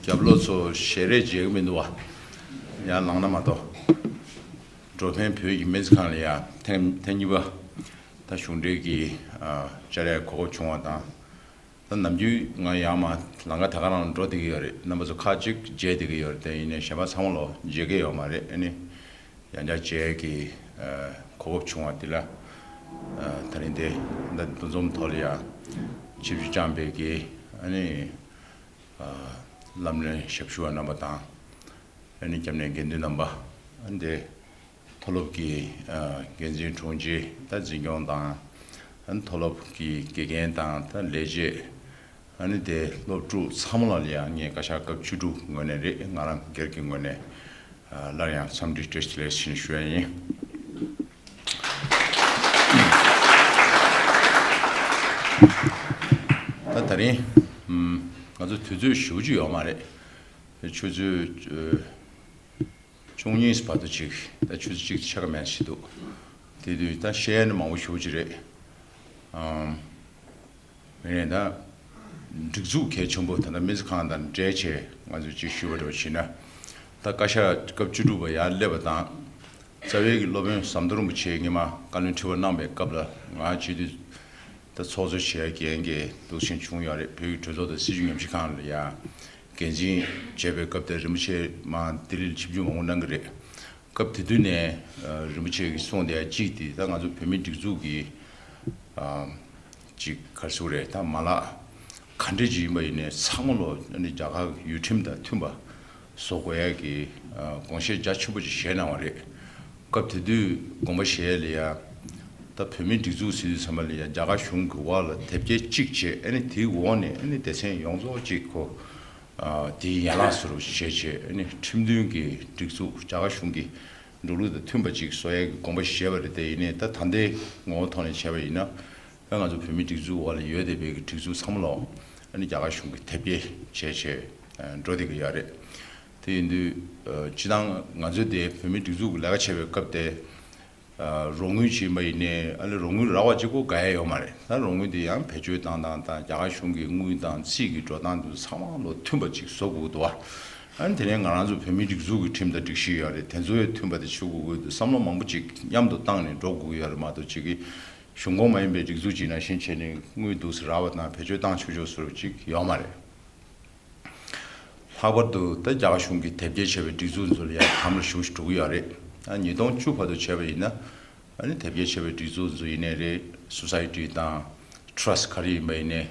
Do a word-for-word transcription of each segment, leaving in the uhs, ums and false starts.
རྒྱབ་ལོགས་ཚོ་ཞལ་རས་མཇལ་གི་མི་འདུག་བ། ཡང་ལངས་ན་མ་གཏོགས། འགྲོ་ཕན་བོད་ཀྱི་སྨན་རྩིས་ཁང་ལ་ཡང་ཐེངས་ཐེངས་གཉིས་པ། ད་གཞུང་འབྲེལ་གྱི་ཨ་བཅར་ཡས་གོ་སྐབས་བྱུང་བ་དང་། ད་ནམ་རྒྱུན་ང་ཡར་མར་ལམ་ཁ་ད་ག་རང་འགྲོ་བསྡད་ཀྱི་ཡོད་རེད། རྣམ་པ་ཚོ་ཁག་ཅིག་མཇལ་བསྡད་ཀྱི་ཡོད་རེད། དེ་ཡིན་ནའི་གཞན་པ་ཚང་མ་ལོ་མཇལ་གྱི་ཡོད་མ་རེད། ཨ་ནི་ཡང་བསྐྱར་མཇལ་གྱི་ཨ་གོ་སྐབས་བྱུང་བ་འདི་ལ། ཨ་ད་རིང་འདི་ད་འདུ་འཛོམས་ཐོག་ལ་ཡང་ཆིབས་བསྒྱུར་བསྐྱངས་པའི་གི་ཨ་ནི་ཨ་བླ་སློབ་ཞབས་ཞུ་བ་རྣམ་པ་དང་། ཨ་ནི་སྐྱབས་གནས་དགེ་འདུན་རྣམ་པ། ཨ་ནི་དེ་མཐོ་སློབ་ཀྱི་ཨ་འགན་འཛིན་དྲུང་ཆེ་ད་འཛིན་སྐྱོང་དང་། ཨ་ནི་མཐོ་སློབ་ཀྱི་དགེ་རྒན་དང་ད་ལས་བྱེད། ཨ་ནི་དེ་སློབ་ཕྲུག་ཚང་མ་ལ་ཡང་ངས་བཀའ་ཤག་སྐབས་བཅུ་དྲུག་ངོས་ནས་རེད། ང་རང་སྒེར་གྱི་ངོས་ནས་ཨ་སླར་ཡང་འཚམས་འདྲི་བཀྲ་ཤིས་བདེ་ལེགས་ཞུ་ཞུ་ཡ་ཡིན། ད་ད་རིང་ཨམ་ང་ཚོ་དུས་ཚོད་ཞེ་པོ་ཅིག་ཡོད་མ་རེད། ཆུ་ཚོད་ཨ་བཅུ་གཉིས་བར་དུ་ཅིག་ད་ཆུ་ཚོད་གཅིག་ཕྱེད་ཀ་མན་ཞིག་འདུག། དེ་དུས་ད་བཤད་ཡ་ནི་མང་པོ་ཞེ་པོ་ཅིག་རེད། ཨམ། མེད་ད། སྒྲིག་འཛུགས་གལ་ཆེན་པོ་ད་ལྟ་སྨན་རྩིས་ཁང་དང་འབྲེལ་བྱས་ང་ཚོས་ཅིག་ཞུ་བ་འདྲ་བོ་བྱས་ན། ད་བཀའ་ཤག་སྐབས་བཅུ་དྲུག་པ་ཡར་སླེབས་པ་དང་། རྩ་བའི་གི་སློབ་དཔོན་ཟམ་གདོང་རིན་པོ་ཆེ་ཉི་མ་བཀའ་བློན་ཁྲི་པ་གནང་བའི་སྐབས་ལ་ང་སྤྱི་འཐུས་ད་ཚོགས་གཙོ་བྱེད་ཡ་འགན་གྱི་འདུག་སེ་བྱུང་ཡོད་རེད། བོད་ཀྱི་གྲོས་ཚོགས་དང་སྲིད་བྱུས་ཉམས་ཞིབ་ཁང་ལ་ཡ་འགན་འཛིན་བྱས་པའི་སྐབས་དེ་རིན་པོ་ཆེ་མར་ལྡི་ལིར་ཆིབས་བསྒྱུར་མང་པོ་གནང་གི་རེད། སྐབས་དེ་དུས་ནས་ཨ་རིན་པོ་ཆེ་གིས་གསུངས་བསྡད་ཡ་གཅིག་དེ་ད་ང་ཚོ་བོད་མིའི་སྒྲིག་འཛུགས་ཀྱི་ཨ་ཅིག་ག་རེ་ཟེར་དགོས་རེད། ད་མ་ལག་ག་འདྲ་ཅིག་ཡིན་པ་ཡིན་ནའི་ཚང་མ་ལོ་ཨ་ནི་རྒྱ་གར་གྱི་ཡུལ་ཁྲིམས་དང་མཐུན་པ་བཟོ་དགོས་ཡ་གི་ཨ་དགོངས་བཞེས་རྒྱ་ཆེན་པོ་ཅིག་བཞེས་གནང་བ་རེད། སྐབས་དེ་དུས་དགོངས་པ་བཞེས་ཡ་ལ་ཡ་ད་བོད་མིའི་སྒྲིག་འཛུགས་ཟེར་དུས་ཙམ་པ་ལ་ཡ་རྒྱ་གར་གཞུང་གི་འོག་ལ་དེབ་སྐྱེལ་གཅིག་བྱས། ཨ་ནི་དེའི་འོག་ནས་ཨ་ནི་སྡེ་ཚན་ཡོངས་རྫོགས་གཅིག་གོ་དེའི་ཡན་ལག་བཟོ་འདྲ་བྱས་བྱས། ཨ་ནི་ཁྲིམས་མཐུན་གྱི་སྒྲིག་འཛུགས་རྒྱ་གར་གཞུང་གི་འགྲོ་ལུགས་དང་མཐུན་པ་ཅིག་བཟོ་ཡས་ཀྱི་དགོངས་པ་བཞེས་པ་རེད། དེ་ཡིན་ནའི་ད་ད་ལྟའི་ངོ་བོ་ཐོག་ནས་བྱས་པ་ཡིན་ན། ད་ང་ཚོ་བོད་མིའི་སྒྲིག་འཛུགས་འོག་ལ་ཡོད་བསྡད་པའི་གི་སྒྲིག་འཛུགས་ཚང་མ་ལ་ཨ་ནི་རྒྱ་གར་གཞུང་གིས་དེབ་སྐྱེལ་བྱས་བྱས་འགྲོ་བསྡད་ཀྱི་ཡོད་རེད། དེ་ཡིན་དུས་སྤྱིར་བཏང་ང་ཚོས་དེ་བོད་མིའི་སྒྲིག་འཛུགས་ཀྱི་ལས་ཀ་བྱེད་པའི་སྐབས་དེ། རོགས་དངུལ་བྱིན་པ་ཡིན་ནའི་ཨ་ནི་རོགས་དངུལ་རག་པ་གཅིག་པོ་དགའ་ཡ་ཡོད་མ་རེད། ད་རོགས་དངུལ་དེ་ཡང་བེད་སྤྱོད་བཏང་སྟངས་དང་རྒྱ་གར་གཞུང་གི་དངུལ་དང་རྩིས་ཀྱི་འགྲོ་སྟངས་དེ་ཚོ་ཚང་མ་ལོ་མཐུན་པ་ཅིག་བཟོ་དགོས་འདུག་བ། ཨ་ནི་དེ་ནས་ང་རང་ཚོ་བོད་མིའི་སྒྲིག་འཛུགས་ཀྱི་ཁྲིམས་དང་སྒྲིག་གཞི་ཡོད་རེད། དེ་ཚོ་ཡང་མཐུན་པ་དེ་བྱེད་དགོས་ཀྱི་འདུག། བསམ་བློ་མང་པོ་ཅིག་མཉམ་དུ་བཏང་ནས་འགྲོ་དགོས་ཀྱི་ཡོད་རེད་མ་གཏོགས། གཅིག་གི་གཞུང་ཁོངས་མ་ཡིན་པའི་སྒྲིག་འཛུགས་ཅིག་ནང་བཞིན་བྱས་ནས་དངུལ་འདུག་སེ་རག་པ་དང་བེད་སྤྱོད་བཏང་ཆོག་ཆོག་བཟོ་འདྲ་ཅིག་ཡོད་མ་རེད། ལྷག་པར་དུ་ད་རྒྱ་གར་གཞུང་གིས་དེབ་སྐྱེལ་བྱས་པའི་སྒྲིག་འཛུགས་ཚོ་ལ་ཡང་དམ་ལ་ཞུགས་ཤིག་འགྲོ་གི་ཡོད་རེད། ད་ཉིས་སྟོང་བཅུ་བར་དུ་བྱས་པ་ཡིན་ན། ཨ་ནི་དེབ་སྐྱེལ་བྱས་པའི་སྒྲིག་འཛུགས་ཚོ་ཡིན་ནའི་རེད། སོ་སའི་ཊི་དང་ཊྲ་སི་ཊི་ག་རེ་ཡིན་པ་ཡིན་ནའི།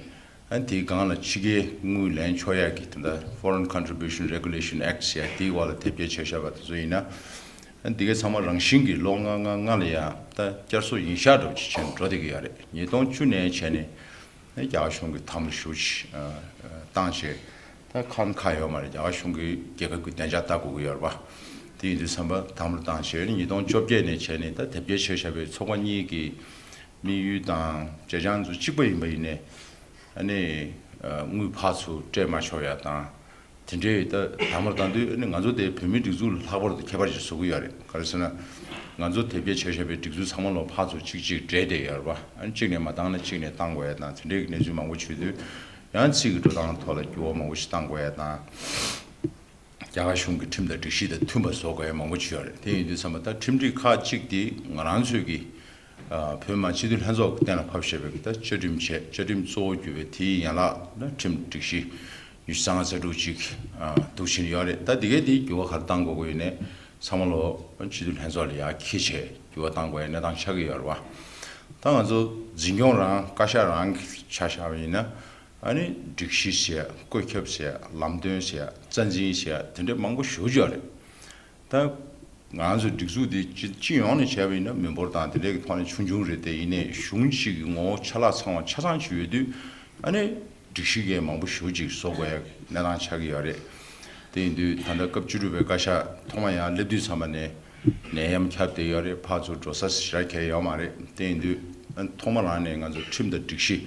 ཨ་ནི་དེའི་སྒང་ལ་ཕྱི་རྒྱལ་དངུལ་ལེན་ཆོག་ཡག་གི་ད་ལྟ་Foreign Contribution Regulation Act ཟེར་ཡ་དེའི་འོག་ལ་དེབ་སྐྱེལ་བྱས་བཞག་པ་དེ་ཚོ་ཡིན་ན། ཨ་ནི་དེ་གའི་ཚང་མ་རང་བཞིན་གྱིས་ལོ་ལྔ་ལྔ་ལྔ་ལ་ཡང་ད་བསྐྱར་གསོ་ཡིན་ཤག་འདྲ་བོ་ཅིག་བྱས་ནས་འགྲོ་བསྡད་ཀྱི་ཡོད་རེད། ཉིས་སྟོང་བཅུ་ནས་བྱས་ནས། རྒྱ་གར་གཞུང་གིས་དམ་ལ་ཞུགས་ཤིག་བཏང་བྱས། ད་ཁ་ཁ་ཡོད་མ་རེད། རྒྱ་གར་གཞུང་གིས་རྒྱལ་ཁབ་ཀྱི་བདེ་འཇགས་ལྟ་དགོས་ཀྱི་ཡོད་རེད་པ། དེ་ཡིན་དུས་ཙམ་པ་དམ་ལ་བཏང་བྱས་ཉིས་སྟོང་བཅོ་བརྒྱད་ནས་བྱས་ནས་ད་དེབ་སྐྱེལ་བྱས་བཞག་པའི་ཚོགས་པ་གཉིས་ཀྱི་དམིགས་ཡུལ་དང་བྱེད་སྟངས་ཚོ་གཅིག་པ་ཡིན་པ་ཡིན་ནའི། ཨ་ནི་དངུལ་ཕར་ཚུར་སྤྲད་མ་ཆོག་ཡ་དང་། དེ་འདྲའི་ད་དམ་པར་བཏང་དུས་ཨ་ནི་ང་ཚོ་དེ་བོད་མིའི་སྒྲིག་འཛུགས་ལ་ལྷག་པར་དུ་ཁྱད་པར་ཅིག་བཟོ་གི་ཡོད་རེད། ག་རེ་ཟེར་ན། ང་ཚོ་དེབ་སྐྱེལ་བྱས་བཞག་པའི་སྒྲིག་འཛུགས་ཚང་མ་ལོ་ཕར་ཚུར་གཅིག་གཅིག་འབྲེལ་བསྡད་ཡོད་རེད་པ། ཨ་ནི་གཅིག་ནས་མ་བཏང་ན་གཅིག་ནས་བཏང་དགོས་ཡ་དང་དེ་འདྲའི་གི་གནས་ཚུལ་མང་པོ་བྱུང་དུས། ཡང་རྩིས་ཀྱི་འགྲོ་སྟངས་ཐོག་ལ་འགྱུར་བ་མང་པོ་ཞིག་བཏང་དགོས་ཡ་དང་། རྒྱ་གར་གཞུང་གི་ཁྲིམས་དང་སྒྲིག་གཞི་དང་མཐུན་པ་བཟོ་དགོས་ཡ་མང་པོ་ཅིག་ཡོད་རེད། དེ་ཡིན་དུས་ཙམ་པ་ད་ཁྲིམས་སྒྲིག་ཁག་གཅིག་དེ་ང་རང་ཚོས་ཀྱི། ཨ་བོད་མི་མང་སྤྱི་འཐུས་ལྷན་ཚོགས་ཀྱིས་གཏན་ལ་ཕབ་བཞག་པའི་གི་ད་བཅའ་ཁྲིམས་བྱས། བཅའ་ཁྲིམས་གཙོ་བོ་གྱུར་པའི་དེའི་ཡན་ལག་ན་ཁྲིམས་སྒྲིག་གཞི་ཉི་ཤུ་རྩ་ལྔ་རྩ་དྲུག་ཅིག་ཨ་འདུག་བཞིན་ཡོད་རེད། ད་འདི་གའི་དེའི་འགྱུར་བ་ག་རེ་བཏང་དགོས་ཀྱི་ཡོད་ནས་ཚང་མ་ལོ་སྤྱི་འཐུས་ལྷན་ཚོགས་ལ་ཡར་འཁྱེར་བྱས་འགྱུར་བ་བཏང་དགོས་ཡ་གནས་སྟངས་ཆགས་ཀྱི་ཡོད་རེད་བ། ད་ང་ཚོ་འཛིན་སྐྱོང་རང་བཀའ་ཤག་རང་གི་ཆ་བཞག་པ་ཡིན་ན། ཨ་ནི་སྒྲིག་གཞི་ཟེར་ཡ། བཀོད་ཁྱབ་ཟེར་ཡ། ལམ་སྟོན་ཟེར་ཡ། རྩ་འཛིན་ཟེར་ཡ། དེ་འདྲ་མང་པོ་ཞེ་པོ་ཅིག་ཡོད་རེད། ད་ང་ཚོ་སྒྲིག་འཛུགས་འདི་སྤྱི་སྤྱི་ཡོངས་ནས་བྱས་པ་ཡིན་ན་མི་འབོར་དང་དེ་འདྲའི་གི་ཐོག་ནས་ཆུང་ཆུང་རེད། དེ་ཡིན་ནའི་གཞུང་གཅིག་གི་ངོ་བོ་ཆ་ལག་ཚང་བ་ཆ་ཚང་ཅིག་ཡོད་དུས། ཨ་ནི་སྒྲིག་གཞི་གས་མང་པོ་ཞེ་པོ་ཅིག་བཟོ་དགོས་ཡ་གནས་སྟངས་ཆགས་ཀྱི་ཡོད་རེད། དེ་ཡིན་དུས་ད་ལྟ་སྐབས་བཅུ་དྲུག་པའི་བཀའ་ཤག་ཐོག་མ་ཡར་སླེབས་དུས་ཙམ་པ་ནས་ནད་ཡམས་ཁྱབ་བསྡད་ཡོད་རེད། ཕར་ཚུར་འགྲོ་ས་ཞེ་དྲག་གང་ཡང་ཡོད་མ་རེད། དེ་ཡིན་དུས་ཨ་ཐོག་མ་རང་ནས་ང་ཚོ་ཁྲིམས་དང་སྒྲིག་གཞི།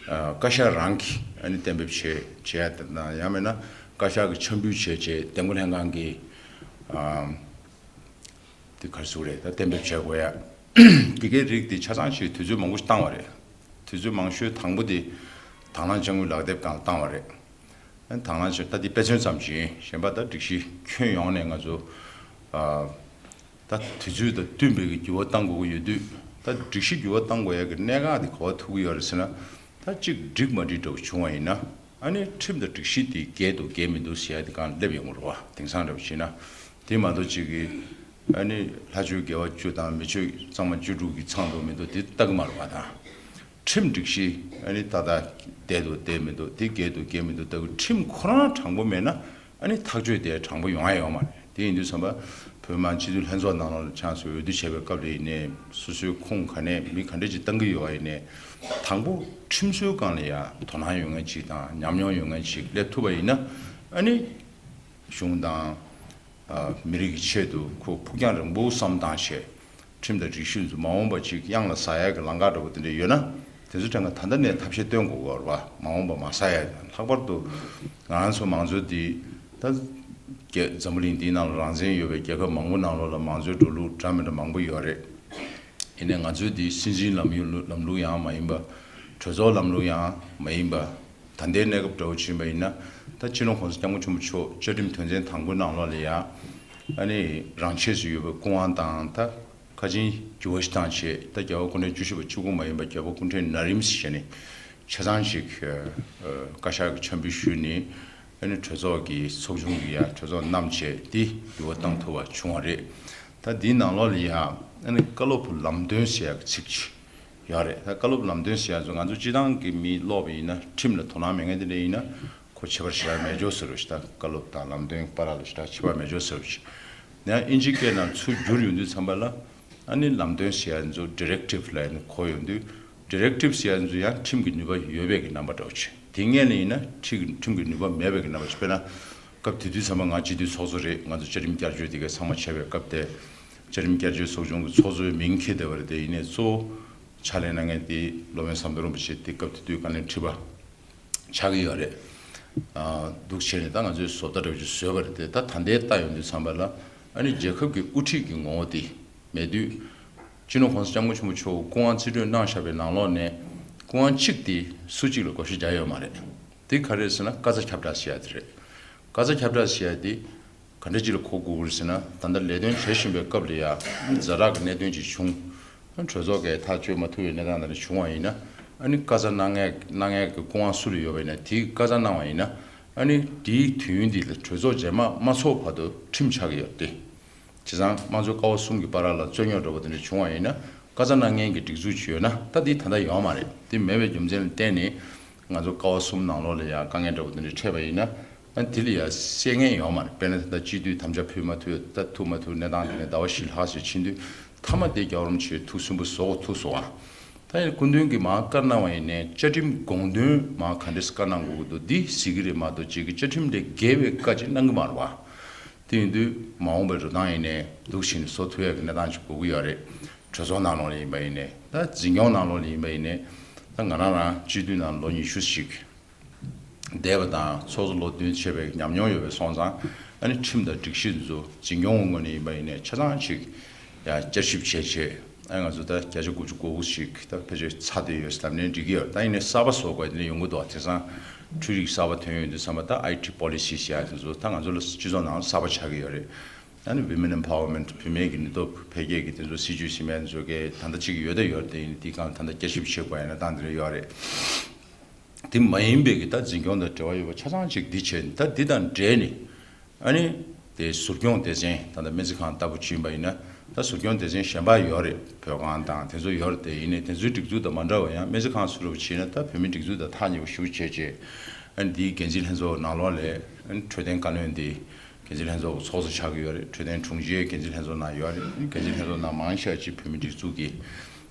ཨ་བཀའ་ཤག་རང་གིས་ཨ་ནི་གཏན་འབེབས་བྱས་བྱས་ཡ་དང་། ཡང་མིན་ན་བཀའ་ཤག་གིས་འཆར་འབུལ་བྱས་བྱས་འདེམས་བསྐོ་ལྷན་ཁང་གིས་ཨ་དེ་ག་རེ་ཟེར་དགོས་རེད། ད་གཏན་འབེབས་བྱས་དགོས་ཡ། དེ་གའི་རིགས་དེ་ཆ་ཚང་ཞིག་དུས་ཚོད་མང་པོ་ཞིག་བཏང་བ་རེད། དུས་ཚོད་མང་ཤོས་དང་པོ་དེ་དང་བླངས་དཔྱ་དངུལ་ལག་དེབ་སྒང་ལ་བཏང་བ་རེད། དང་བླངས་བྱས། ད་འདི་དཔེ་མཚོན་ཙམ་ཞིག་ཡིན། གཞན་པ་ད་སྒྲིག་གཞི་ཁྱོན་ཡོངས་ནས་ང་ཚོ་ཨ་ད་དུས་ཚོད་དང་བསྟུན་པའི་གི་འགྱུར་བ་གཏང་དགོས་ཀྱི་ཡོད་དུས། ད་སྒྲིག་གཞི་འགྱུར་བ་གཏང་དགོས་ཡ་གི་གནད་འགག་དེ་ག་པར་ཐུག་གི་ཡོད་རེད་ཟེར་ན། ད་གཅིག་འགྲིག་མ་འགྲིག་འདྲ་བོ་བྱུང་བ་ཡིན་ན། ཨ་ནི་ཁྲིམས་དང་སྒྲིག་གཞི་དེ་འགལ་འདུག་འགལ་མི་འདུག་ཟེར་ཡ་དེ་སྒང་སླེབས་ཡོང་གི་རེད་བ། དེང་སང་འདྲ་བོ་བྱས་ན། དེ་མ་གཏོགས་གཅིག་གི་ཨ་ནི་ལྷ་ཆོས་དགེ་བ་བཅུ་དང་མི་ཆོས་གཙང་མ་བཅུ་དྲུག་གི་ཚང་འདུག་མི་འདུག་དེ་ལྟ་གི་མ་རེད་བ། ད་ཁྲིམས་སྒྲིག་གཞི་ཨ་ནི་ཏག་ཏག་བསྡད་འདུག་བསྡད་མི་འདུག་དེ་འགལ་འདུག་འགལ་མི་འདུག་ལྟ་གི། ཁྲིམས་ཁོ་རང་དྲང་པོ་མེད་ན་ཨ་ནི་ཐག་གཅོད་དེ་དྲང་པོ་ཡོང་ཡ་ཡོད་མ་རེད། དེ་ཡིན་དུས་ཙམ་པ་བོད་མི་མང་སྤྱི་འཐུས་ལྷན་ཚོགས་ནང་ལོགས་ལ་ཆང་སོ་འོས་བསྡུ་བྱས་པའི་སྐབས་ལ་ཡིན་ནའི། སོ་སོའི་ཁུངས་ག་ནས་མི་ག་འདྲ་ཅིག་བཏང་གི་ཡོད་པ་ཡིན་ནའི། དང་པོ་ཁྲིམས་བཟོའི་སྒང་ལ་ཡ་དོ་སྣང་ཡོད་མཁན་ཅིག་དང་ཉམས་མྱོང་ཡོད་མཁན་ཅིག་སླེབས་ཐུབ་པ་ཡིན་ན། ཨ་ནི་གཞུང་དང་ཨ་མི་རིགས་ཀྱི་ཆེད་དུ་ཁོ་ཕུགས་རྒྱང་རིང་པོ་བསམ་བཏང་བྱས། ཁྲིམས་དང་སྒྲིག་གཞི་ཚོ་མ་འོངས་པ་ཅིག་གཡང་ལ་ཟ་ཡ་གི་ལམ་ཁ་འདྲ་བོ་དེ་འདྲ་ཡོད་ན། དེ་ཚོ་ཕྲན་ག་ད་ལྟ་ནས་ཐབས་ཤེས་སྟོན་དགོས་ཀྱི་ཡོད་རེད་བ། མ་འོངས་པ་མ་ཟ་ཡ། ལྷག་པར་དུ་ང་རང་ཚོ་མང་གཙོ་འདི་ད་རྒྱ་འཛམ་བུ་གླིང་འདིའི་ནང་ལ་རང་བཙན་ཡོད་པའི་རྒྱལ་ཁབ་མང་པོ་ནང་ལོགས་ལ་མང་གཙོའི་འགྲོ་ལུགས་འདྲ་མི་འདྲ་མང་པོ་ཡོད་རེད། ཡིན་ནའི་ང་ཚོའི་འདི་སྲིད་འཛིན་ལམ་ལུགས་ལམ་ལུགས་ཡང་མ་ཡིན་པ། གྲོས་ཚོགས་ལམ་ལུགས་ཡང་མ་ཡིན་པ། ད་ལྟའི་གནས་སྐབས་འདྲ་བོ་ཕྱིན་པ་ཡིན་ན། ད་སྤྱི་ནོར་༸གོང་ས་༸སྐྱབས་མགོན་ཆེན་པོ་མཆོག་བཅའ་ཁྲིམས་དོན་ཚན་དང་པོའི་ནང་ལོགས་ལ་ཡ། ཨ་ནི་རང་ཆས་སུ་ཡོད་པའི་སྐུ་དབང་དང་། ད་ཁ་ཆེན་འགྱུར་བ་ཞིག་བཏང་བྱས། ད་རྒྱལ་བ་སྐུ་ཕྲེང་བཅུ་བཞི་པ་གཅིག་པུ་མ་ཡིན་པ་རྒྱལ་བ་སྐུ་ཕྲེང་ན་རིམ་ཞེས་བྱས་ནས་ཆ་ཚང་ཞིག་ཨ་བཀའ་ཤག་གི་ཆ་འབུལ་ཞུས་ནས། ཨ་ནི་གྲོས་ཚོགས་ཀྱི་ཚོགས་ཆུང་གི་ཡ་གྲོས་ཚོགས་བསྣམས་བྱས་འདི་འགྱུར་བ་བཏང་ཐུབ་པ་བྱུང་བ་རེད། ད་འདིའི་ནང་ལོགས་ལ་ཡ་ཨ་ནི་བཀའ་སློབ་ལམ་སྟོན་ཟེར་ཡག་གི་ཚིག་ཅིག་ཡོད་རེད། ད་བཀའ་སློབ་ལམ་སྟོན་ཟེར་ཡག་ཚོ་ང་ཚོ་སྤྱི་བཏང་གི་མི་ཀློག་པ་ཡིན་ན། ཁྲིམས་ལ་དོ་སྣང་མེད་མཁན་དེ་འདྲ་ཡིན་ན། ཁོ་ཁྱད་པར་ཞེ་དྲག་མེད་ཆོག་ཟེར་བ་ཞིག་ད་བཀའ་སློབ་དང་ལམ་སྟོན་བར་ལ་ཞེ་དྲག་ཁྱད་པར་མེད་ཆོག་ཟེར་བ་ཞིག་ཡང་དབྱིན་ཇིའི་སྐད་ནང་ཚུར་བསྒྱུར་ཡོང་དུས་ཙམ་པ་ལ། ཨ་ནི་ལམ་སྟོན་ཟེར་ཡ་ཚོ་ཌི་རེག་ཊིབ་ལབ་ནས་གོ་ཡོང་དུས། ཌི་རེག་ཊིབ་ཟེར་ཡ་ཚོ་ཡང་ཁྲིམས་ཀྱི་ནུས་པ་ཡོད་པའི་གི་རྣམ་པ་འདྲ་བོ་ཅིག་དེ་སྔོན་ལ་ཡིན་ན་ཁྲིམས་ཁྲིམས་ཀྱི་ནུས་པ་མེད་པའི་གི་རྣམ་པ་ཅིག་དཔེར་ན། སྐབས་དེ་དུས་ཙམ་པ་ང་སྤྱི་འཐུས་ཚོགས་གཙོ་རེད། ང་ཚོ་བཅའ་ཁྲིམས་བསྐྱར་བཅོས་དེ་ག་ཚང་མ་བྱས་པའི་སྐབས་དེ། བཅའ་ཁྲིམས་བསྐྱར་བཅོས་ཚོགས་ཆུང་གི་ཚོགས་གཙོའི་མིང་འཁྱེར་བསྡད་པ་རེད། དེ་ཡིན་ནའི་གཙོ་བོ་ཕྱག་ལས་གནང་མཁན་དེ་སློབ་དཔོན་ཟམ་གདོང་རིན་པོ་ཆེ་དེ་སྐབས་དེ་དུས་བཀའ་བློན་ཁྲི་པ་ཆགས་ཀྱི་ཡོད་རེད། ཨ་འདུག་བྱས་ནས་ད་ང་ཚོས་བཟོ་ལྟ་འདྲ་བོ་ཅིག་བཟོས་པ་རེད་དེ། ད་ད་ལྟའི་ལྟ་ཡོང་དུས་ཙམ་པ་ལ། ཨ་ནི་རྒྱལ་ཁབ་ཀྱི་དབུ་ཁྲིད་ཀྱི་ངོ་བོ་དེ་མེད་དུས། སྤྱི་ནོར་༸གོང་ས་༸སྐྱབས་མགོན་ཆེན་པོ་མཆོག་སྐུ་དབང་རྩིས་སྤྲོད་གནང་བཞག་པའི་ནང་ལོགས་ནས་སྐུ་དབང་གཅིག་དེ་སུ་གཅིག་ལ་བགོ་བཤའ་རྒྱག་ཡོད་མ་རེད། དེ་ག་རེ་རེད་ཟེར་ན། བཀའ་རྩ་ཁྱབ་བསྒྲགས་ཟེར་ཡ་དེ་རེད། བཀའ་རྩ་ཁྱབ་བསྒྲགས་ཟེར་ཡ་དེ་ག་འདྲ་ཅིག་ལ་གོ་དགོས་ཀྱི་རེད་ཟེར་ན། ད་ལྟ་ལས་དོན་བྱེད་བཞིན་པའི་སྐབས་ལ་ཡ་ཛ་དྲག་གི་གནད་དོན་ཅིག་བྱུང་། གྲོས་ཚོགས་ཀྱིས་ཐག་གཅོད་མ་ཐུབ་པའི་གནས་སྟངས་དེ་འདྲ་བྱུང་བ་ཡིན་ན། ཨ་ནི་བཀའ་རྩ་གནང་མཁན་གནང་མཁན་གྱི་སྐུ་དབང་སུ་ལ་ཡོད་པ་ཡིན་ན། དེའི་བཀའ་རྩ་གནང་བ་ཡིན་ན། ཨ་ནི་དེའི་དུས་ཡུན་དེ་ལ་གྲོས་ཚོགས་རྗེས་མ་མ་ཚོགས་བར་དུ་ཁྲིམས་ཆགས་ཀྱི་ཡོད་རེད་དེ། བྱས་ཙང་དམངས་གཙོའི་ཀ་བ་གསུམ་གྱི་བར་ལ་རྩོད་རྙོག་འདྲ་བོ་དེ་འདྲ་བྱུང་བ་ཡིན་ན། བཀའ་རྩ་གནང་མཁན་གྱི་སྒྲིག་འཛུགས་ཅིག་ཡོད་ན། ད་འདི་ད་ལྟ་ཡོད་མ་རེད། དེ་མེད་པའི་རྒྱུ་མཚན་ལ་བརྟེན་ནས་ང་ཚོ་ཀ་བ་གསུམ་ནང་ལོགས་ལ་ཡང་དཀའ་ངལ་འདྲ་བོ་དེ་འདྲ་འཕྲད་པ་ཡིན་ན། ཨ་དེ་ལ་ཡང་སེལ་མཁན་ཡོད་མ་རེད། དཔེར་ན་ད་ལྟ་སྤྱི་འཐུས་དམ་བཅའ་ཕུལ་མ་ཐུབ། ད་ཐུབ་མ་ཐུབ་གནས་སྟངས་དེ་ནས་ཟླ་བ་བཞི་ལྷག་ཙམ་ཕྱིན་དུས། མཐའ་མ་དེ་རྒྱལ་བ་རིན་པོ་ཆེས་ཐུགས་སུན་པོ་བཟོ་དགོས་ཐུག་སོང་ཨ། ད་ཡིན་སྐུ་མདུན་གྱིས་མར་བཀའ་གནང་བ་ཡིན་ནའི། བཅའ་ཁྲིམས་དགོངས་དོན་མར་ག་འདྲས་བཀའ་གནང་དགོས་ཀྱི་འདུག་འདི་གཟིགས་ཀྱི་རེད་མ་གཏོགས། གཅིག་གི་བཅའ་ཁྲིམས་ལས་འགལ་བའི་བཀའ་ཅིག་གནང་གི་མ་རེད་བ། དེ་ཡིན་དུས་མ་འོངས་པའི་འགྲོ་སྟངས་ཡིན་ནའི་འདུག་བྱས་ནས་བཟོ་ཐུབ་ཡག་གི་གནས་སྟངས་ཅིག་དགོས་ཀྱི་ཡོད་རེད། གྲོས་ཚོགས་ནང་ལོགས་ལ་ཡིན་པ་ཡིན་ནའི། ད་འཛིན་སྐྱོང་ནང་ལོགས་ལ་ཡིན་པ་ཡིན་ནའི། ད་ང་རང་རང་སྤྱི་འཐུས་ནང་ལོ་ཉི་ཤུ་ཞིག་བསྡད་པ་དང་། ཚོགས་གཙོ་ལོ་བདུན་བྱས་པའི་ཉམས་མྱོང་ཡོད་པ་སོང་ཙང་། ཨ་ནི་ཁྲིམས་དང་སྒྲིག་གཞི་འདི་ཚོ་འཛིན་སྐྱོང་ངོས་ནས་ཡིན་པ་ཡིན་ནའི་ཆ་ཚང་ཞིག་ཡང་བསྐྱར་ཞིབ་བྱས་བྱས། ཨ་ང་ཚོ་ད་བརྒྱ་ཆ་དགུ་བཅུ་གོ་དགུ་ཞིག་ད་ཕལ་ཆེར་ཚར་བསྡད་ཡོད་ཟེར་ལབ་ནའི་འགྲིག་གི་ཡོད། ད་ཡིན་ནའི་གསར་པ་བཟོ་དགོས་དེ་འདྲ་ཡོང་གི་འདུག་དེང་སང་འཕྲུལ་རིག་གསར་པ་ཐོན་ཡོང་དུས་ཙམ་པ། ད་ཨའི་ཊི་པོ་ལི་སི་ཟེར་ཡ་དེ་ཚོ་ད་ང་ཚོ་ལ་སྤྱི་ཚོགས་ནང་གསར་པ་ཆགས་ཀྱི་ཡོད་རེད། ཨ་ནི་Women Empowerment བུད་མེད་ཀྱི་ནུས་སྟོབས་འཕེལ་རྒྱས་ཀྱི་དེ་ཚོ་སྲིད་ཇུས་ཟེར་མཁན་ཚོ་གི་ད་ལྟ་གཅིག་ཡོད་ད་ཡོད་རེད། དེ་ཡིན་དེའི་སྒང་ད་ལྟ་བསྐྱར་ཞིབ་བྱེད་དགོས་ཡ་གནས་སྟངས་དེ་འདྲ་ཡོད་རེད། དེ་མ་ཡིན་པའི་གི་ད་འཛིན་སྐྱོང་དང་འབྲེལ་བ་ཡོད་པ་ཆ་ཚང་ཅིག་འདི་བྱས། ད་འདི་དང་འབྲེལ་ནས་ཨ་ནི་དེ་ཟུར་སྐྱོང་སྡེ་ཚན། ད་ལྟ་སྨན་རྩིས་ཁང་ལྟ་བུ་ཅིག་ཡིན་པ་ཡིན་ན། ད་ཟུར་སྐྱོང་སྡེ་ཚན་གཞན་པ་ཡོད་རེད། བོད་ཁང་དང་དེ་ཚོ་ཡོད་རེད། དེ་ཡིན་ནའི་དེ་ཚོའི་སྒྲིག་འཛུགས་དང་མ་འདྲ་བ། ཡང་སྨན་རྩིས་ཁང་སུ་རུ་བྱས་ན་ད་བོད་མིའི་སྒྲིག་འཛུགས་དང་ཐག་ཉེ་པོ་ཞེ་པོ་བྱས་བྱས། ཨ་ནི་འདིའི་འགན་འཛིན་ལྷན་ཚོགས་ནང་ལོགས་ལ་ཨ་ནི་འཕྲོད་བསྟེན་བཀའ་བློན་འདི་འགན་འཛིན་ལྷན་ཚོགས་ཚོགས་གཙོ་ཆགས་ཀྱི་ཡོད་རེད། འཕྲོད་བསྟེན་དྲུང་ཆེ་འགན་འཛིན་ལྷན་ཚོགས་ནང་ཡོད་རེད། འགན་འཛིན་ལྷན་ཚོགས་ནང་མང་ཆེ་བ་ཅིག་བོད་མིའི་སྒྲིག་འཛུགས་ཀྱི་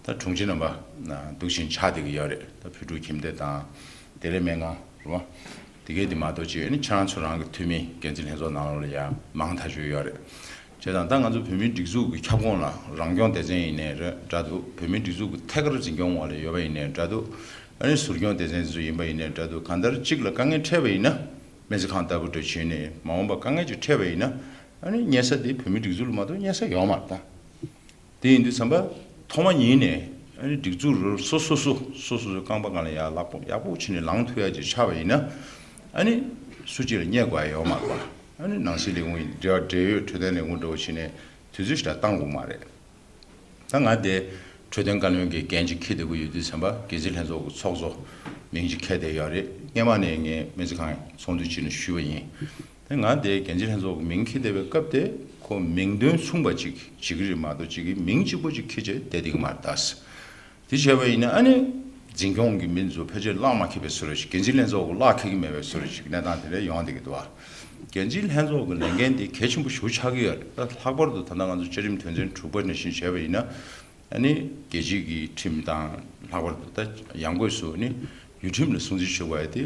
ད་དྲུང་ཆེ་རྣམ་པ་འདུག་བཞིན་ཆགས་བསྡད་ཀྱི་ཡོད་རེད། ད་བོད་ཕྲུག་ཁྱིམ་སྡེ་དང་བདེ་ལེགས་སྨན་ཁང་རེད་བ། དེ་གས་དེ་མ་གཏོགས་ཅིག་ཨ་ནི་ཁྱེད་རང་ཚོ་རང་གི་འཐུས་མི་འགན་འཛིན་ལྷན་ཚོགས་ནང་ལོགས་ལ་ཡང་མང་ཐག་ཆོད་ཡོད་རེད། བྱས་ཙང་ད་ང་ཚོ་བོད་མིའི་སྒྲིག་འཛུགས་ཀྱི་ཁྱབ་ཁོངས་ལ་རང་སྐྱོང་སྡེ་ཚན་ཡིན་ནའི་རེད་འདྲ་འདུག་བོད་མིའི་སྒྲིག་འཛུགས་ཀྱི་ཐད་ཀར་འཛིན་སྐྱོང་འོག་ལ་ཡོད་པ་ཡིན་ནའི་འདྲ་འདུག་ཨ་ནི་ཟུར་སྐྱོང་སྡེ་ཚན་ཚོ་ཡིན་པ་ཡིན་ནའི་འདྲ་འདུག་གང་ལྟར་གཅིག་ལ་དཀའ་ངལ་འཕྲད་པ་ཡིན་ན། སྨན་རྩིས་ཁང་ལྟ་བུ་འདྲ་བྱས་ནས་མ་འོངས་པ་དཀའ་ངལ་ཅིག་འཕྲད་པ་ཡིན་ན། ཨ་ནི་སྙན་ས་དེ་བོད་མིའི་སྒྲིག་འཛུགས་ལ་མ་གཏོགས་སྙན་ས་ཡོད་མ་རེད་ད། དེ་ཡིན་དུས་ཙམ་པ་ཐོག་མ་ཉིད་ནས་ཨ་ནི་སྒྲིག་འཛུགས་རུ་སོ་སོ་སོ་སོ་སོ་སོའི་རྐང་པ་སྒང་ལ་ཡར་ལག་པ་ཡག་པོ་བྱས་ནས་ལངས་ཐུབ་ཡ་ཅིག་ཆགས་པ་ཡིན་ན། ཨ་ནི་ སུ་གཅིག་ལ་བསྙད་དགོས་ཡ་ཡོད་མ་རེད་པ། ཨ་ནི་ནང་སྲིད་ལས་ཁུངས་ཡིན་འབྲེལ་བ་འབྲེལ་ཡོད་འཕྲོད་བསྟེན་ལས་ཁུངས་འདྲ་བོ་ཞིག་ནས་དུས་ཚོད་ཞིག་ལ་བཏང་དགོས་མ་རེད། ད་ང་དེ་འཕྲོད་བསྟེན་བཀའ་བློན་གྱི་འགན་ཅིག་འཁྱེར་བསྡད་ཀྱི་ཡོད་དུས་ཙམ་པ་འགན་འཛིན་ལྷན་ཚོགས་ཀྱི་ཚོགས་གཙོ་མིང་ཅིག་འཁྱེར་བསྡད་ཡོད་རེད། སྔོན་མ་ནས་ངས་སྨན་རྩིས་ཁང་ཚོགས་འདུ་ཅིག་ནང་ཞུས་པ་ཡིན། དེ་ང་དེ་འགན་འཛིན་ལྷན་ཚོགས་ཀྱི་མིང་འཁྱེར་བསྡད་པའི་སྐབས་དེ་ཁོ་མིང་དོན་མཚུངས་པ་ཅིག་བྱེད་ཀྱི་རེད་མ་གཏོགས་གཅིག་གིས་མིང་གཅིག་པོ་ཅིག་འཁྱེར་བྱས་བསྡད་བསྡད་ཀྱི་མ་རེད་ད། དེ་བྱས་པ་ཡིན་ན་ཨ་ནི་འཛིན་སྐྱོང་གི་མི་ཚོ་ཕལ་ཆེར་གླགས་མ་འཁེལ་བའི་བཟོ་འདྲ་ཞིག་འགན་འཛིན་ལྷན་ཚོགས་ཀྱི་གླགས་འཁེལ་གྱི་མེད་པའི་བཟོ་འདྲ་ཞིག་གནས་སྟངས་དེ་འདྲ་ཡོང་བསྡད་ཀྱི་འདུག་བ། འགན་འཛིན་ལྷན་ཚོགས་ཀྱི་ལས་འགན་དེ་གལ་ཆེན་པོ་ཞེ་པོ་ཆགས་ཀྱི་ཡོད་རེད། ད་ལྷག་པར་དུ་ད་ལྟ་ང་ཚོ་བཅའ་ཁྲིམས་དོན་ཚན་དྲུག་པ་ནང་བཞིན་བྱས་པ་ཡིན་ན་ཨ་ནི་རྒྱལ་སྤྱིའི་གི་ཁྲིམས་དང་ལྷག་པར་དུ་ད་ཡང་སྒོས་སུ་ནི་ཡུལ་ཁྲིམས་ལ་སྲུང་བརྩི་ཞུ་དགོས་ཡ་དེ།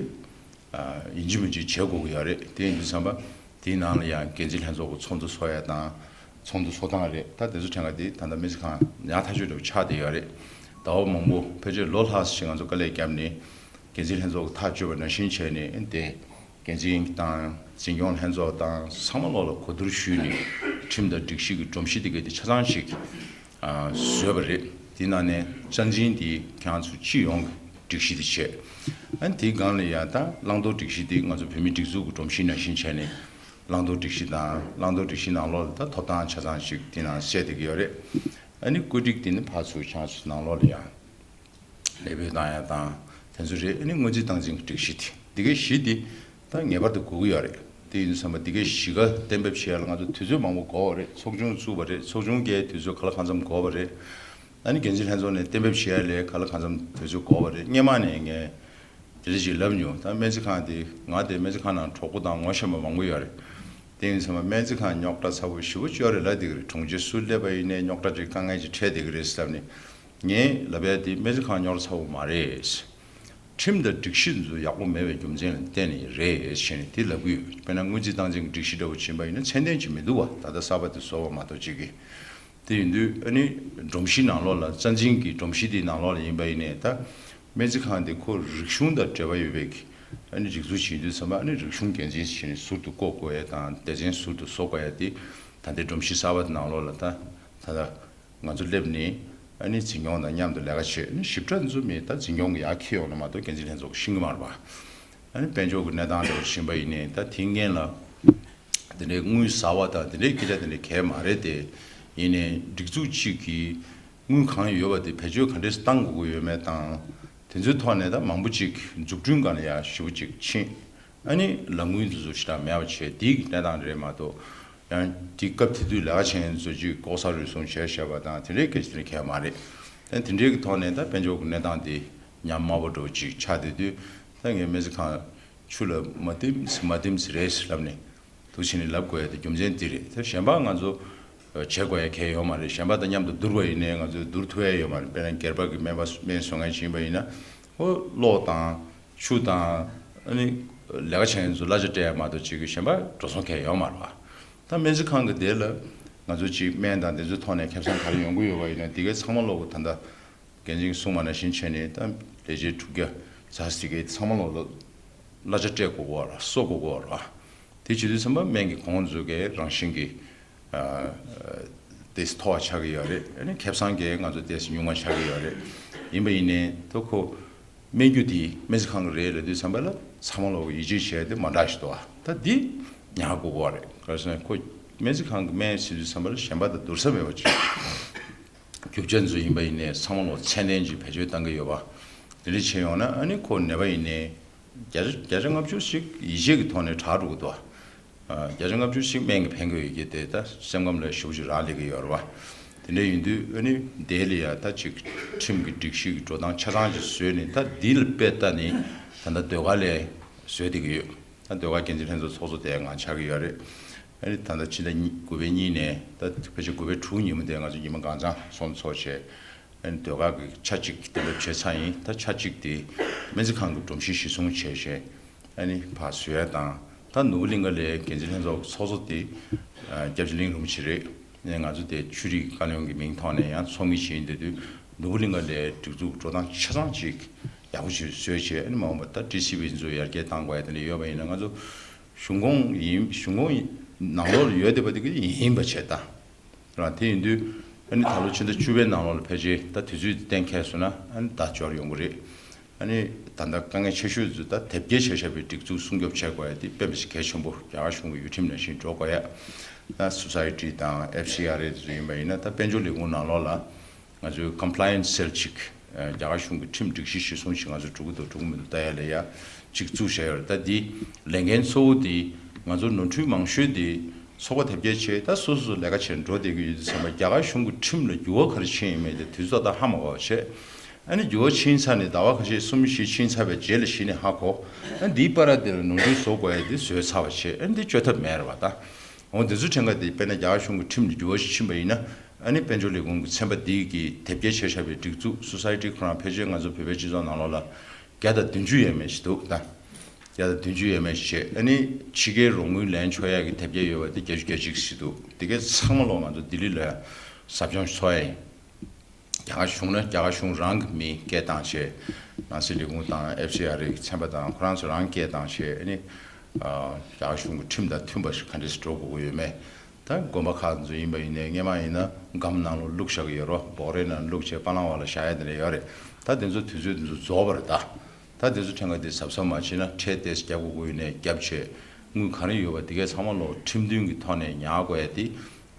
ཡིན་གཅིག་མིན་གཅིག་བྱེད་དགོས་ཀྱི་ཡོད་རེད། དེ་ཡིན་དུས་ཙམ་པ་དེའི་ནང་ལ་ཡང་འགན་འཛིན་ལྷན་ཚོགས་ཀྱི་ཚོགས་འདུ་ཚོགས་ཡ་དང་། ཚོགས་འདུ་ཚོགས་སྟངས་རེད། ད་དེ་ཚོ་ཕྲན་ག་དེ་ད་ལྟ་སྨན་རྩིས་ཁང་ཉག་ཐག་ཆོད་འདྲ་བོ་ཆགས་བསྡད་ཡོད་རེད། ཟླ་བ་མང་པོ་ཕལ་ཆེར་ལོ་ལྷག་ཙམ་ཞིག་ང་ཚོ་དཀའ་ལས་བརྒྱབ་ནས་འགན་འཛིན་ལྷན་ཚོགས་ཀྱི་ཐག་གཅོད་པ་ནང་བཞིན་བྱས་ནས་དེ་འགན་འཛིན་དང་འཛིན་སྐྱོང་ལྷན་ཚོགས་དང་ཚང་མ་ལོག་ལ་གོ་བསྡུར་ཞུས་ནས་ཁྲིམས་དང་སྒྲིག་གཞི་གི་སྒྲོམ་གཞི་དེ་ག་དེ་ཆ་ཚང་ཞིག་ཨ། བཟོས་པ་རེད། དེ་ནང་ནས་རྩ་འཛིན་དེ་ཁྱེད་རང་ཚོ་སྤྱི་ཡོངས་ཀྱི་སྒྲིག་གཞི་དེ་བྱས། ཨ་ནི་དེའི་སྒང་ལ་ཡང་ད་བླང་དོར་སྒྲིག་གཞི་དེ་ང་ཚོ་བོད་མིའི་སྒྲིག་འཛུགས་ཀྱི་སྒྲོམ་གཞི་ནང་བཞིན་བྱས་ནས་བླང་དོར་སྒྲིག་གཞི་དང་བླང་དོར་སྒྲིག་གཞི་ནང་ལོགས་ལ་ད་ཐོབ་ཐང་ཆ་ཚང་ཞིག་དེ་ནང་གསལ་བསྡད་ཀྱི་ཡོད་རེད། ཨ་ནི་བཀོད་སྒྲིག་དེ་ནི་ཕར་ཚུར་ཁྱེད་རང་ཚོའི་ནང་ལོགས་ལ་ཡང་ལས་སྤེལ་བཏང་ཡ་དང་དེ་ཚོ་རེད། ཨ་ནི་སྔོན་རྩིས་སྟངས་འཛིན་གྱི་སྒྲིག་གཞི་དེ་འདི་གའི་གཞི་དེ་ད་ངེས་པར་དུ་དགོས་ཀྱི་ཡོད་རེད། དེ་ཡིན་དུས་ཙམ་པ་འདི་གའི་གཞི་ཀ་གཏན་འབེབས་བྱེད་ཡ་ལ་ང་ཚོ་དུས་ཚོད་མང་པོ་འགོར་བ་རེད། ཚོགས་ཆུང་བཙུགས་པ་རེད། ཚོགས་ཆུང་གིས་དུས་ཚོད་ག་ལ་གང་འཚམ་འགོར་བ་རེད། ཨ་ནི་འགན་འཛིན་ལྷན་ཚོགས་ནས་གཏན་འབེབས་བྱེད་ཡ་ལས་ག་ལ་གང་འཚམ་དུས་ཚོད་འགོར་བ་རེད། སྔོན་མ་ནས་ངས་དེ་འདྲ་ཞིག་ལབ་མྱོང་། ད་སྨན་རྩིས་ཁང་དེ་ང་དེ་སྨན་རྩིས་ཁང་ནང་གྲོགས་པོ་དང་ངོ་ཤེས་པ་མང་པོ་ཡོད་རེད། དེ་ཡིན་དུས་ཙམ་པ་སྨན་རྩིས་ཁང་རྙོག་དྲ་ཚ་པོ་ཞེ་པོ་ཅིག་ཡོད་རེད་ལབ་བསྡད་ཀྱི་རེད། དྲུང་ཆེ་སུ་སླེབས་པ་ཡིན་ནའི་རྙོག་དྲ་ཅིག་དཀའ་ངལ་ཅིག་འཕྲད་བསྡད་ཀྱི་རེད་ཟེར་ལབ་ནས། ངས་ལབ་ཡ་དེ་སྨན་རྩིས་ཁང་རྙོག་དྲ་ཚ་པོ་མ་རེད། ཁྲིམས་དང་སྒྲིག་གཞི་ཚོ་ཡག་པོ་མེད་པའི་རྒྱུ་མཚན་ལ་བརྟེན་ནས་རེད་ཟེར་ནས་དེ་ལབ་ཀྱི་ཡོད། དཔེར་ན་སྔོན་རྩིས་སྟངས་འཛིན་གྱི་སྒྲིག་གཞི་འདྲ་བོ་ཕྱིན་པ་ཡིན་ན་ཚད་ལྡན་ཅིག་མི་འདུག་བ། ད་ལྟ་གསར་པ་དེ་བཟོ་བ་མ་གཏོགས་གཅིག་གིས། དེ་ཡིན་དུས་ཨ་ནི་སྒྲོམ་གཞི་ནང་ལོགས་ལ་རྩ་འཛིན་གྱི་སྒྲོམ་གཞི་དེའི་ནང་ལོགས་ལ་ཡིན་པ་ཡིན་ནའི་ད་སྨན་རྩིས་ཁང་དེ་ཁོ་རིག་གཞུང་དང་འབྲེལ་བ་ཡོད་པའི་གི་ཨ་ནི་སྒྲིག་འཛུགས་བྱེད་དུས་ཙམ་པ་ཨ་ནི་རིག་གཞུང་འགན་འཛིན་བྱས་ནས་ཟུར་དུ་བསྐོ་དགོས་ཡ་དང་སྡེ་ཚན་ཟུར་དུ་བཟོ་དགོས་ཡ་དེ་ད་ལྟའི་སྒྲོམ་གཞི་གསར་པ་དེ་ནང་ལོགས་ལ་ད་ད་ལྟ། ང་ཚོ་སླེབས་ནས་ཨ་ནི་འཛིན་སྐྱོང་དང་མཉམ་དུ་ལས་ཀ་བྱེད། ཨ་ནི་ཞིབ་ཕྲ་འཛུལ་མེད་ད་འཛིན་སྐྱོང་གི་ཡར་འཁྱེར་ཡོང་ན་མ་གཏོགས་འགན་འཛིན་ལྷན་ཚོགས་ཤེས་ཀྱི་མ་རེད་པ། ཨ་ནི་དཔལ་འབྱོར་གྱི་གནས་སྟངས་འདྲ་བོ་ཕྱིན་པ་ཡིན་ནའི་ད་དེའི་སྔོན་ལ་དེ་འདྲའི་དངུལ་ཟ་བ་དང་དེ་འདྲའི་སྐད་ཆ་དེ་འདྲ་གང་ཡང་མ་རེད་དེ། ཡིན་ནའི་སྒྲིག་འཛུགས་གཅིག་གིས་དངུལ་གང་ཡོད་པ་དེ་བེད་སྤྱོད་ག་འདྲས་བཏང་དགོས་ཀྱི་ཡོད་མེད་དང་། དེ་ཚོའི་ཐོག་ནས་ད་མང་པོ་ཅིག་འཛུགས་སྐྲུན་སྒང་ལ་ཡར་ཞེ་པོ་ཅིག་ཕྱིན། ཨ་ནི་ལག་དངུལ་འདི་ཚོ་ཞེ་དྲག་མེད་པ་བྱས་དེའི་གནས་སྟངས་རེད་མ་གཏོགས། ཡང་དེ་སྐབས་དེ་དུས་ལས་ཀ་བྱེད་མཁན་ཚོ་ཅིག་ལྐོག་ཟ་རུལ་སུངས་བྱས་བཞག་པ་དང་དེ་འདྲའི་སྐད་ཆ་དེ་འདྲ་གང་ཡང་མ་རེད། ད་དེ་འདྲའི་གི་ཐོག་ནས་ད་དཔལ་འབྱོར་གྱི་གནས་སྟངས་དེ་ཉམས་དམའ་པོ་འདྲ་བོ་ཅིག་ཆགས་བསྡད་དུས་ད་ངས་སྨན་རྩིས་ཁང་ཆུ་ལ་མ་བསྟིམ་མ་བསྟིམ་ཟེར་རེད་ལབ་ནས་འདུག་བྱས་ནས་ལབ་དགོས་ཡ་དེ་རྒྱུ་མཚན་དེ་རེད། ད་གཞན་པ་ང་ཚོ་བྱེད་དགོས་ཡ་གང་ཡང་ཡོད་མ་རེད། གཞན་པ་དང་མཉམ་དུ་བསྡུར་བ་ཡིན་ནའི་ང་ཚོས་བསྡུར་ཐུབ་ཡ་ཡོད་མ་རེད། དཔེར་ན་སྒེར་པ་གི་སྨན་པ་སྨན་བཟོ་མཁན་ཅིག་ཡིན་པ་ཡིན་ན་ཨོ་གློག་དང་། ཆུ་དང་། ཨ་ནི་ལས་ཀ་བྱེད་མཁན་ཚོ་གླ་ཆ་སྤྲད་ཡ་མ་གཏོགས་ཅིག་གི་གཞན་པ་འགྲོ་སོང་གང་ཡང་ཡོད་མ་རེད་པ། ད་སྨན་རྩིས་ཁང་གི་དེ་ལ་ང་ཚོ་ཅིག་སྨན་དང་དེ་ཚོའི་ཐོག་ནས་ཁེ་བཟང་ག་རེ་ཡོང་གི་ཡོད་པ་ཡིན་ན་དེ་གའི་ཚང་མ་ལོག་གི་ད་ལྟ་འགན་འཛིན་གྱིས་གསུངས་པ་ནང་བཞིན་བྱས་ནས་ད་ལས་བྱེད་དྲུག་བརྒྱ་ཙམ་ཞིག་གིས་ཚང་མ་ལོག་ལ་གླ་ཆ་སྤྲད་དགོས་ཀྱི་ཡོད་རེད། གསོག་དགོས་ཀྱི་ཡོད་རེད་པ། དེ་བྱེད་དུས་ཙམ་པ་སྨན་གྱི་གོང་འཛུགས་ཀྱི་རང་བཞིན་གྱི་ཏོག་ཙམ་མཐོ་བ་ཆགས་ཀྱི་ཡོད་རེད། ཨ་ནི་ཁེ་བཟང་གིས་ང་ཚོ་ཏོག་ཙམ་ཉུང་བ་ཆགས་ཀྱི་ཡོད་རེད། ཡིན་པ་ཡིན་ནའི་ད་ཁོ་སྨན་རྒྱུ་དེ་སྨན་རྩིས་ཁང་གི་རེད་ལབ་དུས་ཙམ་པ་ལ་ཚང་མ་ལོག་ཡིད་ཆེས་བྱས་ཏེ་མ་འདྲ་ཞིག་འདུག་པ། ད་འདི་ཉར་དགོས་ཀྱི་རེད། ག་རེ་ཟེར་ན་ཁོ་སྨན་རྩིས་ཁང་གི་སྨན་ཟེར་དུས་ཙམ་པ་ལ་གཞན་པ་དང་བསྡུར་ས་མེད་པ་ཅིག་རྒྱུ་ཆ་ཚོ་ཡིན་པ་ཡིན་ནའི་ཚང་མ་ལོག་ཚད་ལྡན་ཅིག་བེད་སྤྱོད་བཏང་གི་ཡོད་པ། དེ་འདྲ་བྱས་ཡོང་ན་ཨ་ནི་ཁོ་ནད་པ་ཡིན་ནའི་བརྒྱ་ཆ་བརྒྱ་ཆ་ལྔ་བཅུ་ཞིག་ཡིད་ཆེས་ཀྱི་ཐོག་ནས་དྲག་འགྲོ་གི་འདུག་པ། བརྒྱ་ཆ་ལྔ་བཅུ་ཞིག་སྨན་གྱིས་ཕན་གྱི་ཡོད་ཀྱི་དེ་ད་སེམས་ཁམས་ལ་ཞེ་པོ་ཅིག་རག་ལས་ཀྱི་ཡོད་རེད་པ། དེ་འདྲ་ཡིན་དུས་ཨ་ནི་དེ་ལ་ཡ་ད་ཅིག་ཁྲིམས་ཀྱི་སྒྲིག་གཞི་གི་འགྲོ་སྟངས་ཆ་ཚང་ཅིག་བཟོས་ནས་ད་འདི་ལ་དཔེ་ལྟ་ནས་ད་ལྟ་ཟློས་གར་ལས་བཟོས་བསྡད་ཀྱི་ཡོད། ད་ཟློས་གར་འགན་འཛིན་ལྷན་ཚོགས་ཚོགས་གཙོ་དེ་ང་ཆགས་ཀྱི་ཡོད་རེད། ཨ་ནི་ད་ལྟ་ཕྱི་ཟླ་གཉིས་དགུ་པའི་གཉིས་ནས་ད་ཕལ་ཆེར་དགུ་པའི་དྲུག་ཉིན་མོ་དེ་ང་ཚོ་ཉི་མ་གང་ཚང་ཚོགས་འདུ་ཚོགས་བྱས། ཨ་ནི་ཟློས་གར་གྱི་ཆ་གཅིག་གཏན་འབེབས་བྱས་ཚར་ཡིན། ད་ཆ་གཅིག་དེ་སྨན་རྩིས་ཁང་གི་སྒྲོམ་གཞི་གཞི་བཟུང་བྱས་བྱས་ཨ་ནི་ཕར་བཟོ་ཡ་དང་། ད་ནོར་བུ་གླིང་ག་ལའི་འགན་འཛིན་ལྷན་ཚོགས་ཀྱི་ཚོགས་གཙོ་དེ་སྐྱབས་རྗེ་གླིང་རིན་པོ་ཆེ་རེད། ཨ་ནི་ང་ཚོ་དེ་ཆོས་རིག་བཀའ་བློན་གྱི་མིང་ཐོག་ནས་ཡང་ཚོགས་མི་བྱེད་ཡིན་དེ་དུས་ནོར་བུ་གླིང་ག་ལའི་སྒྲིག་འཛུགས་འགྲོ་སྟངས་ཆ་ཚང་ཅིག་ཡག་པོ་ཞིག་བཟོས་བྱས། ཨ་ནི་མ་འོངས་པ་ད་ཊི་སི་ཝི་ཚོ་ཡར་རྒྱས་གཏང་དགོས་ཡ་དེ་འདྲ་ཡོད་པ་ཡིན་ན་ང་ཚོ་གཞུང་ཁོངས་ཡིན། གཞུང་ཁོངས་ནང་ལོགས་ལ་ཡོད་བསྡད་པ་དེ་གི་ཡིན་པ་བྱས་ད། རང་དེ་ཡིན་དུས་ཨ་ནི་ད་ལོ་ཕྱི་ཟླ་བཅུ་པའི་ནང་ལོགས་ལ་ཕལ་ཆེར་ད་དུས་ཚོད་གཏན་འཁེལ་སོང་ན་ཨ་ནི་ད་འབྱོར་ཡོང་གི་རེད། ཨ་ནི་ད་ལྟ་དཀའ་ངལ་ཆེ་ཤོས་ཚོ་ད་དེབ་སྐྱེལ་བྱས་བཞག་པའི་སྒྲིག་འཛུགས་སྲུང་སྐྱོབ་བྱེད་དགོས་ཡ་དེ་དཔེ་མི་སྲིད་གལ་ཆེན་པོ། རྒྱ་གར་གཞུང་གི་ཡུལ་ཁྲིམས་ནང་བཞིན་འགྲོ་དགོས་ཡ། ད་སོ་སའི་ཊི་དང་ཨེཕ་སི་ཨར་ཨེ་ཚོ་ཡིན་པ་ཡིན་ན། ད་དཔལ་འབྱོར་ལས་ཁུངས་ནང་ལོགས་ལ་ང་ཚོའི་compliance cell གཅིག་རྒྱ་གར་གཞུང་གི་ཁྲིམས་སྒྲིག་གཞི་གཞིར་བཟུང་ཞིག་ང་ཚོ་འགྲོ་གི་འདུག་འགྲོ་གི་མི་འདུག་ལྟ་ཡ་ལ་ཡ་གཅིག་བཙུགས་བཞག་ཡོད་རེད། ད་འདི་ལས་འགན་གཙོ་བོ་འདི་ང་ཚོ་ནོར་འཁྲུལ་མང་ཤོས་འདི་ཚོགས་པ་དེབ་སྐྱེལ་བྱས། ད་སོ་སོ་སོ་ལས་ཀ་བྱས་འགྲོ་བསྡད་ཀྱི་ཡོད་དུས་ཙམ་པ། རྒྱ་གར་གཞུང་གི་ཁྲིམས་ལ་འགྱུར་བ་ག་རེ་ཕྱིན་ཡོད་མེད་དེ་དུས་ཚོད་ད་ཧ་མ་གོ་བ་བྱས། ཨ་ནི་འགྱུར་བ་ཕྱིན་ཚར་ནས་ཟླ་བ་ཁ་ཤས་གསུམ་བཞི་ཕྱིན་ཚར་བའི་རྗེས་ལ་གཞི་ནས་ཧ་གོ། ཨ་ནི་འདིའི་བར་དེ་ལ་ནོར་འཁྲུལ་བཟོ་དགོས་ཡ་དེ་བཟོས་ཚར་བ་བྱས། ཨ་ནི་འདི་བཅོས་ཐབས་མེད་རེད་བ་ད། འོ་འདི་ཚོ་ཕྲན་ཁ་དེ་དཔེར་ན་རྒྱ་གར་གཞུང་གི་ཁྲིམས་ལ་འགྱུར་བ་ཞིག་ཕྱིན་པ་ཡིན་ན། ཨ་ནི་དཔལ་འབྱོར་ལས་ཁུངས་ཀྱི་ཚན་པ་འདི་གི་དེབ་སྐྱེལ་བྱས་བཞག་པའི་སྒྲིག་འཛུགས་སོ་སའི་ཊི་ཁོ་རང་ཕལ་ཆེར་ང་ཚོ་བོད་པའི་སྤྱི་ཚོགས་ནང་ལོགས་ལ་བརྒྱ་དང་བདུན་ཅུ་ཡས་མས་ཞིག་འདུག་ད། བརྒྱ་དང་བདུན་ཅུ་ཡས་མས་ཞིག་བྱས། ཨ་ནི་ཕྱི་རྒྱལ་རོགས་དངུལ་ལེན་ཆོག་ཡ་གི་དེབ་སྐྱེལ་ཡོད་པ་དེ་བརྒྱད་ཅུ་གྱ་གཅིག་ཞིག་འདུག་དེ་གའི་ཚང་མ་ལོག་ང་ཚོ་ལྡི་ལི་ལ་ཟབ་སྦྱོང་ཞིག་ཚོགས་ཡ་ཡིན། རྒྱ་གར་གཞུང་ནས་རྒྱ་གར་གཞུང་རང་གི་མི་སྐད་བཏང་བྱས། ནང་སྲིད་ལས་ཁུངས་དང་ཨེཕ་སི་ཨར་ཨེ་གི་ཚན་པ་དང་ཁོ་རང་ཚོ་རང་སྐད་བཏང་བྱས། ཨ་ནི་ཨ་རྒྱ་གར་གཞུང་གི་ཁྲིམས་དང་མཐུན་པ་ཞིག་ག་འདྲས་སེ་འགྲོ་དགོས་ཀྱི་ཡོད་མེད། ད་དགོན་པ་ཁག་ཚོ་ཡིན་པ་ཡིན་ནའི། སྔོན་མ་ཡིན་ན་སྒམ་ནང་ལ་བླུགས་བཞག་གི་ཡོད་རེད། འབོག་རའི་ནང་བླུགས་བྱས་པ་ལང་བ་ལ་བཞག་ཡ་དེ་འདྲ་ཡོད་རེད། ད་དེ་ཚོ་དུས་ཚོད་དེ་ཚོ་རྫོགས་པ་རེད་ད། ད་དེ་ཚོ་ཕྲན་ཁ་དེ་གཟབ་གཟབ་མ་བྱས་ན་ཁྲལ་ཏོག་ཙམ་རྒྱག་དགོས་ཀྱི་ཡོད་ནའི་རྒྱབ་བྱས། དངུལ་ག་རེ་ཡོད་པ་དེ་གའི་ཚང་མ་ལོག་ཁྲིམས་མཐུན་གྱི་ཐོག་ནས་ཉར་དགོས་ཡ་དེ་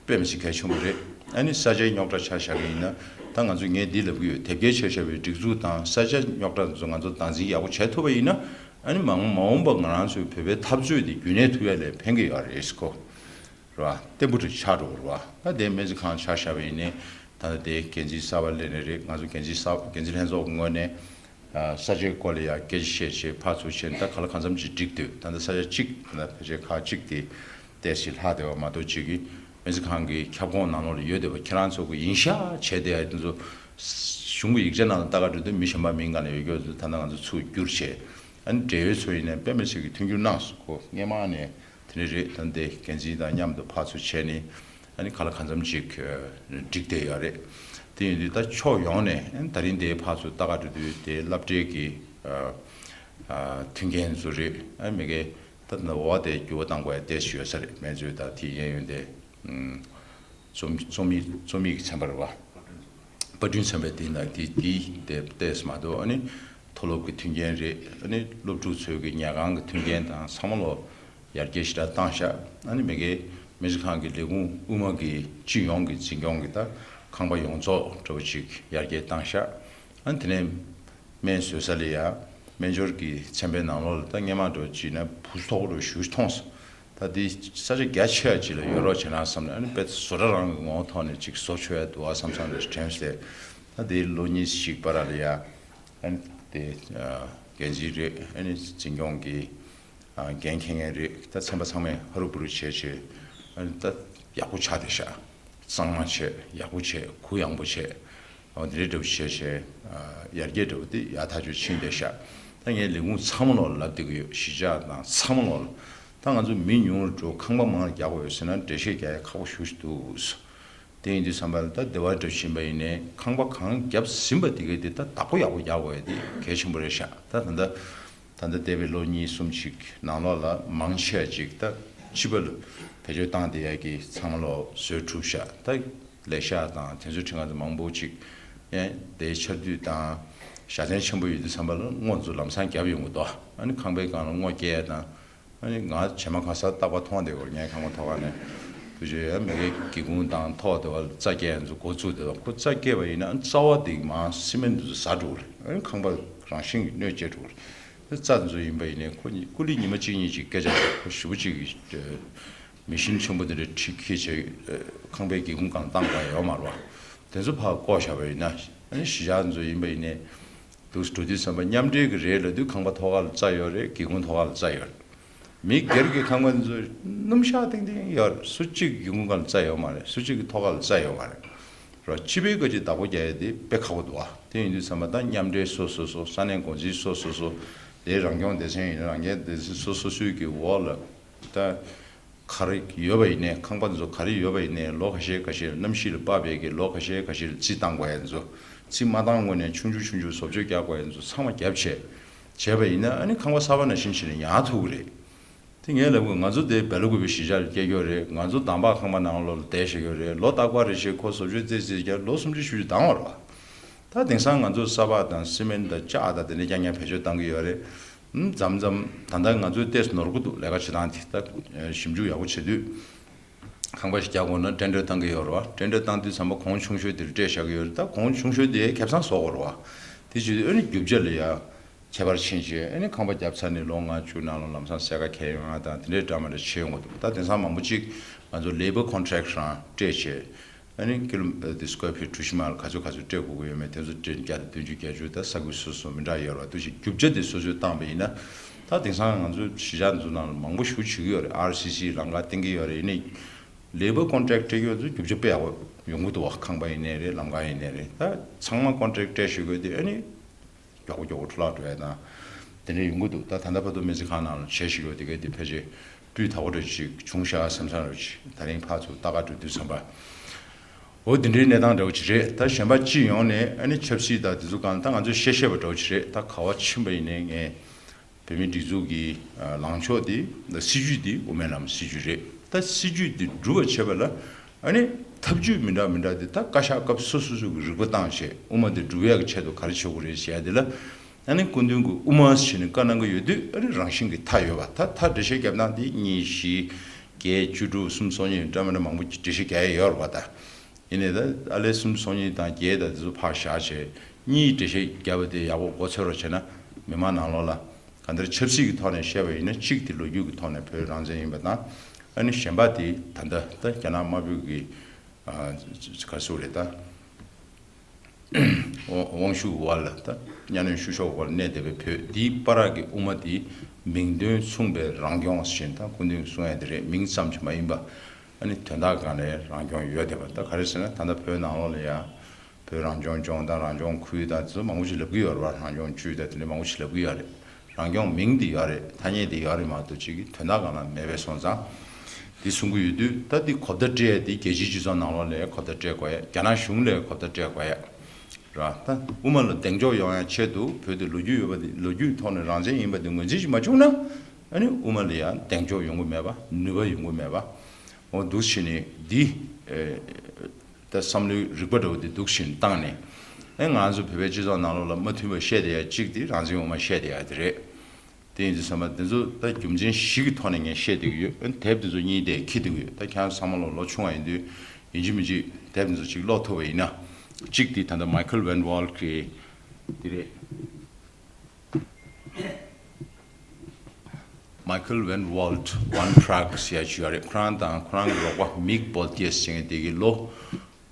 དཔེ་མི་སྲིད་གལ་ཆེན་པོ་རེད། ཨ་ནི་ས་ཆའི་རྙོག་དྲ་ཆ་བཞག་གི་ཡིན་ན། ད་ང་ཚོ་ངས་འདི་ལབ་ཀྱི་ཡོད། དེབ་སྐྱེལ་བྱས་བཞག་པའི་སྒྲིག་འཛུགས་དང་ས་ཆ་རྙོག་དྲ་ཚོ་ང་ཚོ་སྟངས་འཛིན་ཡག་པོ་བྱས་ཐུབ་པ་ཡིན་ན། ཨ་ནི་མ་འོངས་མ་འོངས་པ་ང་རང་ཚོའི་བོད་པའི་འཐབ་རྩོད་དེ་རྒྱུན་གནས་ཐུབ་ཡ་ལ་ཕན་གྱི་ཡོད་རེད་ཁོ། རེད་བ། བརྟན་པོ་ཅིག་ཆགས་འགྲོ་གི་རེད་བ། ད་དེ་སྨན་རྩིས་ཁང་ཆ་བཞག་པ་ཡིན་ནའི། ད་ལྟ་དེ་འགན་འཛིན་གསར་པ་སླེབས་ནའི་རེད། ང་ཚོ་འགན་འཛིན་གསར་འགན་འཛིན་ལྷན་ཚོགས་ཀྱི་ངོས་ནས་ཨ་ས་ཆའི་སྐོར་ལ་ཡ་སྐད་ཆ་བཤད་བྱས་ཕར་ཚུར་བྱས་ནས། ད་ག་ལ་གང་འཚམ་ཅིག་འགྲིག་འདུག་ད་ལྟ་ས་ཆ་གཅིག་ད་ལྟ་ཕལ་ཆེར་ཁག་གཅིག་དེ་ཏོག་ཙམ་ལྷག་བསྡད་པ་མ་གཏོགས། གཅིག་གི་སྨན་རྩིས་ཁང་གི་ཁྱབ་ཁོངས་ནང་ལོགས་ལ་ཡོད་བསྡད་པ་ཁྱེད་རང་ཚོ་གི་ཡིན་ཤག་བྱས་བསྡད་ཡ་དེ་ཚོ་གཞུང་གི་ཡིག་ཆ་ནང་ལ་ལྟ་ག་འགྲོ་དུས་མི་གཞན་པ་མིང་གང་ལ་ཡོད་རྒྱུ་དེ་ད་ལྟ་ང་ཚོ་ཚུར་བསྒྱུར་བྱས། ཨ་ནི་འབྲེལ་ཡོད་ཚོ་ཡིན་ནའི་དཔེ་མི་སྲིད་ཀྱི་མཐུན་འགྱུར་གནང་སོང་ཁོ། སྔོན་མ་ནས་དེ་འདྲ་རེད། ད་འདི་འགན་འཛིན་དང་མཉམ་དུ་ཕར་ཚུར་བྱས་ནས། ཨ་ནི་ག་ལ་གང་འཚམ་ཅིག་འགྲིག་བསྡད་ཡོད་རེད། དེ་ཡིན་དུས་ད་ཕྱོགས་ཡོངས་ནས། ཨ་ནི་ད་རིང་དེ་ཕར་ཚུར་ལྟ་ག་འགྲོ་དུས་དེ་སློབ་གྲྭའི་གི་ཨ་ཨ་མཐུན་རྐྱེན་ཚོ་རེད། ཨ་མི་གའི་ད་ད་འོ་དེ་འགྱུར་བ་གཏང་དགོས་ཡ་ཏོག་ཙམ་ཡོད་ས་རེད། སྨན་རྩིས་ད་དེ་གཡས་གཡོན་དེ་ཨུམ་རྩོམ་རྩོམ་ཡིག་རྩོམ་ཡིག་གི་ཚན་པ་རེད་བ། པར་སྐྲུན་ཚན་པའི་དེ་ན་དེ་དེ་དེ་ཏོག་ཙམ་མ་གཏོགས། ཨ་ནི་མཐོ་སློབ་ཀྱི་མཐུན་རྐྱེན་རེད། ཨ་ནི་སློབ་ཕྲུག་ཚོའི་གི་ཉལ་ཁང་གི་མཐུན་རྐྱེན་དང་ཚང་མ་ལོ་ཡར་རྒྱས་ཞེ་དྲག་བཏང་ཤག་ཨ་ནི་མི་གའི་སྨན་རྩིས་ཁང་གི་ལས་ཁུངས་དབུ་མ་གི་སྤྱི་ཡོངས་ཀྱི་འཛིན་སྐྱོང་གི་ད་ཁང་པ་ཡོངས་རྫོགས་འདྲ་བོ་ཅིག་ཡར་རྒྱས་བཏང་ཤག་ཨ་ནི་དེ་ནས་སྨན་བཟོ་ས་ལ་ཡ་སྨན་སྦྱོར་གྱི་ཚན་པའི་ནང་ལོགས་ལ་ད་སྔོན་མ་འདྲ་བོ་བྱས་ན་བུ་མཐོ་པོ་རུ་ཞུ་མཐོང་སོང་། ད་འདི་ས་ཆ་རྒྱ་ཆེ་བ་ཅིག་ལ་ཡོད་རོགས་བྱས་ན་བསམ་ནས། ཨ་ནི་དཔེ་བཟོ་གྲྭ་རང་གི་ངོ་བོ་ཐོག་ནས་ཅིག་བཟོ་ཆོག་ཡ་འདུག་བ་བསམ་བསམ་རེ་དྲན་སོང་། ད་འདི་ལོ་གཉིས་ཤིག་བར་ལ་ཡ་ཨ་ནི་དེ་ཨ་འགན་འཛིན་རེད། ཨ་ནི་འཛིན་སྐྱོང་གི་ཨ་འགན་འཁྱེར་མཁན་རེད། ད་ཚན་པ་ཚང་མས་ཧ་རུ་བུ་རུ་བྱས་བྱས། ཨ་ནི་ད་ཡག་པོ་ཆགས་བསྡད་ཤག་གཙང་མ་བྱས། ཡག་པོ་བྱས། གུ་ཡངས་པོ་བྱས། འོ་དེ་འདྲའི་འདྲ་བོ་བྱས་བྱས། ཨ་ཡར་རྒྱས་འདྲ་བོ་དེ་ཡག་ཐག་ཆོད་ཕྱིན་བསྡད་ཤག་ད་ངས་ལས་ཁུངས་ཚང་མ་ལོག་ལ་ལབ་བསྡད་ཀྱི་ཡོད། གཞིས་ཆགས་དང་ཚང་མ་ལོག་ལ། ད་ང་ཚོ་མི་ཉུང་རུ་འགྲོ། ཁང་པ་མང་རུ་རྒྱག་དགོས་ཡོད་ཟེར་ན་འགྲེལ་བཤད་རྒྱག་ཡ་ཁག་པོ་ཞེ་པོ་ཅིག་འདུག་དེ་ཡིན་དུས་ཙམ་པ་ལ་ད་སྡེ་བ་འདྲ་བཞིན་པ་ཡིན་ནའི་ཁང་པ་གང་བརྒྱབ་ཟིན་པ་དེ་གའི་དེ་ད་བདག་པོ་ཡག་པོ་རྒྱག་དགོས་ཡ་དེ་གལ་ཆེན་པོ་རེད་ཤག་ད་ད་ལྟ་ད་ལྟ་འདས་པའི་ལོ་གཉིས་གསུམ་ཅིག་ནང་ལོགས་ལ་མང་ཆེ་བ་ཅིག་ད་སྤྱི་པ་ལ་བེད་སྤྱོད་བཏང་བསྡད་ཡ་གི་ཚང་མ་ལོག་བཟོས་གྲུབ་ཤག་ད་ལས་ཤག་དང་དེ་ཚོའི་ཁྲིམས་ཁང་ཚོ་མང་པོ་ཅིག་ཡང་དེའི་ཆར་དུས་དང་བཞའ་ཚན་ཆེན་པོ་ཡོད་དུས་ཙམ་པ་ལ་སྔོ་ཚོ་ལམ་སང་བརྒྱབ་ཡོང་གི་འདུག་ཨ་ནི་ཁང་པའི་སྒང་ལ་སྔོ་སྐྱེལ་ཡ་དང་། ཨ་ནི་ང་བྱེ་མ་གང་ས་རྟག་པར་མཐོང་བསྡད་ཡོད་རེད། ངའི་ཁང་པ་ཐོག་ཁ་ནས་དུས་ཆེན་ཡང་མི་གའི་སྒེའུ་ཁུང་དང་ཐོག་དེ་བ་རྩ་སྐྱེལ་ཡ་ཚོ་འགོ་བཙུགས་བསྡད་པ། ཁོ་རྩ་སྐྱེལ་བ་ཡིན་ན་ཨ་ནི་རྩ་བ་དེ་མར་སི་མེན་དེ་ཚོ་ཟག་འགྲོ་གི་རེད། ཨ་ནི་ཁང་པ་རང་བཞིན་གྱིས་གནོད་སྐྱེལ་འགྲོ་གི་རེད། རྩ་དེ་ཚོ་ཡིན་པ་ཡིན་ནའི་ཁོ་གཉིས་ཀུ་ལི་ཉི་མ་གཅིག་གཉིས་ཅིག་སྐད་ཆ་རེད། ཁོ་ཞེ་པོ་ཅིག་གིས་མེ་ཤིན་ཆེན་པོ་དེ་འདྲ་ཁྲིད་ཁྱེར་བྱས་ཁང་པའི་སྒེའུ་ཁུང་སྒང་བཏང་དགོས་ཡོད་མ་རེད་བ། དེ་ཚོ་ཕར་བཀོག་བཞག་པ་ཡིན་ན། ཨ་ནི་གཞིས་ཆགས་ཚོ་ཡིན་པ་ཡིན་ནའི་འདུག་སེ་འགྲོ་དུས་ཙམ་པ་མཉམ་འབྲེལ་གྱི་རེད་ལབ་དུས་ཁང་པ་ཐོག་ཁ་ལ་རྩ་ཡོད་རེད། སྒེའུ་ཁུང་ཐོག་ཁ་ལ་རྩ་ཡོད་རེད། མི་སྒེར་གྱི་ཁང་པ་ཚོ་སྣུམ་ཤག་ཏིང་ཏིང་ཡོད་རེད། སུ་གཅིག་གི་སྒེའུ་ཁུང་སྒང་ལ་རྩ་ཡོད་མ་རེད། སུ་གཅིག་གི་ཐོག་ཁ་ལ་རྩ་ཡོད་མ་རེད། རོ་སྤྱི་པའི་བཀའ་སྤྱི་བདག་པོ་རྒྱག་ཡ་དེ་དཔེ་ཁག་པོ་འདུག་ཨ། དེ་ཡིན་དུས་ཙམ་པ་ད་མཉམ་འབྲེལ་སོ་སོ་སོ་ས་གནས་འགོ་འཛིན་སོ་སོ་སོ། དེ་རང་སྐྱོང་སྡེ་ཚན་ཡིན་ན་རང་སྐྱོང་སྡེ་ཚན་སོ་སོ་སོའི་གི་འོག་ལ་ད། ག་རེ་ཡོད་པ་ཡིན་ནའི་ཁང་པ་འདི་ཚོ་ག་རེ་ཡོད་པ་ཡིན་ནའི་ལོ་ཁ་ཤས་ཁ་ཤས་གནམ་གཤིས་ལ་དཔག་པའི་གི་ལོ་ཁ་ཤས་ཁ་ཤས་ལ་རྩི་བཏང་དགོས་ཡ་འདི་ཚོ། རྩི་མ་བཏང་སྔོན་ནས་ཆུང་ཆུང་ཆུང་ཆུང་བཟོ་བཅོས་རྒྱག་དགོས་ཡ་འདི་ཚོ་ཚང་མ་བརྒྱབ་བྱས་བྱས་པ་ཡིན་ན། ཨ་ནི་ཁང་པ་གསར་པ་ནང་བཞིན་བྱས་ནས་ཉར་ཐུབ་ཀྱི་རེད། དེ་ངས་ལབ་དགོས། ང་ཚོ་དེ་སྦེལ་ཀོབ་པའི་གཞིས་ཆགས་ལ་སྐྱེས་ཡོད་རེད། ང་ཚོ་འདམ་བག་ཁང་པ་ནང་ལོགས་ལ་བསྡད་བཞག་ཡོད་རེད། ལོ་རྟག་པར་རེ་བཞིན་ཁོ་བཟོ་བཅོས་རྩེ་རྩེ་རྒྱག་ལོ་སུམ་ཅུ་བཞི་བཅུ་ལྡང་བ་རེད་བ། ད་དེང་སང་ང་ཚོ་ས་ཕག་དང་སི་མེན་དང་ལྕགས་དང་དེ་འདྲ་རྐྱང་རྐྱང་བེད་སྤྱོད་བཏང་གི་ཡོད་རེད། ཨུམ། མཚམས་མཚམས་ད་ལྟ་ང་ཚོའི་ཏོག་ཙམ་ནོར་གྱི་འདུག་ལས་ཀ་བྱེད་སྟངས་དེ་ད་ཞིབ་འཇུག་ཡག་པོ་བྱེད་དུས། ཁང་པ་ཞིག་རྒྱག་དགོས་ན་ཊེན་ཌར་བཏང་གི་ཡོད་རེད་བ། ཊེན་ཌར་བཏང་དུས་ཙམ་པ་གོང་ཆུང་ཤོས་དེར་སྤྲད་བཞག་གི་ཡོད་རེད། ད་གོང་ཆུང་ཤོས་དེ་ཁེ་བཟང་བཟོ་དགོས་རེད་བ། དེ་བྱེད་དུས་ཨ་ནི་རྒྱུ་ཆ་ལ་ཡ་ཁྱད་པར་ཕྱིན་བྱས། ཨ་ནི་ཁང་པ་བརྒྱབ་ཚར་ནས་ལོ་ལྔ་བཅུ་ནང་ལ་ལམ་སང་སེལ་ཁ་འཁེལ་ཡོང་ཡ་དང་དེ་འདྲའི་འདྲ་མི་འདྲ་བྱེད་ཡོང་གི་འདུག་ད་དེང་སང་མང་པོ་ཅིག་ང་ཚོ་ལེ་བར་ཀོན་ཊེག་རང་སྤྲད་བྱས། ཨ་ནི་ཀི་ལོ་དེ་སི་ཀོ་ཡར་ཕིཊ་གྲུ་བཞི་མ་ལ་ག་ཚོད་ག་ཚོད་སྤྲད་དགོས་ཀྱི་ཡོད་མེད་དེ་ཚོ་སྤྲད། བརྒྱ་དང་བདུན་ཅུ་བརྒྱད་ཅུ། ད་ས་ཁུལ་སོ་སོ་མི་འདྲ་ཡོད་རེད་བ། དེ་བཞིན་རྒྱུ་ཆ་དེ་སོ་སོས་བཏང་པ་ཡིན་ན། ད་དེང་སང་ང་ཚོ་གཞིས་ཆགས་འཛུགས་ནང་ལ་མང་པོ་ཞེ་པོ་བྱེད་ཀྱི་ཡོད་རེད། ཨར་སི་སི་ལམ་ཁ་བཏིང་གི་ཡོད་རེད། ཡིན་ནའི་ལེ་བར་ཀོན་ཊེག་སྤྲད་ཀྱི་ཡོད་ཚོ་རྒྱུ་ཆ་དཔེ་ཡག་པོ་ཡོང་གི་འདུག་བ། ཁང་པ་ཡིན་ནའི་རེད། ལམ་ཁ་ཡིན་ནའི་རེད། ད་ཚང་མ་ཀོན་ཊེག་སྤྲད་ཞུ་དགོས་དུས་ཨ་ནི་མགྱོགས་པོ་མགྱོགས་པོ་འཕྲོ་བརླག་འགྲོ་ཡ་དང་དེ་འདྲ་ཡོང་གི་འདུག་ད་ད་ལྟ་བར་དུ་སྨན་རྩིས་ཁང་ནང་ལ་བྱས་བཞག་ཡོད་དེ་གའི་དེ་ཕལ་ཆེར་སྤུས་དག་པོ་འདྲ་ཅིག་བྱུང་ཤག་བསམ་བསམ་འདྲ་ཅིག་ད་རིང་ཕར་ཚུར་ལྟ་ག་འགྲོ་དུས་ཙམ་པ། འོ་དེ་འདྲའི་གནས་སྟངས་འདྲ་བོ་ཅིག་རེད། ད་གཞན་པ་སྤྱི་ཡོངས་ནས་ཨ་ནི་ཆབ་སྲིད་དང་དེ་ཚོ་གང་ད་ང་ཚོས་བཤད་བཤད་པ་འདྲ་བོ་ཅིག་རེད། ད་ག་བ་ཕྱིན་པ་ཡིན་ནའི་ངས་བོད་མིའི་སྒྲིག་འཛུགས་ཀྱི་ལངས་ཕྱོགས་དེ་སྲིད་ཇུས་དེ་དབུ་མའི་ལམ་སྲིད་ཇུས་རེད། ད་སྲིད་ཇུས་དེ་འགྲུབ་པ་བྱེད་པ་ལ་ཨ་ནི་ཐབས་ཇུས་མི་འདྲ་མི་འདྲ་དེ་ད་བཀའ་ཤག་སྐབས་སོ་སོ་སོ་གི་རིག་པ་བཏང་བྱས་དབུ་མ་དེ་འགྲུབ་ཡག་གི་ཆེད་དུ་ག་རེ་བྱེད་དགོས་རེད་ཟེར་ཡ་དེ་ལ། ཨ་ནི་སྐུ་མདུན་གྱི་དབུ་མ་ཟེར་ནས་བཀའ་གནང་གི་ཡོད་དུས་ཨ་ནི་རང་བཞིན་གྱི་མཐའ་ཡོད་པ། ད་མཐའ་འགྲེལ་བཤད་རྒྱབ་སྟངས་དེ་གཉིས་བཞི་བརྒྱད་བཅུ་དྲུག་གསུམ་སོ་གཉིས་འདྲ་མི་འདྲ་མང་པོ་འགྲེལ་བཤད་རྒྱག་ཡ་ཡོད་རེད་པ། ད་ཡིན་ནའི་ད་ཨ་ལས་གསུམ་སོ་གཉིས་དང་བརྒྱད་དང་དེ་ཚོ་ཕར་བཞག་བྱས་གཉིས་འགྲེལ་བཤད་རྒྱབ་པ་དེ་ཡག་པོ་མགོ་ཚོད་རོགས་བྱས་ན། མི་མང་ནང་ལོགས་ལ་གང་ལྟར་ཆབ་སྲིད་ཀྱི་ཐོག་ནས་བཤད་པ་ཡིན་ན་གཅིག་དེ་ལོ་རྒྱུས་ཀྱི་ཐོག་ནས་བོད་རང་བཙན་ཡིན་པ་དང་། ཨ་ནི་གཞན་པ་དེ་ད་ལྟ་ད་རྒྱ་ནག་དམར་པོའི་གི་ཨ་ག་རེ་ཟེར་དགོས་རེད། ད་དབང་དབང་ཤུགས་འོག་ལ་ད་གཉའ་གནོན་བཤུ་གཞོག་འོག་ལ་གནས་བསྡད་པའི་བོད་འདིའི་བར་གྱི་དབུ་མ་དེ་མིང་དོན་མཚུངས་པའི་རང་སྐྱོང་ཟེར་ད་སྐུ་མདུན་གསུང་ཡ་དེ་རེད། མིང་ཙམ་གྱིས་མ་ཡིན་པ་ཨ་ནི་དོན་དག་སྒང་ནས་རང་སྐྱོང་ཡོད་བསྡད་པ། ད་ག་རེ་ཟེར་ན་ད་ལྟ་བོད་ནང་ལོགས་ལ་ཡ་བོད་རང་སྐྱོང་ལྗོངས་དང་རང་སྐྱོང་ཁུལ་དང་དེ་ཚོ་མང་པོ་ཞིག་ལབ་ཀྱི་ཡོད་རེད་བ། རང་སྐྱོང་ཅུས་དང་དེ་འདྲ་མང་པོ་ཞིག་ལབ་ཀྱི་ཡོད་རེད། རང་སྐྱོང་མིང་དེ་ཡོད་རེད། ཐ་སྙད་དེ་ཡོད་རེད་མ་གཏོགས་གཅིག་གི་དོན་དག་སྒང་ལ་མེད་པས་སོང་ཙང་། འདི་གསུང་གི་ཡོད་དུས་ད་འདི་གོ་བརྡ་སྤྲད་ཡ་དེ་རྒྱལ་སྤྱིའི་སྤྱི་ཚོགས་ནང་ལོགས་ལ་གོ་བརྡ་སྤྲད་དགོས་ཡ། རྒྱ་ནག་གཞུང་ལ་གོ་བརྡ་སྤྲད་དགོས་ཡ་ར། ད་དབུ་མ་ལ་གདེང་འཇོག་ཡོང་ཡ་ཆེད་དུ་བོད་དེ་ལོ་རྒྱུས་ཡོད་པ་དེ་ལོ་རྒྱུས་ཐོག་ནས་རང་བཙན་ཡིན་པ་དེ་ངོས་འཛིན་ཞིག་མ་བྱུང་ན་ཨ་ནི་དབུ་མ་ལ་ཡ་གདེང་འཇོག་ཡོང་གི་མེད་པ། ནུས་པ་ཡོང་གི་མེད་པ། འོ་འདུག་བྱས་ནས་འདི། ཨེ། ད་བསམ་བློའི་རིག་པ་འདྲ་བོ་དེ་འདུག་བཞིན་བཏང་ནས། ཨེ་ང་ཚོ་བོད་པའི་སྤྱི་ཚོགས་ནང་ལོགས་ལ་མ་མཐུན་པ་བཤད་བསྡད་ཡ་གཅིག་དེ་རང་བཙན་དབུ་མ་བཤད་བསྡད་ཡ་དེ་རེད། དེ་ཡིན་དུས་ཙམ་པ་འདི་ཚོ་ད་རྒྱུ་མཚན་བཞི་གི་ཐོག་ནས་ངས་བཤད་བསྡད་ཀྱི་ཡོད། ཨེ་དེབ་འདི་ཚོ་གཉིས་དེ་འཁྱེར་བསྡད་ཀྱི་ཡོད། ད་ཁྱེད་རང་ཚང་མ་ལོ་ལོ་ཆུང་བ་ཡིན་དུས་ཡིན་གཅིག་མིན་གཅིག་དེབ་འདི་ཚོ་གཅིག་ཀློག་ཐུབ་པ་ཡིན་ན། གཅིག་དེ་ད་ལྟ་མའི་ཁལ་ཝན་ཝོལ་གི་དེ་རེད། མའི་ཁལ་ཝན་ཝོལ་ཝན་ཕྲག་ཟེར་ཡ་ཅིག་ཡོད་རེད། ཁོ་རང་དང་ཁོ་རང་གི་རོགས་པ་མིག་བོལ་ཏེས་ཟེར་མཁན་དེ་གིས་ལོ་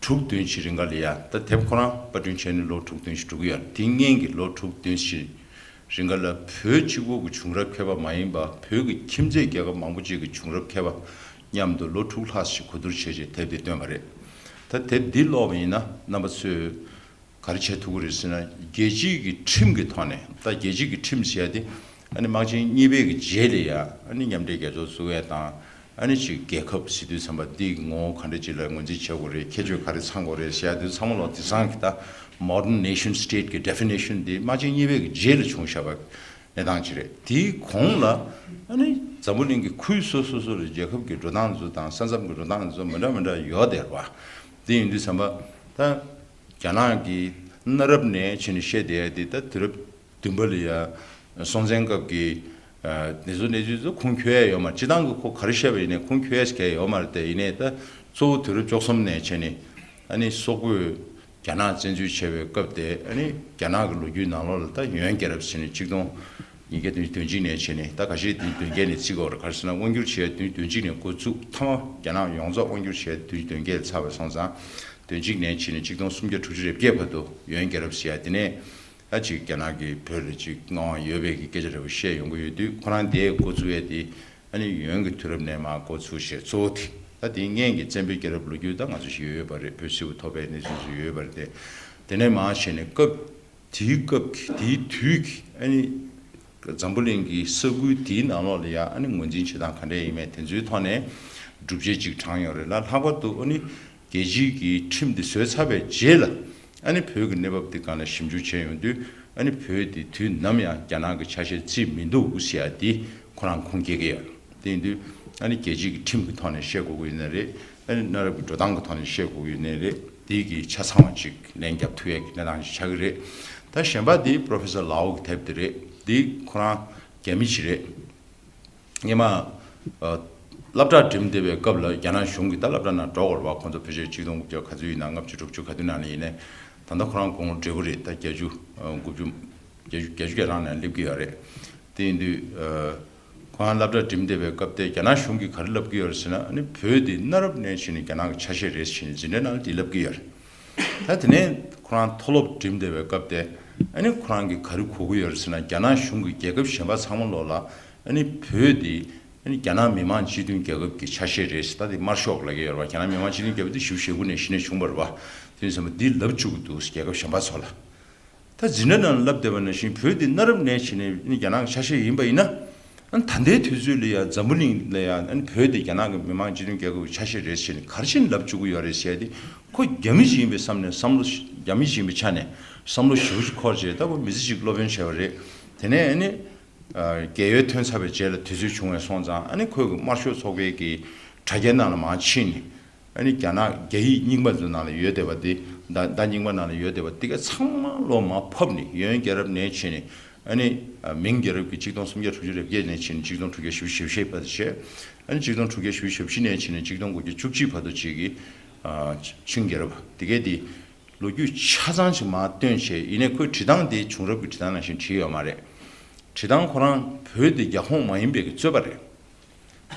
དྲུག་བདུན་ཅིག་རིང་ག་ལ་ཡ། ད་དེབ་ཁོ་རང་པར་སྐྲུན་བྱས་ནས་ལོ་དྲུག་བདུན་ཅིག་འགྲོ་གི་ཡོད་རེད། དེ་སྔོན་གྱི་ལོ་དྲུག་བདུན་ཅིག་རིང་ག་ལ་བོད་གཅིག་པོ་གི་བྱུང་རབས་མཁས་པ་མ་ཡིན་པ་བོད་ཀྱི་ཁྱིམ་མཚེས་རྒྱལ་ཁབ་མང་པོ་ཅིག་གི་བྱུང་རབས་མཁས་པ་མཉམ་དུ་ལོ་དྲུག་ལྷག་ཅིག་གོ་བསྡུར་བྱས་རྗེས་དེབ་དེ་བཏོན་པ་རེད། ད་དེབ་འདི་ཀློག་པ་ཡིན་ན་རྣམ་པ་ཚོས། ག་རེ་བྱེད་ཐུབ་ཀྱི་རེད་ཟེར་ན། རྒྱལ་སྤྱིའི་གི་ཁྲིམས་ཀྱི་ཐོག་ནས། ད་རྒྱལ་སྤྱིའི་གི་ཁྲིམས་ཟེར་ཡ་དེ་ཨ་ནི་དམག་ཆེན་གཉིས་པའི་གི་རྗེས་ལ་ཡ་ཨ་ནི་མཉམ་འབྲེལ་རྒྱལ་ཚོགས་བཙུགས་ཡ་དང་། ཨ་ནི་ཅིག་རྒྱལ་ཁབ་ཟེར་དུས་ཙམ་པ་འདི་གི་ངོ་བོ་ག་འདྲ་ཅིག་ལ་ངོས་འཛིན་བྱེད་དགོས་རེད། ཁྱད་ཆོས་ག་རེ་ཚང་དགོས་རེད་ཟེར་ཡ་དེ་ཚང་མ་ལོག་དེང་སང་གི་ད་མོ་ཌརན་ནེ་ཤན་སི་ཊེ་ཊི་གི་ཌེ་ཕི་ནེ་ཤན་དེ་དམག་ཆེན་གཉིས་པའི་གི་རྗེས་ལ་བྱུང་བཞག་པ་གནས་སྟངས་ཅིག་རེད། དེའི་གོང་ལ་ཨ་ནི་འཛམ་བུ་གླིང་གི་ཁུལ་སོ་སོ་སོ་ལ་རྒྱལ་ཁབ་ཀྱི་འགྲོ་སྟངས་དེ་ཚོ་དང་ས་མཚམས་ཀྱི་འགྲོ་སྟངས་དེ་ཚོ་མི་འདྲ་མི་འདྲ་ཡོད་དེ་རེད་བ། དེ་ཡིན་དུས་ཙམ་པ་ད། རྒྱ་ནག་གིས་གནའ་རབས་ནས་བྱས་ནས་བཤད་བསྡད་ཡ་དེ་ད་དུས་རབས་བདུན་པ་ལ་ཡ་སྲོང་བཙན་སྐབས་ཀྱི་ཨ་འདི་ཚོ་གནས་ཚུལ་ཚོ་ཁུངས་འཁྱོལ་ཡ་ཡོད་མ་རེད། སྤྱིར་བཏང་གི་ཁོ་ག་རེ་བཤད་པ་ཡིན་ནའི་ཁུངས་འཁྱོལ་ཡ་ཞིག་གང་ཡང་ཡོད་མ་རེད་དེ། ཡིན་ནའི་ད་གཙོ་བོ་དུས་རབས་བཅུ་གསུམ་ནས་བྱས་ནས་ཨ་ནི་སོག་པོས་རྒྱ་ནག་བཙན་འཛུལ་བྱས་པའི་སྐབས་དེ་ཨ་ནི་རྒྱ་ནག་གི་ལོ་རྒྱུས་ནང་ལོགས་ལ་ད་ཡོན་རྒྱལ་རབས་ཟེར་ནས་ཆིག་སྟོང་ཉིས་བརྒྱ་བདུན་ཅུ་དོན་གཅིག་ནས་བྱས་ནས། ད་ཁ་ཤས་དེ་དོན་བརྒྱད་ནས་བརྩི་དགོས་རེད། ག་རེ་ཟེར་ན་དབང་སྒྱུར་བྱས་དོན་དོན་གཅིག་ནས་འགོ་བཙུགས། མཐའ་མ་རྒྱ་ནག་ཡོངས་རྫོགས་དབང་སྒྱུར་བྱས་དོན་དོན་བརྒྱད་ལ་ཚར་བ་སོང་ཙང་། དོན་གཅིག་ནས་བྱས་ནས་ཆིག་སྟོང་སུམ་བརྒྱ་དྲུག་ཅུ་རེ་བརྒྱད་བར་དུ་ཡོན་རྒྱལ་རབས་ཟེར་ཡ་དེ་ནས་ད་ཅིག་རྒྱ་ནག་གིས་བོད་ལ་ཅིག་མངའ་དབང་ཡོད་པའི་གི་སྐད་ཆ་འདྲ་བོ་བཤད་ཡོང་གི་ཡོད་དུས། ཁོ་རང་དེའི་འགོ་བཙུགས་ཡ་དེ་ཨ་ནི་ཡོན་གྱི་དུས་རབས་ནས་མར་འགོ་ཚུགས་བྱས་གཙོ་བོ་དེ། ད་དེའི་སྔོན་གྱི་བཙན་པོའི་རྒྱལ་རབས་ལོ་རྒྱུས་ད་ང་ཚོ་ཞིག་ཡོད་པ་རེད། བོད་སིལ་བུ་ཐོར་པའི་གནས་ཚུལ་ཚོ་ཡོད་པ་རེད་དེ། དེ་ནས་མར་བྱས་ནས་སྐབས་དེའི་སྐབས་ཀྱི་དེའི་དུས་ཀྱི་ཨ་ནི་འཛམ་བུ་གླིང་གི་ས་ཁུལ་དེའི་ནང་ལོགས་ལ་ཡ་ཨ་ནི་ངོས་འཛིན་བྱེད་སྟངས་ག་འདྲ་ཡིན་མིན་དེ་ཚོའི་ཐོག་ནས་སྒྲུབ་བྱེད་ཅིག་དྲངས་ཡོད་རེད་ལ། ལྷག་པར་དུ་ཨ་ནི་རྒྱལ་སྤྱིའི་གི་ཁྲིམས་དེ་བཟོས་ཚར་བའི་རྗེས་ལ་ཨ་ནི་བོད་ཀྱི་གནས་བབ་དེ་སྒང་ལ་ཞིབ་འཇུག་བྱས་ཡོང་དུས་ཨ་ནི་བོད་དེ་དུས་ནམ་ཡང་རྒྱ་ནག་གི་ཆ་ཤས་བརྩིས་མི་འདུག་ཟེར་ཡ་དེ་ཁོ་རང་ཁུངས་སྐྱེལ་གྱི་ཡོད། དེ་ཡིན་དུས་ཨ་ནི་རྒྱལ་སྤྱིའི་གི་ཁྲིམས་ཀྱི་ཐོག་ནས་བཤད་དགོས་ཀྱི་ཡོད་ནའི་རེད། ཨ་ནི་གནའ་རབས་ཀྱི་འགྲོ་སྟངས་ཀྱི་ཐོག་ནས་བཤད་དགོས་ཀྱི་ཡོད་ནའི་རེད། འདི་གི་ཆ་ཚང་བ་ཅིག་ལན་རྒྱབ་ཐུབ་ཡས་ཀྱི་གནས་སྟངས་ཅིག་ཆགས་ཀྱི་རེད། ད་གཞན་པ་འདི་Professor Lau་གི་དེབ་དེ་རེད། འདི་ཁོ་རང་རྒྱ་མི་ཞིག་རེད། སྔོན་མ་ཨ་སློབ་གྲྭ་འགྲིམས་བསྡད་པའི་སྐབས་ལ་རྒྱ་ནག་གཞུང་གིས་ད་སློབ་གྲྭ་ནང་འགྲོ་དགོས་རེད་བ། ཁོང་ཚོ་ཕལ་ཆེར་ཆིག་སྟོང་དགུ་བརྒྱ་ག་ཚོད་ཡིན་ན་ལྔ་བཅུ་དྲུག་ཅུ་ག་དུས་ནང་ལ་ཡིན་ནའི་ད་ལྟ་ཁོ་རང་དགུང་ལོ་བགྲེས་པོ་རེད། ད་བརྒྱད་ཅུ་ཨ་དགུ་བཅུ་བརྒྱད་ཅུ་བརྒྱད་ཅུ་གྱ་གྲངས་ནང་སླེབས་ཀྱི་ཡོད་རེད། དེ་ཡིན་དུས་ཨ་ཁོ་རང་སློབ་གྲྭ་འགྲིམས་བསྡད་པའི་སྐབས་དེ་རྒྱ་ནག་གཞུང་གིས་ག་རེ་ལབ་ཀྱི་ཡོད་རེད་ཟེར་ན། ཨ་ནི་བོད་འདི་གནའ་རབས་ནས་བྱས་ནས་རྒྱ་ནག་གི་ཆ་ཤས་རེད་ཟེར་ནས་འཛིན་གྲྭའི་ནང་ལ་དེ་ལབ་ཀྱི་ཡོད་རེད། ད་དེ་ནས་ཁོ་རང་མཐོ་སློབ་འགྲིམས་བསྡད་པའི་སྐབས་དེ་ཨ་ནི་ཁོ་རང་གིས་ག་རེ་གོ་གི་ཡོད་རེད་ཟེར་ན། རྒྱ་ནག་གཞུང་གིས་རྒྱལ་ཁབ་གཞན་པ་ཚང་མ་ལོག་ལ་ཨ་ནི་བོད་འདི་ཨ་ནི་རྒྱ་ནག་མི་དམངས་སྤྱི་མཐུན་རྒྱལ་ཁབ་ཀྱི་ཆ་ཤས་རེད་ཟེར། ད་དེ་དམར་ཤོག་ལབ་ཀྱི་ཡོད་རེད་བ། རྒྱ་ནག་མི་དམངས་སྤྱི་མཐུན་རྒྱལ་ཁབ་དེ་ཞེ་པོ་ཞེ་པོ་ནས་གཞི་ནས་བྱུང་བ་རེད་བ། དེ་ཡིན་ཙང་འདི་ལབ་བཅུག་གི་འདུག་ཟེར། རྒྱལ་ཁབ་གཞན་པ་ཚོ་ལ། ད་འཛིན་གྲྭ་ནང་ལ་བསླབ་བསྡད་པ་ནང་བཞིན་བོད་འདི་གནའ་རབས་ནས་བྱས་ནས་ཨ་ནི་རྒྱ་ནག་གི་ཆ་ཤས་ཡིན་པ་ཡིན་ན། ཨ་ནི་ད་ལྟའི་དུས་ཚོད་ལ་ཡང་འཛམ་བུ་གླིང་ལ་ཡང་ཨ་ནི་བོད་འདི་རྒྱ་ནག་གི་མི་དམངས་སྤྱི་མཐུན་རྒྱལ་ཁབ་ཀྱི་ཆ་ཤས་རེད་ཟེར་ནས་ག་རེ་བྱས་ནས་ལབ་བཅུག་གི་ཡོད་རེད་ཟེར་ཏེ། ཁོ་རྒྱ་མི་ཞིག་ཡིན་པའི་བསམ་ནས་བསམ་བློ་ཞིག་རྒྱ་མི་ཞིག་ཡིན་པའི་ཆ་ནས་བསམ་བློ་ཞེ་པོ་ཅིག་འཁོར་བྱས། ད་ཁོ་མི་ཚེ་གཅིག་སློབ་ཡོན་བྱས་པ་རེད། དེ་ནས་ཨ་ནི་ཨ་རྒས་ཡོལ་ཐོན་ཚར་བའི་རྗེས་ལ་དུས་ཚོད་བྱུང་བས་སོང་ཙང་། ཨ་ནི་ཁོས་གི་དམར་ཤོག་ཚོགས་པའི་གི་དྲ་རྒྱའི་ནང་ལ་མར་ཕྱིན་ནས། ཨ་ནི་རྒྱ་ནག་རྒྱ་ཡིག་རྙིང་པ་ཚོ་ནང་ལ་ཡོད་བསྡད་པ་དེ། ཟླ་ཟླ་རྙིང་པ་ནང་ལ་ཡོད་བསྡད་པ་དེ་ག་ཚང་མ་ལོག་མར་ཕབ་ནས། ཡོན་རྒྱལ་རབས་ནས་བྱས་ནས། ཨ་ནི་ཨ་མིང་རྒྱལ་རབས་ཀྱི་ཆིག་སྟོང་སུམ་བརྒྱ་དྲུག་ཅུ་རེ་བརྒྱད་ནས་བྱས་ནས་ཆིག་སྟོང་དྲུག་བརྒྱ་བཞི་བཅུ་ཞེ་བཞི་བར་དུ་བྱས། ཨ་ནི་ཆིག་སྟོང་དྲུག་བརྒྱ་བཞི་བཅུ་ཞེ་བཞི་ནས་བྱས་ནས་ཆིག་སྟོང་དགུ་བརྒྱ་བཅུ་གཅིག་བར་དུ་བྱས་ཀྱི་ཨ་ཆིང་རྒྱལ་རབས་དེ་གས་དེ་ལོ་རྒྱུས་ཆ་ཚང་ཞིག་མར་བཏོན་བྱས། ཡིན་ནའི་ཁོའི་བྲིས་སྟངས་དེ་བྱུང་རབས་ཀྱི་བྲིས་སྟངས་ནང་བཞིན་བྲིས་ཡོད་མ་རེད། བྲིས་སྟངས་ཁོ་རང་བོད་དེ་རྒྱ་ཁོངས་མ་ཡིན་པའི་གི་རྩོད་པ་རེད།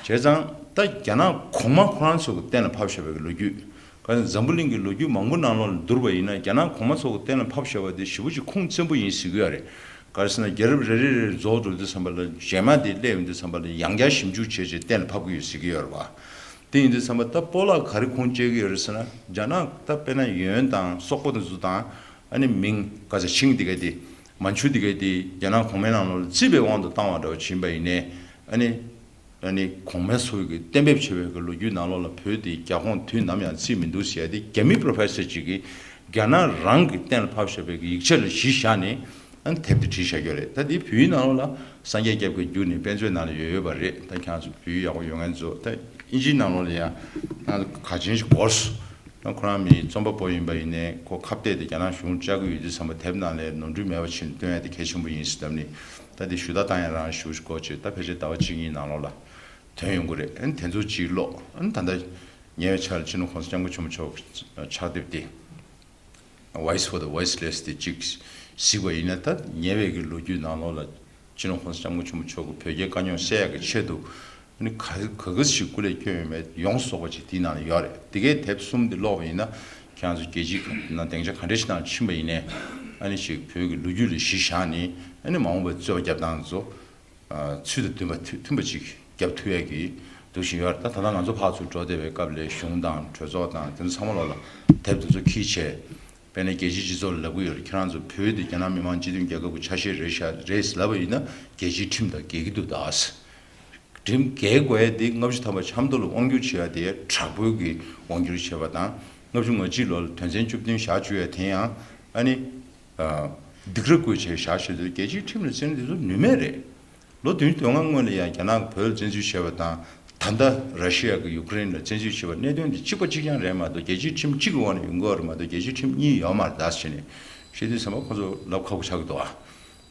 བྱས་ཙང་ད་རྒྱ་ནག་གོང་མ་ཁོ་རང་ཚོ་གི་གཏན་ལ་ཕབ་བཞག་པའི་གི་ལོ་རྒྱུས། ག་རེ་འཛམ་བུ་གླིང་གི་ལོ་རྒྱུས་མང་པོ་ནང་ལོགས་ལ་བསྡུར་བ་ཡིན་ན། རྒྱ་ནག་གོང་མ་ཚོ་གི་གཏན་ལ་ཕབ་བཞག་པ་དེ་ཞེ་པོ་ཅིག་ཁུངས་བཙན་པོ་ཡིན་ཟེར་གི་ཡོད་རེད། ག་རེ་ཟེར་ན་རྒྱལ་རབས་རེ་རེ་རེ་རྫོགས་འགྲོ་དུས་ཙམ་པ་ལ་རྗེས་མ་དེ་སླེབས་ཡོང་དུས་ཙམ་པ་ལ་ཡང་བསྐྱར་ཞིབ་འཇུག་བྱས་བྱས་གཏན་ལ་ཕབ་གི་ཡོད་ཟེར་གི་ཡོད་རེད་བ། དེ་ཡིན་དུས་ཙམ་པ་ད་སྤོ་ལགས་ག་རེ་ཁུངས་སྐྱེལ་གི་ཡོད་རེད་ཟེར་ན། རྒྱ་ནག་ད་དཔེར་ན་ཡོན་དང་སོག་པོ་དེ་ཚོ་དང་། ཨ་ནི་མིང་ག་ཚ་ཆིང་དེ་ག་དེ། མན་ཇུ་དེ་ག་དེ་རྒྱ་ནག་གོང་མའི་ནང་ལོགས་ལ་བརྩིས་པའི་དབང་དུ་བཏང་བ་འདྲ་བོ་ཕྱིན་པ་ཡིན་ནའི། ཨ་ནི་ཨ་ནི་གོང་མའི་ཚོ་གིས་གཏན་འབེབས་བྱས་པའི་གི་ལོ་རྒྱུས་ནང་ལོགས་ལ་བོད་དེ་རྒྱ་ཁོངས་དུས་ནམ་ཡང་བརྩིས་མི་འདུག་ཟེར་ཡ་དེ། རྒྱ་མི་Professor་ཅིག་གིས་རྒྱ་ནག་རང་གི་གཏན་ལ་ཕབ་བཞག་པའི་གི་ཡིག་ཆ་ལ་གཞི་བཞག་ནས། ཨ་ནི་དེབ་དེ་བྲིས་བཞག་ཡོད་རེད། ད་དེ་བོད་ཡིག་ནང་ལོགས་ལ་སངས་རྒྱས་སྐྱབས་ཀྱིས་བསྒྱུར་ནས་དཔེ་མཛོད་ནང་ལ་ཡོད་ཡོད་པ་རེད། ད་ཁྱེད་རང་ཚོ་བོད་ཡིག་ཡག་པོ་ཡོད་མཁན་ཚོ། ད་ཨིན་ཇིའི་ནང་ལོགས་ལ་ཡང་ཁྱེད་རང་ཚོ་ག་ཅན་ཞིག་འགོར་སོང་། ད་ཁོ་རང་མི་རྩོམ་པ་པོ་ཡིན་པ་ཡིན་ནའི་ཁོ་ཁ་གཏད་དེ་རྒྱ་ནག་གཞུང་བཅར་གྱི་ཡོད་དུས་ཙམ་པ་དེབ་ནང་ལ་ནོར་འཁྲུལ་མེད་པ་ཕྱིན་སྟོན་ཡ་དེ་གལ་ཆེན་པོ་ཡིན་ཟེར་ལབ་ནས། ད་དེ་ཞུ་དག་བཏང་ཡ་རང་ཞུ་དགོས་བྱས། ད་ཕལ་ཆེར་ཟླ་བ་གཅིག་གཉིས་ནང་ལོགས་ལ་ཐོན་ཡོང་གི་རེད། ཨ་ནི་དེ་ཚོ་གཅིག་ཀློག་ཨ་ནི་ད་ལྟ་ཉེ་བའི་ཆར་ལ་སྤྱི་ནོར་གོང་ས་སྐྱབས་མགོན་ཆེན་པོ་མཆོག་གི་ཕྱག་དེབ་དེ། Voice for the Voiceless་དེ་གཅིག་གཟིགས་པ་ཡིན་ན། ད་ཉེ་བའི་གི་ལོ་རྒྱུས་ནང་ལོགས་ལ་སྤྱི་ནོར་གོང་ས་སྐྱབས་མགོན་ཆེན་པོ་མཆོག་གིས་བོད་རྒྱའི་དཀའ་རྙོག་སེལ་ཡག་གི་ཆེད་དུ་ཨ་ནི་ག་ག་ག་ཞིག་སྐུ་ལས་བསྐྱོན་ཡོད་མེད་ཡོངས་རྫོགས་པ་ཅིག་དེའི་ནང་ལ་ཡོད་རེད། དེ་གའི་དེབ་གསུམ་དེ་ཀློག་པ་ཡིན་ན། ཁྱེད་རང་ཚོ་རྒྱལ་སྤྱིའི་ནང་སྡིངས་ཆ་ག་འདྲ་ཞིག་ནང་ཕྱིན་པ་ཡིན་ནའི། ཨ་ནི་ཞིག་བོད་ཀྱི་ལོ་རྒྱུས་ལ་གཞི་བཞག་ནས་ཨ་ནི་མ་འོངས་པའི་རྩོད་པ་རྒྱབ་སྟངས་ཚོ། ཨ་ཚུལ་དང་མཐུན་པ་མཐུན་མཐུན་པ་ཅིག་རྒྱབ་ཐུབ་ཡས་ཀྱི་འདུག་བཞིན་ཡོད་རེད། ད་ད་ལྟ་ང་ཚོ་ཕར་ཚུར་འགྲོ་བསྡད་པའི་སྐབས་ལ་གཞུང་དང་གྲོས་ཚོགས་དང་དེ་ཚོ་ཚང་མ་ལོགས་ལ་དེབ་དེ་ཚོ་འཁྱེར་བྱས། དཔེར་ན་རྒྱལ་སྤྱིའི་སྤྱི་ཚོགས་ལ་ལབ་ཀྱི་ཡོད་རེད། ཁྱེད་རང་ཚོ་བོད་དེ་རྒྱ་ནག་མི་དམངས་སྤྱི་མཐུན་རྒྱལ་ཁབ་ཀྱི་ཆ་ཤས་རེད་ཤག་རེད་ལབ་པ་ཡིན་ན། རྒྱལ་སྤྱིའི་ཁྲིམས་དང་འགལ་གྱི་འདུག་ད། ཁྲིམས་འགལ་དགོས་ཡ་དེ་ལྔ་བཅུ་ཐམ་པ་ཆབ་མདོ་ལ་དབང་བསྒྱུར་བྱས་པ་དེ་དྲག་པོའི་གི་དབང་བསྒྱུར་བྱས་པ་དང་། ལྔ་བཅུ་ང་གཅིག་ལོ་ལ་དོན་ཚན་བཅུ་བདུན་བཞག་བཅུག་ཡ་དེ་ཡང་ཨ་ནི། ཨ་སྡིགས་ར་བསྐུལ་བྱས་བཞག་བྱས་དུས་རྒྱལ་སྤྱིའི་ཁྲིམས་ལ་བརྩི་ན་དེ་ཚོ་ནུས་མེད་རེད། ལོ་བདུན་ཅུ་དོན་ལྔ་སྔོན་ལ་ཡང་རྒྱ་ནག་གིས་བོད་ལ་བཙན་འཛུལ་བྱས་པ་དང་། ད་ལྟ་ར་ཤི་ཡ་གིས་ཡུ་ཀེ་རེན་ལ་བཙན་འཛུལ་བྱས་པ། གནད་དོན་དེ་གཅིག་པ་གཅིག་རྐྱང་རེད་མ་གཏོགས། རྒྱལ་སྤྱིའི་ཁྲིམས་གཅིག་གི་འོག་ནས་ཡོང་གི་ཡོད་རེད་མ་གཏོགས། རྒྱལ་སྤྱིའི་ཁྲིམས་གཉིས་ཡོད་མ་རེད་ད་ཟེར་ནས་བཤད་དུས་ཙམ་པ་ཁོ་ཚོ་ལབ་ཁག་པོ་ཆགས་ཀྱི་འདུག་ཨ།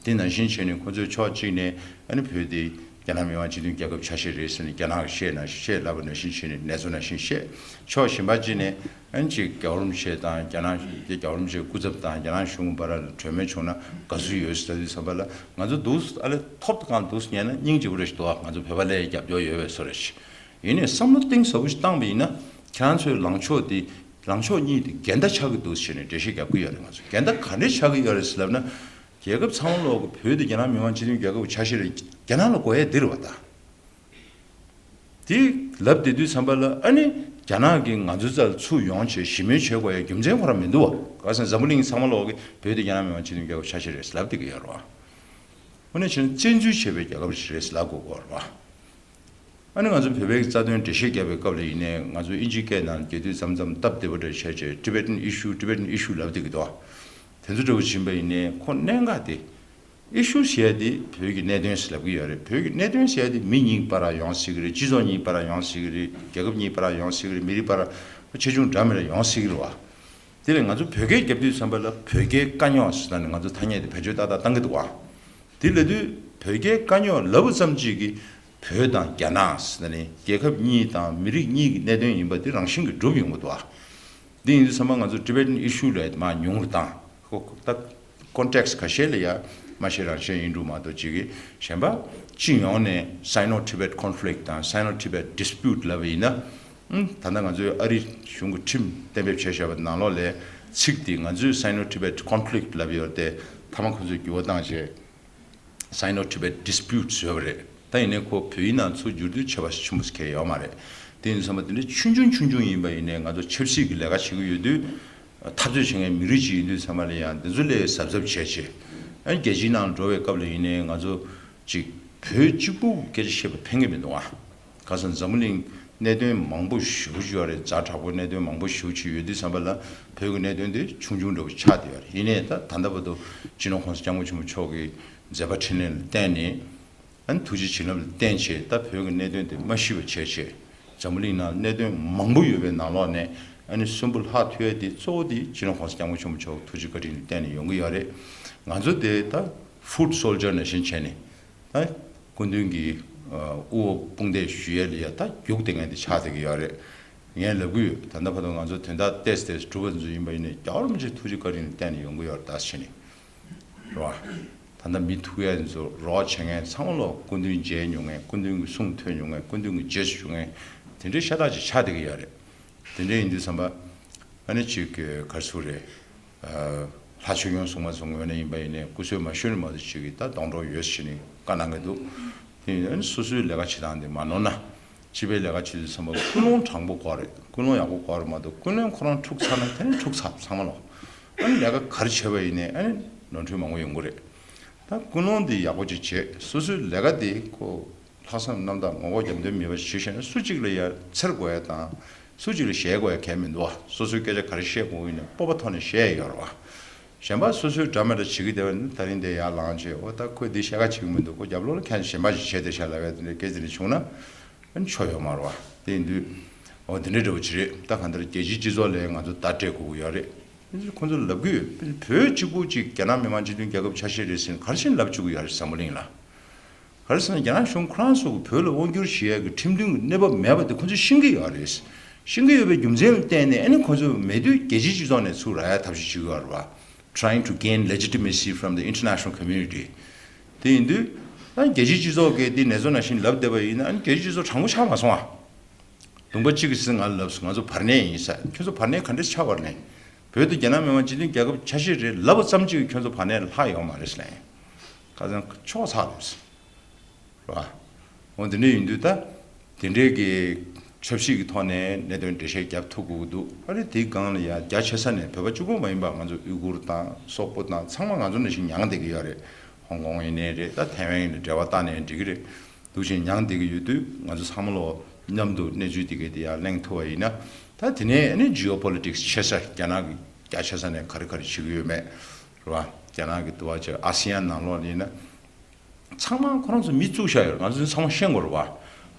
དེ་ནང་བཞིན་བྱས་ནས་ཁོ་ཚོས་ཕྱོགས་གཅིག་ནས་ཨ་ནི་བོད་དེ་རྒྱ་ནག་མི་དམངས་སྤྱི་མཐུན་རྒྱལ་ཁབ་ཆ་ཤས་རེད་ཟེར་ནས་རྒྱ་ནག་གིས་བཤད་ན་བཤད་ལབ་པ་ནང་བཞིན་བྱས་ནས་ནེ་ཙོ་ནང་བཞིན་བཤད། ཕྱོགས་གཞན་པ་གཅིག་ནས་ཨ་ནི་ཅིག་རྒྱལ་བ་རིན་པོ་ཆེ་དང་རྒྱ་ནག་རྒྱལ་བ་རིན་པོ་ཆེའི་སྐུ་ཚབ་དང་རྒྱ་ནག་གཞུང་གི་བར་ལ་གྲོས་མོལ་བྱུང་ན་དགའ་བསུ་ཡོད་ཟེར་དུས་ཙམ་པ་ལ། ང་ཚོ་འདུག་ཨ་ལས་ཐོབ་ཐང་འདུག་ཉན་ན་སྙིང་རྗེ་པོ་རེ་ཞིག་འདུག་ཨ། ང་ཚོ་བོད་པ་ལ་རྒྱབ་སྐྱོར་ཡོད་པའི་བཟོ་རེ་ཞིག་ཡིན་ནའི་བསམ་བློ་གཏིང་ཟབ་པོ་ཞིག་བཏང་པ་ཡིན་ན། ཁྱེད་རང་ཚོའི་ལངས་ཕྱོགས་འདི་ལངས་ཕྱོགས་གཉིས་དེ་འགལ་ཟླ་ཆགས་ཀྱི་འདུག་ཟེར་ནས་འགྲེལ་བཤད་རྒྱབ་ཀྱི་ཡོད་རེད། ང་ཚོ་འགལ་ཟླ་ག་འདྲས་ཆགས་ཀྱི་ཡོད་རེད་ཟེར་ལབ་ན། རྒྱལ་ཁབ་ཚང་མ་ལོག་གི་བོད་དེ་རྒྱ་ནག་མི་དམངས་སྤྱི་མཐུན་རྒྱལ་ཁབ་ཀྱི་ཆ་ཤས་རེད། རྒྱ་ནག་ལ་དགོས་ཡས་འདི་རེད་བ་ད། དེ་ལབ་བསྡད་དུས་ཙམ་པ་ལ་ཨ་ནི་རྒྱ་ནག་གིས་ང་ཚོའི་རྩ་ལ་ཚུར་ཡོང་བྱས་ཞི་མོལ་བྱེད་དགོས་ཡ་རྒྱུ་མཚན་ཁོ་རང་མི་འདུག་བ། ག་ཟེར་ན་འཛམ་བུ་གླིང་ཚང་མ་ལོག་གི་བོད་དེ་རྒྱ་ནག་མི་དམངས་སྤྱི་མཐུན་རྒྱལ་ཁབ་ཆ་ཤས་རེད་ལབ་བསྡད་ཀྱི་ཡོད་རེད་བ། དངོས་གནས་བྱས་ན་བཙན་འཛུལ་བྱས་པའི་རྒྱལ་ཁབ་ཞིག་རེད་ལབ་དགོས་ཀྱི་ཡོད་རེད་བ། ཨ་ནི་ང་ཚོ་བོད་པའི་རྩ་དོན་འགྲེལ་བཤད་རྒྱབ་པའི་སྐབས་ལ་ཡིན་ནའི་ང་ཚོ་ཨིན་ཇིའི་སྐད་ནང་རྒྱག་དུས་མཚམས་མཚམས་སྟབས་བདེ་པོ་འདྲ་བྱས་བྱས་Tibetan issue, Tibetan issue་ལབ་བསྡད་ཀྱི་འདུག་བ། དེ་ཚོ་འདྲ་བོ་ཕྱིན་པ་ཡིན་ནའི་ཁོ་གནད་འགག་དེ། ཨི་ཤུ་ཟེར་ཡ་དེ་བོད་ཀྱི་གནད་དོན་ཟེར་ལབ་ཀྱི་ཡོད་རེད། བོད་ཀྱི་གནད་དོན་ཟེར་ཡ་དེ་མི་གཉིས་བར་ལ་ཡོང་སྲིད་ཀྱི་རེད། སྤྱི་ཚོགས་གཉིས་བར་ལ་ཡོང་སྲིད་ཀྱི་རེད། རྒྱལ་ཁབ་གཉིས་བར་ལ་ཡོང་སྲིད་ཀྱི་རེད། མི་རིགས་བར་ལ་ཆེ་ཆུང་འདྲ་མི་འདྲ་ཡོང་སྲིད་ཀྱི་རེད་བ། དེ་ལས་ང་ཚོ་བོད་སྐད་རྒྱབ་དུས་ཙམ་པ་ལ་བོད་སྐད་དཀའ་རྙོག་ཟེར་ན་ནི་ང་ཚོ་ཐ་སྙད་དེ་བེད་སྤྱོད་ཏག་ཏག་བཏང་གི་འདུག་བ། དེ་ལབ་དུས་བོད་སྐད་དཀའ་རྙོག་ལབ་པ་ཙམ་གཅིག་གིས་བོད་དང་རྒྱ་ནག་ཟེར་ན་ནི་རྒྱལ་ཁབ་གཉིས་དང་མི་རིགས་གཉིས་ཀྱི་གནད་དོན་ཡིན་པ་དེ་རང་བཞིན་གྱིས་གྲུབ་ཡོང་གི་འདུག་བ། འདི་ཡིན་དུས་ཙམ་པ་ང་ཚོ་Tibetan issue ལ་མར་ཉུང་རུ་བཏང་། ཁོ་ད་context ཁ་ཤས་ལ་ཡ་མ་ཤེས་རང་ཤེས་ཡིན་འགྲོ་མ་གཏོགས་ཅིག་གིས་གཞན་པ་སྤྱི་ཡོངས་ནས་Sino-Tibet conflict དང་Sino-Tibet dispute ལབ་པ་ཡིན་ན། ཨང་། ད་ལྟ་ང་ཚོས་ཨ་རི་གཞུང་གི་ཁྲིམས་གཏན་འབེབས་བྱས་བཞག་པ་ནང་ལོགས་ལས་ཚིག་དེ་ང་ཚོས་Sino-Tibet conflict ལབ་ཡོད་དེ་མཐའ་མ་ཁོ་ཚོས་འགྱུར་བ་བཏང་བྱས། Sino-Tibet dispute བཟོས་པ་རེད། ད་ཡིན་ནའི་ཁོ་བོད་ཡིག་ནང་ཚུར་བསྒྱུར་དུས་ཁྱད་པར་ཆེན་པོ་ཞིག་གང་ཡང་ཡོད་མ་རེད། དེ་ཡིན་ཙང་མ་དེ་འདྲ་ཆུང་ཆུང་ཆུང་ཆུང་ཡིན་པ་ཡིན་ནའི་ང་ཚོ་ཆབ་སྲིད་ཀྱི་ལས་ཀ་བྱེད་ཀྱི་ཡོད་དུས། འཐབ་རྩོད་བྱེད་མཁན་མི་རིགས་ཅིག་ཡིན་དུས་ཚང་མ་ལ་ཡང་འདི་ཚོ་ལས་གཟབ་གཟབ་བྱས་བྱས། ཨ་ནི་རྒྱལ་སྤྱིའི་ནང་འགྲོ་བའི་སྐབས་ལ་ཡིན་ནའི་ང་ཚོ་ཅིག་བོད་གཅིག་པུ་སྐད་ཆ་བཤད་པ་ཕན་གྱི་མི་འདུག་ཨ། ག་ས་འཛམ་བུ་གླིང་གནད་དོན་མང་པོ་ཞེ་པོ་ཅིག་ཡོད་རེད། ཛ་དྲག་པོ་གནད་དོན་མང་པོ་ཞེ་པོ་ཅིག་ཡོད་དུས་ཙམ་པ་ལ་བོད་ཀྱི་གནད་དོན་དེ་ཆུང་ཆུང་འདྲ་པོ་ཆགས་བསྡད་ཡོད་རེད། ཡིན་ནའི་ད་ད་ལྟ་བར་དུ་སྤྱི་ནོར་༸གོང་ས་༸སྐྱབས་མགོན་ཆེན་པོ་མཆོག་གི་མཛད་པ་འཕྲིན་ལས་ལ་བརྟེན་ནས། ཨ་ནི་ཐུགས་རྗེ་བྱིན་རླབས་ལ་བརྟེན་བྱས་ད་བོད་ཀྱི་གནད་དོན་དེ་མ་ཤི་བ་བྱས་བྱས། འཛམ་བུ་གླིང་ནང་གནད་དོན་མང་པོ་ཡོད་པའི་ནང་ལོགས་ནས་ཨ་ནི་གསོན་པོ་ལྷག་ཐུབ་ཡ་དེ་གཙོ་བོ་དེ་སྤྱི་ནོར་༸གོང་ས་༸སྐྱབས་མགོན་ཆེན་པོ་མཆོག་ཐུགས་རྗེ་བཀའ་དྲིན་ལ་བརྟེན་ནས་ཡོང་གི་ཡོད་རེད། ང་ཚོ་དེ་ད་foot soldier ནང་བཞིན་བྱས་ནས་ད་སྐུ་མདུན་གྱི་དབུ་འོག་དཔུང་འདེགས་ཞུ་ཡ་ལ་ཡ་ད་རྒྱུགས་དེ་ངན་དེ་ཆགས་བསྡད་ཀྱི་ཡོད་རེད། ངས་ལབ་གི་ཡོད། ད་ལྟ་བར་དུ་ང་ཚོ་དོན་དག་ཏོག་ཙམ་གྲུབ་པ་ཚོ་ཡིན་པ་ཡིན་ནའི་རྒྱལ་བ་རིན་པོ་ཆེ་ཐུགས་རྗེ་བཀའ་དྲིན་ལ་བརྟེན་ནས་ཡོང་གི་ཡོད་རེད་ད་བྱས་ནས། རེད་བ། ད་ལྟ་མི་ཐུག་ཡ་ཚོ་རོགས་བྱེད་མཁན་ཚང་མ་ལོ་སྐུ་མདུན་མཇལ་མྱོང་མཁན། སྐུ་མདུན་གྱི་གསུང་ཐོས་མྱོང་མཁན། སྐུ་མདུན་གྱི་རྗེས་སུ་ཞུགས་མཁན་དེ་འདྲའི་ཤ་སྟག་ཅིག་ཆགས་བསྡད་ཀྱི་ཡོད་རེད། དེ་འདྲ་ཡིན་དུས་ཙམ་པ་ཨ་ནི་ཅིག་ག་རེ་ཟེར་དགོས་རེད། ལྷ་ཆོས་སྐྱོང་སྲུང་མ་སོགས་ངོས་ནས་ཡིན་པ་ཡིན་ནའི་སྐུ་གསོལ་མ་ཞུས་ནས་མ་གཏོགས་ཅིག་གིས་ད་སྡོང་གྲོགས་ཡོད་ཟེར་ནས་བཀའ་གནང་གི་འདུག་དེ་ཡིན་ཨ་ནི་སོ་སོའི་ལས་ཀ་བྱེད་སྟངས་དེ་མ་ནོར་ན། སྤྱི་པའི་ལས་ཀ་བྱེད་དུས་ཙམ་པ་ཀུན་སློང་དྲང་པོ་དགོས་རེད། ཀུན་སློང་ཡག་པོ་དགོས་རེད་མ་གཏོགས་ཀུན་སློང་ཁོ་རང་འཁྲུག་ཚར་ན་དེ་ནི་འཁྲུག་ཚར་ཚང་མ་ལོ། ཨ་ནི་ལས་ཀ་ག་རེ་བྱས་པ་ཡིན་ནའི་ཨ་ནི་ནོར་འཁྲུལ་མང་པོ་ཡོང་གི་རེད། ད་ཀུན་སློང་འདི་ཡག་པོ་ཅིག་བྱེད། སོ་སོའི་ལས་ཀ་འདི་ཁོ་ལྷག་བསམ་རྣམ་དག་ངོ་ལྐོག་རྒྱབ་མདུན་མེད་པ་ཞིག་བྱས་ན་སུ་གཅིག་ལ་ཡ་འཚེར་དགོས་ཡ་དང་། སུ་གཅིག་ལ་ཞེད་དགོས་ཡ་གལ་མི་འདུག་བ། སོ་སོའི་སྐད་ཆ་ག་རེ་བཤད་དགོས་ཡིན་ན་སྤོབས་པ་ཐོག་ནས་བཤད་ཡ་ཡོད་རེད་བ། གཞན་པ་སོ་སོའི་འདྲ་མི་འདྲ་བྱེད་ཀྱི་བསྡད་པ་ནི་ད་རིང་འདི་ཡར་ལངས་བྱས་འོ་ད་ཁོས་འདི་བཤད་ཁ་བྱེད་ཀྱི་མི་འདུག་ཁོ་རྒྱབ་ལོགས་ལ་ཁྱེད་གཞན་པ་ཞིག་བྱས་བསྡད་ཤག་ལབ་ཡ་དེ་འདྲའི་སྐད་ཆ་དེ་འདྲ་བྱུང་ན། ཨ་ནི་ཆོ་ཡོད་མ་རེད་བ། དེ་ཡིན་དུས། འོ་དེ་འདྲའི་འདྲ་བོ་ཅིག་རེད། ད་གང་ལྟར་རྒྱལ་སྤྱིའི་སྤྱི་ཚོགས་ལ་ང་ཚོ་བརྡ་སྤྲད་དགོས་ཀྱི་ཡོད་རེད། ཁོ་ཚོར་ལབ་ཀྱི་ཡོད། བོད་གཅིག་པུ་གཅིག་རྒྱ་ནག་མི་དམངས་སྤྱི་མཐུན་རྒྱལ་ཁབ་ཆ་ཤས་རེད་ཟེར་ནས་ག་རེ་བྱས་ནས་ལབ་བཅུག་གི་ཡོད་རེད་འཛམ་བུ་གླིང་ལ། ག་རེ་ཟེར་ན་རྒྱ་ནག་གཞུང་ཁོ་རང་ཚོ་གི་བོད་ལ་དབང་བསྒྱུར་བྱེད་ཡག་གི་ཁྲིམས་མཐུན་གྱི་གནས་བབ་མེད་པ་དེ་ཁོ་ཚོས་ཤེས་ཀྱི་ཡོད་རེད། ཤེས་ཀྱི་ཡོད་པའི་རྒྱུ་མཚན་ལ་བརྟེན་ནས་ཨ་ནི་ཁོ་ཚོ་མེད་དུས་རྒྱལ་སྤྱིའི་སྤྱི་ཚོགས་ནས་ཚུར་རག་ཡག་ཐབས་ཤེས་བྱེད་ཀྱི་ཡོད་རེད་བ། Trying to gain legitimacy from the international community. དེ་ཡིན་དུས། ད་རྒྱལ་སྤྱིའི་སྤྱི་ཚོགས་ཀྱིས་དེ་ནེ་ཙོ་ནང་བཞིན་ལབ་བསྡད་པ་ཡིན་ན་ཨ་ནི་རྒྱལ་སྤྱིའི་སྤྱི་ཚོགས་དྲང་པོ་ཆགས་མ་སོང་ཨ། ལུང་པ་གཅིག་གིས་ང་ལབ་སོང་ང་ཚོ་བར་གནས་ཡིན་ས། ཁྱོད་ཚོ་བར་གནས་ག་འདྲས་ཆགས་པ་རེད། བོད་དེ་རྒྱ་ནག་མི་དམངས་སྤྱི་མཐུན་རྒྱལ་ཁབ་ཆ་ཤས་རེད་ལབ་པ་ཙམ་གཅིག་གིས་ཁྱོད་ཚོ་བར་གནས་ལ་ལྷག་ཡོད་མ་རེད་ཟེར་ལབ་ཡིན། ཁ་སང་ཆོག་ཚར་རེད། རེད་བ། འོ་དེ་འདྲ་ཡིན་དུས་ད། དེ་འདྲའི་གི་ཆབ་སྲིད་ཀྱི་ཐོག་ནས་གནད་དོན་འགྲེལ་བཤད་རྒྱབ་ཐུབ་དགོས་ཀྱི་འདུག་ཨ་རི་དེའི་སྒང་ལ་ཡ་རྒྱ་ཆེ་ས་ནས་བོད་པ་གཅིག་པོ་མ་ཡིན་པ་ང་ཚོ་ཨུ་གུར་དང་སོག་པོ་དང་ཚང་མ་ང་ཚོ་ནང་བཞིན་མྱངས་བསྡད་ཀྱི་ཡོད་རེད། ཧོང་ཀོང་ཡིན་ནའི་རེད། ད་ཐའེ་ཝན་ཡིན་ནའི་འབྲེལ་བ་བཏང་ནའི་འགྲིག་གི་རེད། འདུག་བཞིན་མྱངས་བསྡད་ཀྱི་ཡོད་དུས་ང་ཚོ་ཚང་མ་ལོ་མཉམ་དུ་གནས་ཚུལ་དེ་གའི་དེ་ཡར་གླེང་ཐུབ་པ་ཡིན་ན། ད་དེ་ནས་ཨ་ནི་ཇི་ཨོ་པོ་ལི་ཊིག་སི་ཆེ་ས་རྒྱ་ནག་གི་རྒྱ་ཆེ་ས་ནས་ག་རེ་ག་རེ་བྱེད་ཀྱི་ཡོད་མེད། རེད་བ། རྒྱ་ནག་གི་འདུག་བ་བྱས་ཨ་སི་ཡན་ནང་ལོགས་ལ་ཡིན་ན། ཚང་མ་ཁོ་རང་ཚོ་མི་བཙུགས་བཞག་ཡོད་རེད། ང་ཚོ་ཚང་མ་ཤེས་དགོས་རེད་བ།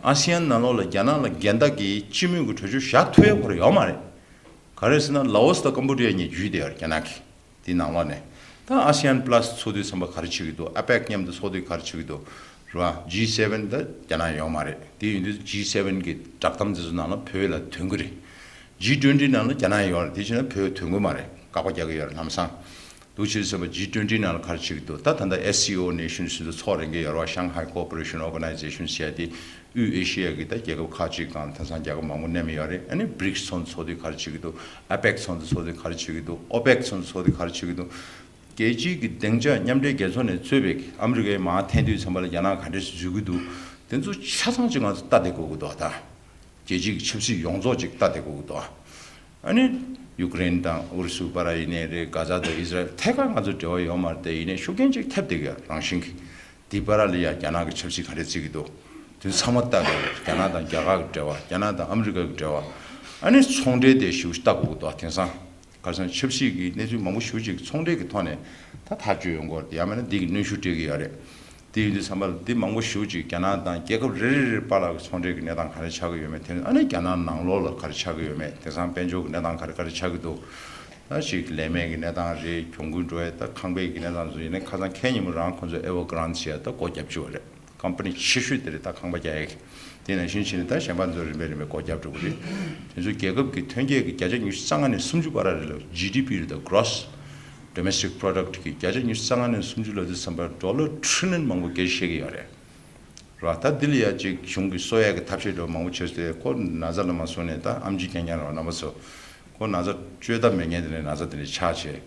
ཨ་སི་ཡན་ནང་ལོགས་ལ་རྒྱ་ནག་ལ་འགལ་ཟླ་གི་སྤྱི་མོས་ཀྱི་གྲོས་ཆོད་བཞག་ཐུབ་ཡ་ཁོ་རང་ཡོད་མ་རེད། ག་རེ་ཟེར་ན་ལའོ་སི་དང་ཀམ་བུ་ཌི་ཡ་གཉིས་བརྒྱུད་བསྡད་ཡོད་རེད་རྒྱ་ནག་གིས། དེའི་ནང་ལོགས་ནས། ད་ཨ་སི་ཡན་པ་ལ་སི་ཚོགས་འདུའི་ཚན་པ་ག་རེ་བྱེད་ཀྱི་འདུག་ཨ་པེག་མཉམ་དུ་ཚོགས་འདུ་ག་རེ་བྱེད་ཀྱི་འདུག་རེད་བ། ཇི་སེ་ཝེན་ད་རྒྱ་ནག་ཡོད་མ་རེད། དེ་ཡིན་དུས་ཇི་སེ་ཝེན་གྱི་བསྒྲགས་གཏམ་དེ་ཚོ་ནང་ལ་བོད་ལ་དོན་གྱི་རེད། ཇི་ཊུ་ཝེན་ཊི་ནང་ལ་རྒྱ་ནག་ཡོད་རེད། དེ་བྱས་ན་བོད་དོན་གྱི་མ་རེད། བཀག་པ་རྒྱག་གི་ཡོད་རེད་ལམ་སང་། འདུག་བྱས་ཙམ་པ་ཇི་ཊུ་ཝེན་ཊི་ནང་ལ་ག་རེ་བྱེད་ཀྱི་འདུག་ད་ད་ལྟ་ཨེ་སི་ཨོ་ནེ་ཤན་ཟེར་དུས་ཚོགས་རེ་འགའ་ཡོད་རེད་བ། Shanghai Cooperation Organization ཟེར་ཡ་དེ། དབུས་ཨེ་ཤི་ཡ་གི་ད་རྒྱལ་ཁབ་ཁག་ཅིག་སྒང་ལ་དེང་སང་རྒྱལ་ཁབ་མང་པོ་མནན་ཡོད་རེད། ཨ་ནི་བྷི་རིག་སི་ཚོགས་འདུ་ཚོགས་དུས་ག་རེ་བྱེད་ཀྱི་འདུག་ཨ་པེག་ཚོགས་འདུ་ཚོགས་དུས་ག་རེ་བྱེད་ཀྱི་འདུག་ཨོ་པེག་ཚོགས་འདུ་ཚོགས་དུས་ག་རེ་བྱེད་ཀྱི་འདུག་རྒྱལ་སྤྱིའི་གི་སྡིངས་ཆ་མཉམ་འབྲེལ་རྒྱལ་ཚོགས་ནས་གཙོས་པའི་ཨ་མི་རི་ཀའི་མར་འཐེན་དུས་ཙམ་པ་ལ་རྒྱ་ནག་ག་འདྲས་འཛུལ་གྱི་འདུག་དེ་ཚོ་ཆ་ཚང་ཅིག་ང་ཚོ་ལྟ་བསྡད་དགོས་ཀྱི་འདུག་ད་རྒྱལ་སྤྱིའི་གི་ཆབ་སྲིད་ཡོངས་རྫོགས་ཅིག་ལྟ་བསྡད་དགོས་ཀྱི་འདུག་ཨ་ནི་ཡུཀ་རེན་དང་ཨུ་རུ་སུ་བར་ཡིན་ནའི་རེད། གྷ་ཛ་དང་ཨི་ཟི་རལ་ཐད་ཀར་ང་ཚོ་འབྲེལ་བ་ཡོད་མ་རེད་དེ། ཡིན་ནའི་ཤུགས་རྐྱེན་ཅིག་ཐེབས་བསྡད་ཀྱི་ཡོད་རང་བཞིན་གྱིས། དེའི་བར་ལ་ཡང་རྒྱ་ནག་གི་ཆབ་སྲིད་ག་འདྲས་བརྩི་གི་འདུག་དེ་ཚང་མ་ལྟ་དགོས་རེད། རྒྱ་ནག་དང་རྒྱ་གར་གྱི་འབྲེལ་བ། རྒྱ་ནག་དང་ཨ་མི་རི་ཀ་གི་འབྲེལ་བ། ཨ་ནི་ཚོང་འབྲེལ་དེ་ཞེ་པོ་ཞིག་ལྟ་དགོས་ཀྱི་འདུག་དེང་སང་ག་རེ་ཟེར་ན་ཆབ་སྲིད་ཀྱི་གནས་ཚུལ་མང་པོ་ཞེ་པོ་ཅིག་ཚོང་འབྲེལ་གྱི་ཐོག་ནས་ད་ཐག་གཅོད་ཡོང་གི་ཡོད་རེད་དེ། ཡང་མིན་ན་འདི་གི་གནོན་ཤུགས་སྤྲད་ཀྱི་ཡོད་རེད། དེ་ཡིན་དུས་ཙམ་པ་ལ་འདི་མང་པོ་ཞེ་པོ་ཅིག་རྒྱ་ནག་དང་རྒྱལ་ཁབ་རེ་རེ་རེ་བར་ལ་གི་ཚོང་འབྲེལ་གྱི་གནས་སྟངས་ག་རེ་ཆགས་ཀྱི་ཡོད་མེད། དེ་ནས་ཨ་ནི་རྒྱ་ནག་ནང་ལོགས་ལ་ག་རེ་ཆགས་ཀྱི་ཡོད་མེད། དེང་སང་དཔལ་འབྱོར་གྱི་གནས་སྟངས་ག་རེ་ག་རེ་ཆགས་ཀྱི་འདུག་ད་ཅིག་ལས་མེད་ཀྱི་གནས་སྟངས་རེད། གྱོང་གུན་འགྲོ་ཡ། ད་ཁང་པའི་གི་གནས་སྟངས་བཟོ་ཡིན་ན་ཁ་སང་ཁེ་ཉིན་མོ་རང་ཁོང་ཚོ་ཨེ་ཝར་གྷི་རན་ཌི་ཟེར་ཡ་ད་སྒོ་བརྒྱབ་བཅུག་པ་རེད། ཀམ་པ་ནི་ཆེ་ཤོས་དེ་རེད། ད་ཁང་པ་རྒྱག་ཡ་གི་དེ་ནང་བཞིན་བྱས་ནས་ད་གཞན་པ་ཚོ་རིམ་པས་རིམ་པས་སྒོ་བརྒྱབ་འགྲོ་གི་རེད། དེ་ཚོ་རྒྱལ་ཁབ་ཀྱི་ཐོན་སྐྱེད་ཀྱི་བརྒྱ་ཆ་ཉི་ཤུ་རྩ་ལྔ་ནས་སུམ་ཅུ་བར་རེད་ལ། ཇི་ཌི་པི་རེད། ད་གྷོ་རོ་སི་ཌོ་མེ་སི་ཊིག་པོ་རོ་ཌག་གི་བརྒྱ་ཆ་ཉི་ཤུ་རྩ་ལྔ་ནས་སུམ་ཅུ་ལབ་དུས་ཙམ་པར་ཌོ་ལར་ཊི་རི་ལི་ཡན་མང་པོ་སྐད་ཆ་བཤད་ཀྱི་ཡོད་རེད། ར་ད་འདི་ལ་ཡ་ཅིག་གཞུང་གིས་གསོ་ཡ་གི་ཐབས་ཤེས་འདྲ་མང་པོ་བྱས་ཏེ། ཁོ་ན་ཚ་ལ་མ་སོང་ནས་ད་ཨེམ་ཆི་རྐྱང་རྐྱང་རེད་པ། རྣམ་པ་ཚོ་ཁོ་ན་ཚ་བཅོས་ཐབས་མེད་མཁན་དེ་ནས་ན་ཚ་དེ་འདྲ་ཆགས་བྱས།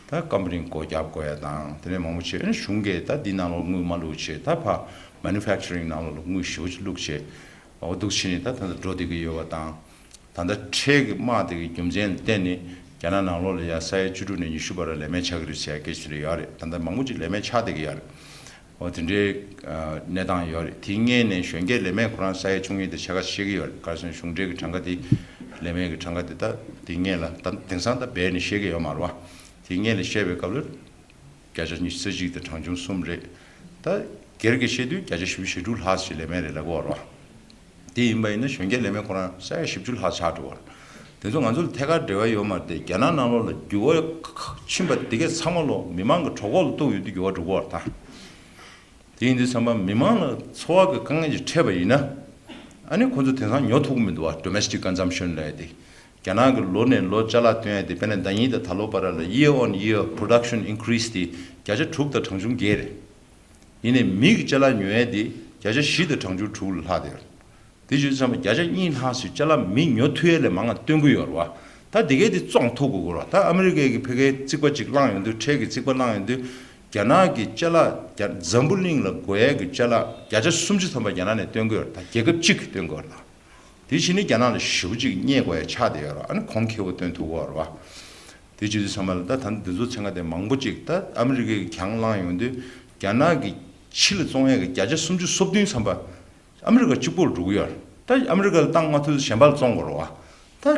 ད་ཀམ་པ་ནི་སྒོ་བརྒྱབ་དགོས་ཡ་དང་དེ་ནས་མང་པོ་བྱས། ཨ་ནི་གཞུང་གིས་ད་འདི་ནང་ལོགས་དངུལ་མ་བླུགས་བྱས། ད་ཕར་མེ་ནུ་ཕེག་ཅ་རིང་ནང་ལོགས་ལ་དངུལ་ཞེ་པོ་ཅིག་བླུགས་བྱས། འོ་འདུག་བྱས་ནས་ད་ད་ལྟ་འགྲོ་བསྡད་ཀྱི་ཡོད་པ་དང་། ད་ལྟ་ཁྲལ་གྱི་དམག་དེ་གི་རྒྱུ་མཚན་ལ་བརྟེན་ནས་རྒྱ་ནག་ནང་ལོགས་ལ་ཡ་ས་ཡ་བཅུ་དྲུག་ནས་ཉི་ཤུ་བར་ལས་མེད་ཆགས་ཀྱི་རེད་ཟེར་ཡ་སྐད་ཆ་དེ་འདྲ་ཡོད་རེད། ད་ལྟ་མང་པོ་ཅིག་ལས་མེད་ཆགས་བསྡད་ཀྱི་ཡོད་རེད། འོ་དེ་འདྲའི་ཨ་གནས་སྟངས་ཡོད་རེད། དེའི་སྔོན་ནས་གཞོན་སྐྱེས་ལས་མེད་ཁོ་རང་ས་ཡ་བཅུ་གཉིས་དེ་ཕྱེད་ཀ་བཤད་ཀྱི་ཡོད་རེད། ག་རེ་ཟེར་ན་གཞུང་འབྲེལ་གྱི་གྲངས་ཀ་དེ་ལས་མེད་ཀྱི་གྲངས་ཀ་དེ་ད་དེའི་སྔོན་ལ་ད་དེང་སང་ད་སྦས་ནས་བཤད་ཀྱི་ཡོད་མ་རེད་པ། དེའི་སྔོན་ལ་བཤད་པའི་སྐབས་ལ་བརྒྱ་ཆ་ཉི་ཤུ་རྩ་གཅིག་དང་གྲངས་ཆུང་གསུམ་རེད། ད་སྒེར་གྱི་བཤད་དུས་བརྒྱ་ཆ་བཞི་བཅུ་ཞེ་དྲུག་ལྷག་ཞིག་ལས་མེད་རེད་ལབ་ཀྱི་ཡོད་རེད་པ། དེ་ཡིན་པ་ཡིན་ན་གཞོན་སྐྱེས་ལས་མེད་ཁོ་རང་ས་ཡ་བཞི་བཅུ་ལྷག་ཆགས་འགྲོ་བ་རེད། དེ་ཚོ་ང་ཚོ་ལ་ཐད་ཀར་འབྲེལ་བ་ཡོད་མ་རེད་དེ། རྒྱ་ནག་ནང་ལོགས་ལ་འགྱུར་བ་ཕྱིན་པ་དེ་གས་ཚང་མ་ལོག་མི་མང་གི་གྲོད་ཁོག་ལ་གཏུགས་ཡོང་དུས་འགྱུར་བ་འགྲོ་གི་ཡོད་རེད་ད། དེ་ཡིན་དུས་ཙམ་པ་མི་མང་ལ་འཚོ་བ་གི་དཀའ་ངལ་ཅིག་འཕྲད་པ་ཡིན་ན། ཨ་ནི་ཁོ་ཚོ་དེང་སང་ཉོ་ཐུབ་ཀྱི་མི་འདུག་པ། ཌོ་མེ་སི་ཊིག་ཀོན་ཛམ་ཤན་ལབ་ཡ་དེ། རྒྱ་ནག་གི་ལོ་ནས་ལོ་ཅ་ལག་བཏོན་ཡ་དེ། དཔེར་ན་ཟླ་ཉིན་དང་ད་ལོ་བར་ལ་year on year production increase དེ་བརྒྱ་ཆ་དྲུག་དང་གྲངས་ཆུང་བརྒྱད་རེད། ཡིན་ནའི་མི་གི་ཅ་ལག་ཉོ་ཡ་དེ་བརྒྱ་ཆ་བཞི་དང་གྲངས་ཆུང་དྲུག་ལ་ལྷག་བསྡད་ཡོད་རེད། དེ་བྱས་ཙང་བརྒྱ་ཆ་གཉིས་ལྷག་ཙམ་ཅ་ལག་མི་ཉོ་ཐུབ་ཡ་ལས་མང་བ་བཏོན་གྱི་ ཡོད་རེད་པ། ད་དེ་གས་དེ་བཙོང་ཐུབ་དགོས་ཀྱི་རེད་པ། ད་ཨ་མི་རི་ཀའི་གི་ཕ་གིའི་རྩིག་པ་ཅིག་བླངས་ཡོང་དུས། ཁྲལ་གྱི་རྩིག་པ་བླངས་ཡོང་དུས། རྒྱ་ནག་གི་ཅ་ལག་རྒྱ་འཛམ་བུ་གླིང་ལ་དགོས་ཡ་གི་ཅ་ལག་བརྒྱ་ཆ་སུམ་ཅུ་ཐམ་པ་རྒྱ་ནག་ནས་བཏོན་གྱི་ཡོད་རེད། ད་རྒྱལ་ཁབ་གཅིག་གིས་བཏོན་གྱི་ཡོད་རེད་ད། དེ་བྱས་ནས་རྒྱ་ནག་ལ་ཞེ་པོ་ཅིག་རྙེད་དགོས་ཡ་ཆགས་བསྡད་ཡོད་རེད་པ། ཨ་ནི་གོང་ཁེ་པོ་བཏོན་ཐུབ་ཀྱི་ཡོད་རེད་པ། དེ་བྱེད་དུས་ཙམ་པ་ལ་ད་ད་འདི་ཚོ་ཚན་ཁག་དེ་མང་པོ་ཅིག་ད་ཨ་མི་རི་ཀས་གྱང་བླངས་ཡོང་དུས། རྒྱ་ནག་གི་ཕྱི་ལ་བཙོང་ཡ་གི་བརྒྱ་ཆ་སུམ་ཅུ་སོ་བདུན་ཙམ་པ་ཨ་མི་རི་ཀ་གཅིག་པོར་འགྲོ་གི་ཡོད་རེད། ད་ཨ་མི་རི་ཀ་ལ་བཏང་མ་ཐུབ་ཚེ་གཞན་པ་ལ་བཙོང་དགོས་རེད་པ།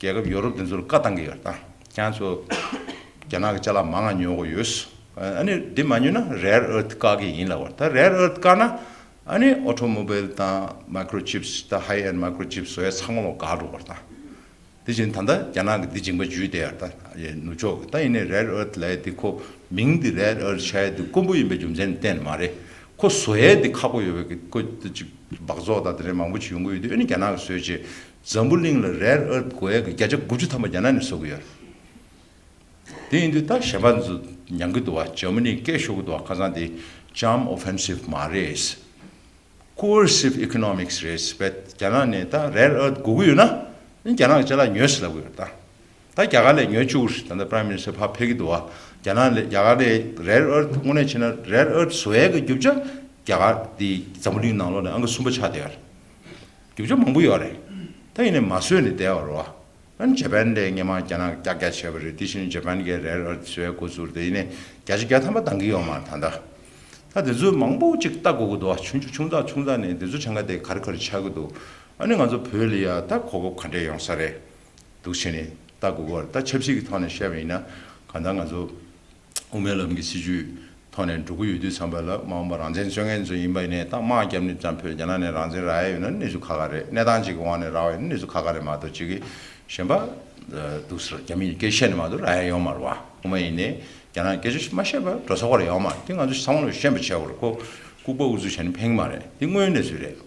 ད་རྒྱལ་ཁབ་ཡོ་རོབ་དེ་ཚོ་ལ་བཀའ་བཏང་གི་ཡོད་རེད། ད་ཁྱེད་ཚོ་རྒྱ་ནག་གི་ཅ་ལག་མང་ང་ཉོ་དགོས་ཡོད། ཨ་ནི་འདི་མ་ཉོས་ན་རེར་ཨར་ཐི་བཀག་གི་ཡིན་ལབ་པ་རེད། ད་རེར་ཨར་ཐི་བཀག་ན་ཨ་ནི་ཨོ་ཊོ་མོ་བེལ་དང་མའི་ཀྲོ་ཅིབ་སི། ད་ཧའི་ཨེན་མའི་ཀྲོ་ཅིབ་སི་བཟོ་ཡ་ཚང་མ་ལོག་འགག་འགྲོ་བ་རེད་ད། དེ་བཞིན་ད་ལྟ་རྒྱ་ནག་གིས་འདི་མཇིང་པ་འཇུས་བསྡད་ཡ་ད་ནུབ་ཕྱོགས་ཀྱིས། ད་ཡིན་ནའི་རེར་ཨར་ཐི་ལབ་ཡ་འདི་ཁོ་མིང་འདི་རེར་ཨར་ཐི་བྱ་ཡ་འདི་དཀོན་པོ་ཡིན་པའི་རྒྱུ་མཚན་གཏན་ནས་མ་རེད། ཁོ་བཟོ་ཡ་འདི་ཁག་པོ་ཡོད་པའི་གི་ཁོ་འདི་ཅིག་སྦགས་བཙོག་དང་དེ་འདྲའི་མང་པོ་ཅིག་ཡོང་གི་ཡོད་དུས། ཨ་ནི་རྒྱ་ནག་གིས་བཟོས་བྱས་འཛམ་བུ་གླིང་ལ་རེར་ཨར་ཐི་དགོས་ཡ་གི་བརྒྱ་ཆ་དགུ་བཅུ་ཐམ་པ་རྒྱ་ནག་ནས་བཟོ་གི་ཡོད་རེད། དེ་ཡིན་དུས་ད་གཞན་པ་ཚོ་མྱང་གི་འདུག་པ། འཇར་མ་ནི་སྐད་ཤོར་གི་འདུག་པ། ཁ་སང་དེ་ཇམ་ཨོ་ཕེན་སིབ་མ་རེད། ཀོ་ཨར་སིབ་ཨི་ཀོ་ནོ་མིག་སི་རེད་པས། རྒྱ་ནག་ནས་ད་རེར་ཨར་ཐི་དགོས་ཀྱི་ཡོད་ན། རྒྱ་ནག་གི་ཅ་ལག་ཉོས་ཟེར་ལབ་ཀྱི་ཡོད་རེད་ད། ད་རྒྱ་གར་ལ་ཉོས་བཅུག་རེད། ད་ལྟ་པ་རེམ་མི་ནི་སི་ཊར་ཕར་ཕེབས་ཀྱི་འདུག་པ། རྒྱ་ནག་ལ་རྒྱ་གར་ལ་རེར་ཨར་ཐི་དངོས་གནས་བྱས་ན་རེར་ཨར་ཐི་བཟོ་ཡ་གི་རྒྱུ་ཆ་རྒྱ་གར་འདི་འཛམ་བུ་གླིང་ནང་ལོགས་ནས་ཨང་ཀི་གསུམ་པ་ཆགས་བསྡད་ཡོད་རེད། རྒྱུ་ཆ་མང་པོ་ཡོད་རེད། ད་ཡིན་ནའི་མ་བཟོས་ནས་བསྡད་པ་རེད་པ། ཨ་ནི་ཇ་པན་ལ་སྔོན་མ་རྒྱ་ནག་རྒྱག་རྒྱག་བྱས་པ་རེད། དེ་བཞིན་ཇ་པན་གྱིས་རེར་ཨར་ཐི་བཟོ་ཡ་འགོ་བཙུགས་རེད། དེ་ཡིན་ནའི་བརྒྱ་ཆ་བརྒྱ་ཐམ་པ་འདང་གི་ཡོད་མ་རེད་ད་ལྟ། ད་དེ་ཚོ་མང་པོ་ཅིག་ལྟ་དགོས་ཀྱི་འདུག་པ། ཆུང་ཆུང་ཆུང་ཙག་ཆུང་ཙག་ནས་དེ་ཚོ་ཆང་ག་དེ་ག་རེ་ག་རེ་ཆགས་ཀྱི་འདུག་ཨ་ནི་ང་ཚོ་བོད་ལ་ཡ་ད་གོ་སྐབས་ག་འདྲས་ཡོང་ས་རེད་འདུག་བྱས་ནས་ལྟ་དགོས་ཀྱི་ཡོད་རེད། ད་ཆབ་སྲིད་ཀྱི་ཐོག་ནས་བཤད་པ་ཡིན་ན། གང་ལྟར་ང་ཚོ་དབུ་མའི་ལམ་གྱི་སྲིད་བྱུས་ཐོག་ནས་འགྲོ་གི་ཡོད་དུས་ཙམ་པ་ལ། མ་འོངས་པ་རང་བཙན་རྩོད་མཁན་ཚོ་ཡིན་པ་ཡིན་ནའི་ད་དམག་བརྒྱབ་ནས་ཙམ་བོད་རྒྱ་ནག་ནས་རང་བཙན་རག་ཡ་ཡོད་ན་གནས་ཚུལ་ཁག་ཁག་རེད། གནས་སྟངས་ཅིག་གི་དབང་ནས་རག་པ་ཡིན་ན་གནས་ཚུལ་ཁག་ཁག་རེད་མ་གཏོགས། ཅིག་གིས་གཞན་པ་འདུག་ཟེར་རྒྱ་མིས་སྐད་བཤད་ནས་མ་གཏོགས་རག་ཡ་ཡོད་མ་རེད་པ། དབུ་མ་ཡིན་ནའི་རྒྱ་ནག་སྐད་ཆ་མ་བཤད་པ་འགྲོ་ས་ཁོ་ར་ཡོད་མ་རེད། དེ་ང་ཚོ་ཚང་མ་ལ་ཤེས་པ་བྱས་པ་རེད། ཁོ་ལྐུགས་པ་ཨུ་ཚུགས་བྱས་ནས་ཕན་གྱི་མ་རེད། དེ་དངོས་ཡོད་གནས་ཚུལ་རེད།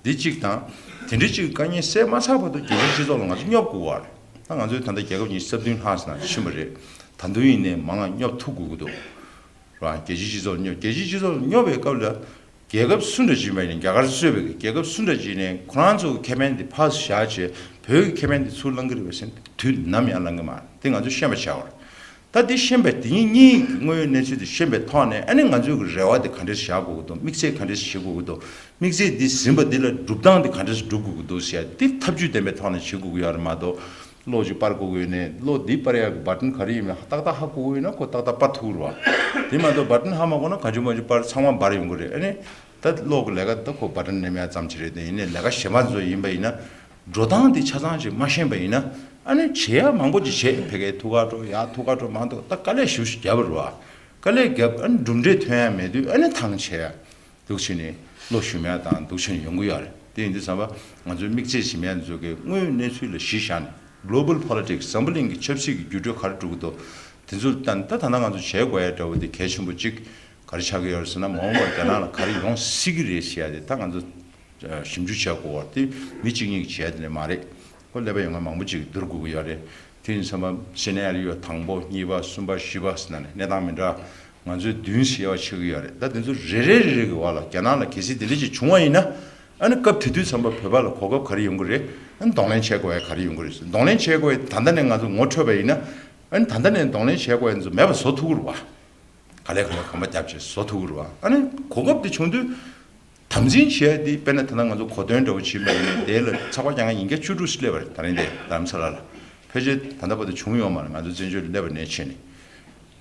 འདི་གཅིག་དང་། དེ་འདྲའི་གཅིག་དཀའ་ངལ་སེལ་མ་ཚར་བར་དུ་རྒྱལ་སྤྱིའི་སྤྱི་ཚོགས་ལ་ང་ཚོ་སྙོབ་དགོས་པ་རེད། ད་ང་ཚོའི་ད་ལྟ་རྒྱལ་ཁབ་ཉི་ཤུ་རྩ་བདུན་ལྷག་ཙམ་ཕྱིན་པ་རེད། ད་དུང་ཡིན་ནའི་མང་ང་སྙོབ་ཐུབ་དགོས་ཀྱི་འདུག་ར། རྒྱལ་སྤྱིའི་སྤྱི་ཚོགས་ལ་སྙོབ། རྒྱལ་སྤྱིའི་སྤྱི་ཚོགས་ལ་སྙོབ་པའི་སྐབས་ལ། རྒྱལ་ཁབ་སུ་འདྲ་ཅིག་ཡིན་པ་ཡིན་ནའི། རྒྱ་གར་གཙོས་པའི་རྒྱལ་ཁབ་སུ་འདྲ་ཅིག་ཡིན་ནའི་ཁོ་རང་ཚོ་གི་ཁེ་ཕན་དེ་ཕར་བཞག་བྱས་བོད་ཀྱི་ཁེ་ཕན་དེ་ཚུར་བླང་གི་རེད་པས་ཟེར་ན་དུས་ནམ་ཡང་བླང་གི་མ་རེད། དེ་ང་ཚོས་ཤེས་པ་བྱ་དགོས་རེད། ད་འདི་ཤེས་པའི་དེ་ཉིད་གཉིས་ཀྱི་དངོས་ཡོད་གནས་ཚུལ་དེ་ཤེས་པའི་ཐོག་ནས། ཨ་ནི་ང་ཚོའི་གི་རེ་བ་དེ་ག་འདྲས་བཞག་དགོས་ཀྱི་འདུག་དམིགས་ཚད་ག་འདྲས་བཞེས་དགོས་ཀྱི་འདུག་དམིགས་ཚད་འདི་ཟིན་པ་འདི་ལ་སྒྲུབ་སྟངས་དེ་ག་འདྲས་སྒྲུབ་དགོས་ཀྱི་འདུག་ཟེར་ཡ་འདི་ཐབས་ཇུས་ལྡན་པའི་ཐོག་ནས་བྱེད་དགོས་ཀྱི་ཡོད་རེད་མ་གཏོགས། གློག་ཅིག་སྤར་དགོས་ཀྱི་ཡོད་ནའི་གློག་འདི་སྤར་ཡ་གི་བ་ཊན་ག་རེ་ཡིན་མིན་ཏག་ཏག་ཧ་གོ་གི་ཡོད་ན་ཁོ་ཏག་ཏག་སྤར་ཐུབ་ཀྱི་རེད་པ། དེ་མ་གཏོགས་བ་ཊན་ཧ་མ་གོ་ན་གང་བྱུང་མང་བྱུང་སྤར། ཚང་མ་འབར་ཡོང་གི་རེད། ཨ་ནི་ད་གློག་གི་ལས་ཀ་ད་ཁོ་བ་ཊན་ནེམ་ཡ་ཙམ་ཅིག་རེད། དེ་ཡིན་ནའི་ལས་ཀ་གཞན་པ་ཚོ་ཡིན་པ་ཡིན་ན། འགྲོ་སྟངས་དེ་ཆ་ཚང་ཅིག་མ་ཤེས་པ་ཡིན་ན། ཨ་ནི་བྱེད་ཡ་མང་པོ་ཅིག་བྱེད། ཕ་གིར་ཐུག་ག་འགྲོ། ཡར་ཐུག་ག་འགྲོ། མ་གཏོགས་ད་དཀའ་ལས་ཞེ་པོ་ཅིག་བརྒྱབ་པ་རེད་པ། དཀའ་ལས་བརྒྱབ། ཨ་ནི་གྲུབ་འབྲས་ཐོན་ཡ་མེད་དུས་ཨ་ནི་ཐང་ཆད་ཡ། འདུག་བྱས་ནས་བློ་ཞུམ་ཡ་དང་འདུག་བྱས་ནས་ཡོང་གི་ཡོད་རེད། དེ་ཡིན་དུས་ཙམ་པ་ང་ཚོའི་དམིགས་ཚད་ཟིན་ཡ་ཚོ་གི་དངོས་ཡོད་གནས་ཚུལ་ལ་གཞི་བཞག་ནས། Global politics འཛམ་བུ་གླིང་གི་ཆབ་སྲིད་ཀྱི་འགྱུར་འགྲོས་ག་རེ་འགྲོ་གི་འདུག་དེ་ཚོ་ད་ད་ད་ལྟ་ང་ཚོ་བྱེད་དགོས་ཡ་འདྲ་བོ་དེ་གལ་ཆེན་པོ་གཅིག་ག་རེ་ཆགས་ཀྱི་ཡོད་རེད་ཟེར་ན། མ་འོངས་པར་རྒྱ་ནག་ལ་ག་རེ་ཡོང་སྲིད་ཀྱི་རེད་ཟེར་ཡ་དེ་ད་ང་ཚོ་ཞིབ་འཇུག་བྱེད་དགོས་པ་དེ་མི་གཅིག་གཉིས་ཀྱིས་བྱས་དེ་ནས་མ་རེད། ཁོ་ཀླད་པ་ཡོད་མཁན་མང་པོ་ཅིག་བསྡུར་དགོས་ཀྱི་ཡོད་རེད། དེ་ཡིན་ཙང་སི་ནེ་རི་ཡོ་དང་པོ་གཉིས་པ་གསུམ་པ་བཞི་པ་ཟེར་ནས་གནས་སྟངས་མི་འདྲ་ང་ཚོས་མདུན་ཞེས་པ་ཆགས་ཀྱི་ཡོད་རེད། ད་དེ་ཚོ་རེ་རེ་རེ་རེ་གི་བར་ལ་རྒྱ་ནག་ལ་གལ་སྲིད་དེ་འདྲ་ཅིག་བྱུང་བ་ཡིན་ན། ཨ་ནི་སྐབས་དེ་དུས་ཙམ་པ་བོད་པ་ལ་གོ་སྐབས་ག་རེ་ཡོང་གི་རེད། ཨ་ནི་གདོང་ལེན་བྱེད་དགོས་ཡ་ག་རེ་ཡོང་གི་རེད། གདོང་ལེན་བྱེད་དགོས་ཡ་ད་ལྟ་ནས་ང་ཚོ་ངོ་འཕྲོད་པ་ཡིན་ན། ཨ་ནི་ད་ལྟ་ནས་གདོང་ལེན་བྱེད་དགོས་ཡ་ཚོ་མེད་པ་བཟོ་ཐུབ་ཀྱི་རེད་བ། ག་ལེ་ག་ལེ་གོམ་པ་རྒྱབ་བྱས་བཟོ་ཐུབ་ཀྱི་རེད་བ། ཨ་ནི་གོ་སྐབས་དེ་བྱུང་དུས། དམ་འཛིན་བྱེད་ཡ་དེ་དཔེར་ན་ད་ལྟ་ང་ཚོ་གོ་སྟོན་འདྲ་བོ་བྱེད་པ་ཡིན་ན་དེ་ལ་ཚགས་པར་རྒྱག་མཁན་ཉིན་རྒྱབ་བཅུ་དྲུག་སླེབས་པ་རེད། ད་རིང་དེ་རྡ་རམ་ས་ལ་ལ་ཕལ་ཆེར་ད་ལྟ་བར་དུ་བྱུང་ཡོད་མ་རེད། ང་ཚོ་བཙན་བྱོལ་སླེབས་པ་ནས་བྱས་ནས་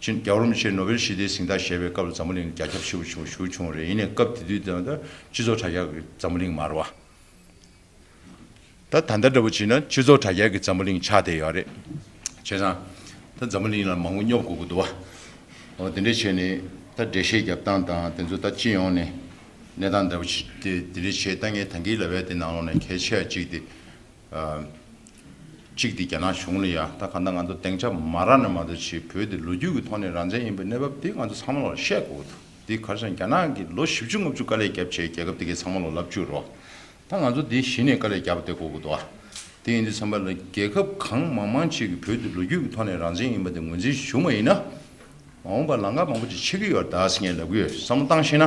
ཅིན་རྒྱལ་བ་རིན་པོ་ཆེ་ནོ་བེལ་ཞི་བདེའི་གཟེངས་རྟགས་བཞེས་པའི་སྐབས་ལ་འཛམ་བུ་གླིང་ལ་རྒྱ་ཁྱབ་ཆེ་པོ་བྱུང་ཞུ་བྱུང་རེད། ཡིན་ནའི་སྐབས་དེ་དུས་དང་ད་སྤྱི་ཚོགས་དྲ་རྒྱ་གི་འཛམ་བུ་གླིང་མ་རེད་བ། ད་ད་ལྟ་འདྲ་བོ་བྱས་ན་སྤྱི་ཚོགས་དྲ་རྒྱ་གི་འཛམ་བུ་གླིང་ཆགས་བསྡད་ཡོད་རེད། བྱས་ཙང་ད་འཛམ་བུ་གླིང་ལ་མང་པོ་སྙོབ་དགོས་ཀྱི་འདུག་བ། འོ་དེ་འདྲས་བྱས་ནས་ད་འགྲེལ་བཤད་རྒྱབ་སྟངས་དང་དེ་ཚོ་ད་སྤྱི་ཡོངས་ནས་གནས་སྟངས་འདྲ་བོ་ཞིག་དེ་དེ་འདྲས་བྱས། ད་ངས་ད་གིན་ལབ་ཡ་དེ་ནང་ལོགས་ནས་གལ་ཆེ་བ་གཅིག་དེ། ཨ། གཅིག་དེ་རྒྱ་ནག་གཞུང་ལ་ཡ་ད་གང་ལྟར་ང་ཚོ་སྡིངས་ཆ་མ་རག་ན་མ་གཏོགས་ཅིག་བོད་དེ་ལོ་རྒྱུས་ཀྱི་ཐོག་ནས་རང་བཙན་ཡིན་པའི་གནས་བབ་དེ་ང་ཚོ་ཚང་མ་ལ་བཤད་དགོས་ཀྱི་འདུག་དེ་ག་རེ་ཟེར་ན་རྒྱ་ནག་གིས་ལོ་བཞི་བཅུ་ལྔ་བཅུ་དཀའ་ལས་བརྒྱབ་བྱས་རྒྱལ་ཁབ་དེ་གའི་ཚང་མ་ལ་ལབ་བཅུག་རོགས། ད་ང་ཚོ་འདི་གཞི་ནས་དཀའ་ལས་བརྒྱབ་བསྡད་དགོས་ཀྱི་འདུག་ཨ། དེ་ཡིན་དུས་ཙམ་པ་ལ་རྒྱལ་ཁབ་གང་མང་མང་ཅིག་གིས་བོད་དེ་ལོ་རྒྱུས་ཀྱི་ཐོག་ནས་རང་བཙན་ཡིན་པ་དེ་ངོས་འཛིན་ཞུ་བ་ཡིན་ན། མ་འོངས་པར་ལམ་ཁ་མང་པོ་ཅིག་ཕྱེ་གི་ཡོད་རེད་ད་ཟེར་ངས་ལབ་གི་ཡོད། བསམ་བློ་བཏང་ཤེས་ན།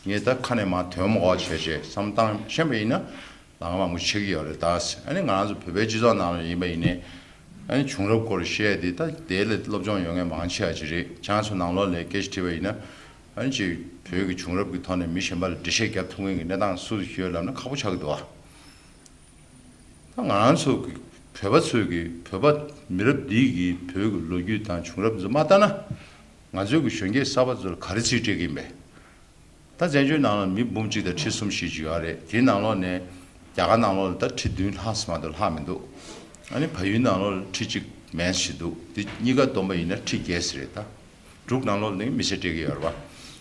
ངས་ད་ཁ་ནས་མར་དོན་མ་གོ་བྱས་བྱས་བསམ་བློ་བཏང་ཤེས་པ་ཡིན་ན། ལམ་ཁ་མང་པོ་ཕྱེ་གི་ཡོད་རེད་ད་ཟེར། ཨ་ནི་ང་རང་ཚོ་བོད་པའི་སྤྱི་ཚོགས་ནང་ལ་ཡིན་པ་ཡིན་ནའི། ཨ་ནི་བྱུང་རབས་སྐོར་བཤད་དེ་ད་དེ་ལ་སློབ་སྦྱོང་ཡོད་མཁན་མང་ཆེ་བ་ཅིག་རེད། ཁྱེད་རང་ཚོ་ནང་ལོགས་ལ་སྐད་ཆ་དྲིས་པ་ཡིན་ན། ཨ་ནི་ཅིག་བོད་ཀྱི་བྱུང་རབས་ཀྱི་ཐོག་ནས་མི་གཞན་པ་ལ་འགྲེལ་བཤད་རྒྱབ་ཐུབ་མཁན་གྱི་གནས་སྟངས་སུ་ཡོད་ལབ་ན་ཁག་པོ་ཆགས་ཀྱི་འདུག་ཨ། ད་ང་རང་ཚོ་གི་བོད་པ་ཚོས་ཀྱི་བོད་པ་མི་རབས་འདིས་ཀྱི་བོད་ཀྱི་ལོ་རྒྱུས་དང་བྱུང་རབས་ཚོ་མ་ལྟ་ན། ང་ཚོའི་གི་གཞོན་སྐྱེས་གསར་པ་ཚོ་ལ་ག་རེ་རྩིས་སྤྲད་ཀྱི་ཡིན་པས། ད་བཙན་བྱོལ་ནང་ལ་མི་འབུམ་གཅིག་དང་ཁྲི་གསུམ་བཞི་ཅིག་ཡོད་རེད། དེའི་ནང་ལོགས་ནས་རྒྱ་གར་ནང་ལོགས་ལ་ད་ཁྲི་བདུན་ལྷག་ཙམ་མ་གཏོགས་ལྷག་མི་འདུག་ཨ་ནི་བལ་ཡུལ་ནང་ལོགས་ལ་ཁྲི་གཅིག་མན་ཞིག་འདུག་དེ་གཉིས་ཀ་བསྡོམས་པ་ཡིན་ན་ཁྲི་བརྒྱད་ཙམ་རེད་ད། འབྲུག་ནང་ལོགས་ལ་ནི་མི་ཚེ་སྤྲད་ཀྱི་ཡོད་རེད་བ།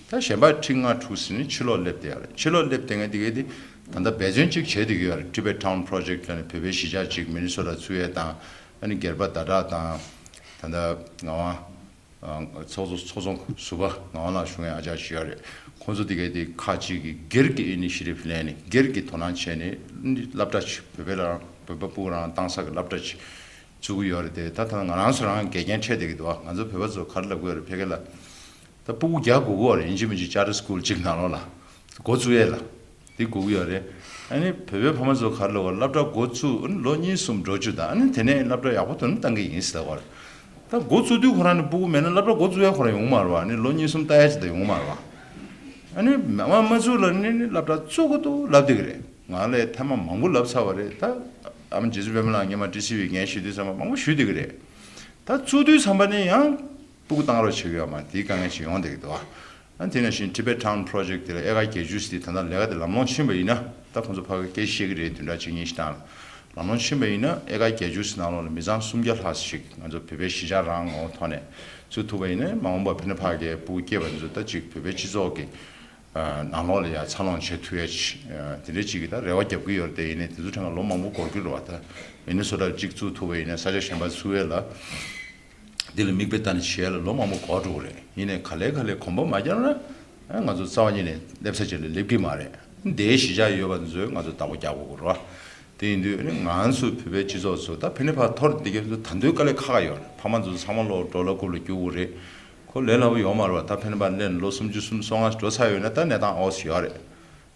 ད་གཞན་པ་ཁྲི་ལྔ་དྲུག་ཟིན་ནས་ཕྱི་ལོགས་སླེབས་བསྡད་ཡོད་རེད། ཕྱི་ལོགས་སླེབས་བསྡད་མཁན་དེ་གས་དེ་ད་ལྟ་འབད་བརྩོན་གཅིག་བྱས་བསྡད་ཀྱི་ཡོད་རེད། Tibet Town Project ལབ་ནས་བོད་པའི་གཞིས་ཆགས་གཅིག་མི་ནི་སོ་ཊ་བཙུགས་ཡས་དང་། ཨ་ནི་སྒེར་པ་ཟླ་གྲགས་དང་། ད་ལྟ་ངག་དབང་། ཚོགས་གཙོ་ཚོགས་གཙོ་ཟུར་པ་ངག་དབང་ལགས་ཞུ་མཁན་ཨ་ཅག་ཅིག་ཡོད་རེད། ཁོང་ཚོ་དེ་གས་དེ་ཁག་ཅིག་གིས་སྒེར་གྱི་initiative ལེན་ནས་སྒེར་གྱི་དོ་སྣང་བྱས་ནས་སློབ་གྲྭ་ཅིག་བོད་པའི་ལ་རང་བོད་པ་སྤུ་གུ་རང་བཏང་ས་གི་སློབ་གྲྭ་ཅིག་བཙུགས་ཀྱི་ཡོད་རེད་དེ། ད་ད་ང་རང་ཚོ་རང་འགལ་རྐྱེན་འཕྲད་བསྡད་ཀྱི་འདུག་བ། ང་ཚོ་བོད་པ་ཚོ་ག་རེ་ལབ་ཀྱི་ཡོད་རེད་ཕ་གི་ལ། ད་སྤུ་གུ་རྒྱག་དགོས་ཀྱི་ཡོད་རེད། ཡིན་གཅིག་མིན་གཅིག་ཅར་ཊར་སི་ཀུལ་གཅིག་ནང་ལོགས་ལ་འགོ་བཙུགས་ཡས་ལ་དེ་དགོས་ཀྱི་ཡོད་རེད། ཨ་ནི་བོད་པའི་ཕ་མ་ཚོ་ག་རེ་ལབ་ཀྱི་ཡོད་རེད། སློབ་གྲྭ་འགོ་བཙུགས་ཨ་ནི་ལོ་གཉིས་གསུམ་འགྲོ་བཅུག་དང་ཨ་ནི་དེ་ནས་སློབ་གྲྭ་ཡག་པོ་དུ་ནི་བཏང་གི་ཡིན་ཟེར་ལབ་ཀྱི་ཡོད་རེད། ད་འགོ་བཙུགས་དུས་ཁོ་རང་ནི་སྤུ་གུ་མེད་ན་སློབ་གྲྭ་འགོ་བཙུགས་ཡས་ཁོ་རང་ཡོང་མ་རེད་བ། ཨ་ནི་ལོ་གཉིས་གསུམ་ལྟ་ཡས་ཅིག་ད་ཡོང་མ་རེད་བ། ཨ་ནི་མ་མ་བཙུགས་ལ་ནི་ནི་སློབ་གྲྭ་བཙུགས་དགོས་འདུག་ལབ་བསྡད་ཀྱི་རེད། ང་ལས་ཐེངས་མ་མང་པོ་ལབ་ཚར་བ་རེད། ད་ཨ་མ་རྗེ་བཙུན་པད་མ་ལགས་སྔོན་མ་ཊི་སི་ཝི་འགན་བཞེས་དུས་ཙམ་པ་མང་པོ་ཞུས་བསྡད་ཀྱི་རེད། ད་བཙུགས་དུས་ཙམ་པ་ནས་ཡང་སྤུ་གུ་བཏང་རོགས་བྱེད་ཀྱི་ཡོད་མ་རེད། དེའི་དཀའ་ངལ་ཞིག་ཡོང་བསྡད་ཀྱི་འདུག་ཨ། ཨ་དེ་ནང་བཞིན་Tibet Town Project དེ་ལ་ཨེ་ཀར་བརྒྱད་ཅུ་ཟེར་དེ་ད་ལྟ་ལས་ཀ་དེ་ལམ་ལྷོང་ཕྱིན་པ་ཡིན་ན། ད་ཁོང་ཚོ་ཕ་གི་སྐད་ཆ་བཤད་ཀྱི་རེད། བདུན་ཕྲག་གཅིག་གཉིས་ཤིག་སྟེང་ལ་ལམ་ལྷོང་ཕྱིན་པ་ཡིན་ན་ཨེ་ཀར་བརྒྱད་ཅུ་ཟེར་ནང་ལོགས་ལ་མི་ཚང་སུམ་བརྒྱ་ལྷག་ཞིག་ང་ཚོ་བོད་པའི་གཞིས་ཆགས་རང་ངོ་བོ་ཐོག་ནས་བཙུགས་ཐུབ་པ་ཡིན་ན། མ་འོངས་པ་ཕ་གི་ནས་ཕ་གིའི་སྤུ་གུ་སྐྱེས་པ་ཚོ་ད་ཅིག་བོད་པའི་སྤྱི་ཚོགས་ཀྱི་ནང་ལོགས་ལ་ཡང་འཚར་ལོངས་བྱེད་ཐུབ་ཡ་ཅིག་དེ་འདྲའི་ཅིག་གི་ད་རེ་བ་རྒྱབ་ཀྱི་ཡོད་རེད་དེ། ཡིན་ནའི་དེ་ཚོ་ཐད་ཀར་ལོ་མང་པོ་འགོར་གྱི་རེད་བ། ད་མི་ནི་སོ་ཊ་གཅིག་བཙུགས་ཐུབ་པ་ཡིན་ན་ས་ཆ་གཞན་པ་བཙུགས་ཡས་ལ། འདི་ལ་མིག་དཔེ་ལྟ་ནས་བྱས་ལ་ལོ་མང་པོ་འགོར་འགྲོ་གི་རེད། ཡིན་ནའི་ག་ལེ་ག་ལེ་གོམ་པ་མ་རྒྱབ་ན་ང་ཚོ་རྩ་བ་ཉིད་ནས་སླེབས་ས་ཅིག་ལ་སླེབས་ཀྱི་མ་རེད། འདིའི་གཞིས་ཆགས་ཡོད་པ་ཚོས་ང་ཚོ་བདག་པོ་རྒྱག་དགོས་ཀྱི་རེད། དེ་ཡིན་དུས་ནི་ང་ཚོ་བོད་པའི་སྤྱི་ཚོགས་ཚོ་ད་ཕ་གི་ནས་ཕར་འཐོར་བསྡད་མཁན་ཚོ་ད་དུང་དཀའ་ལས་ཁག་ཁག་ཡོད་རེད། ཕ་མ་ཚོ་ཚང་མ་ལོག་འགྲོ་ལ་སྒུག་ལ་རྒྱུག་དགོས་རེད། ཁོ་ལས་སླ་པོ་ཡོད་མ་རེད་བ། ད་ཕ་གི་ནས་ཕར་སླེབས་ནས་ལོ་སུམ་ཅུ་སུམ་ཅུ་སོ་ལྔ་འགྲོ་ཚར་ཡོད་ན་ད་གནས་སྟངས་ཨོ་ཙི་ཡོད་རེད།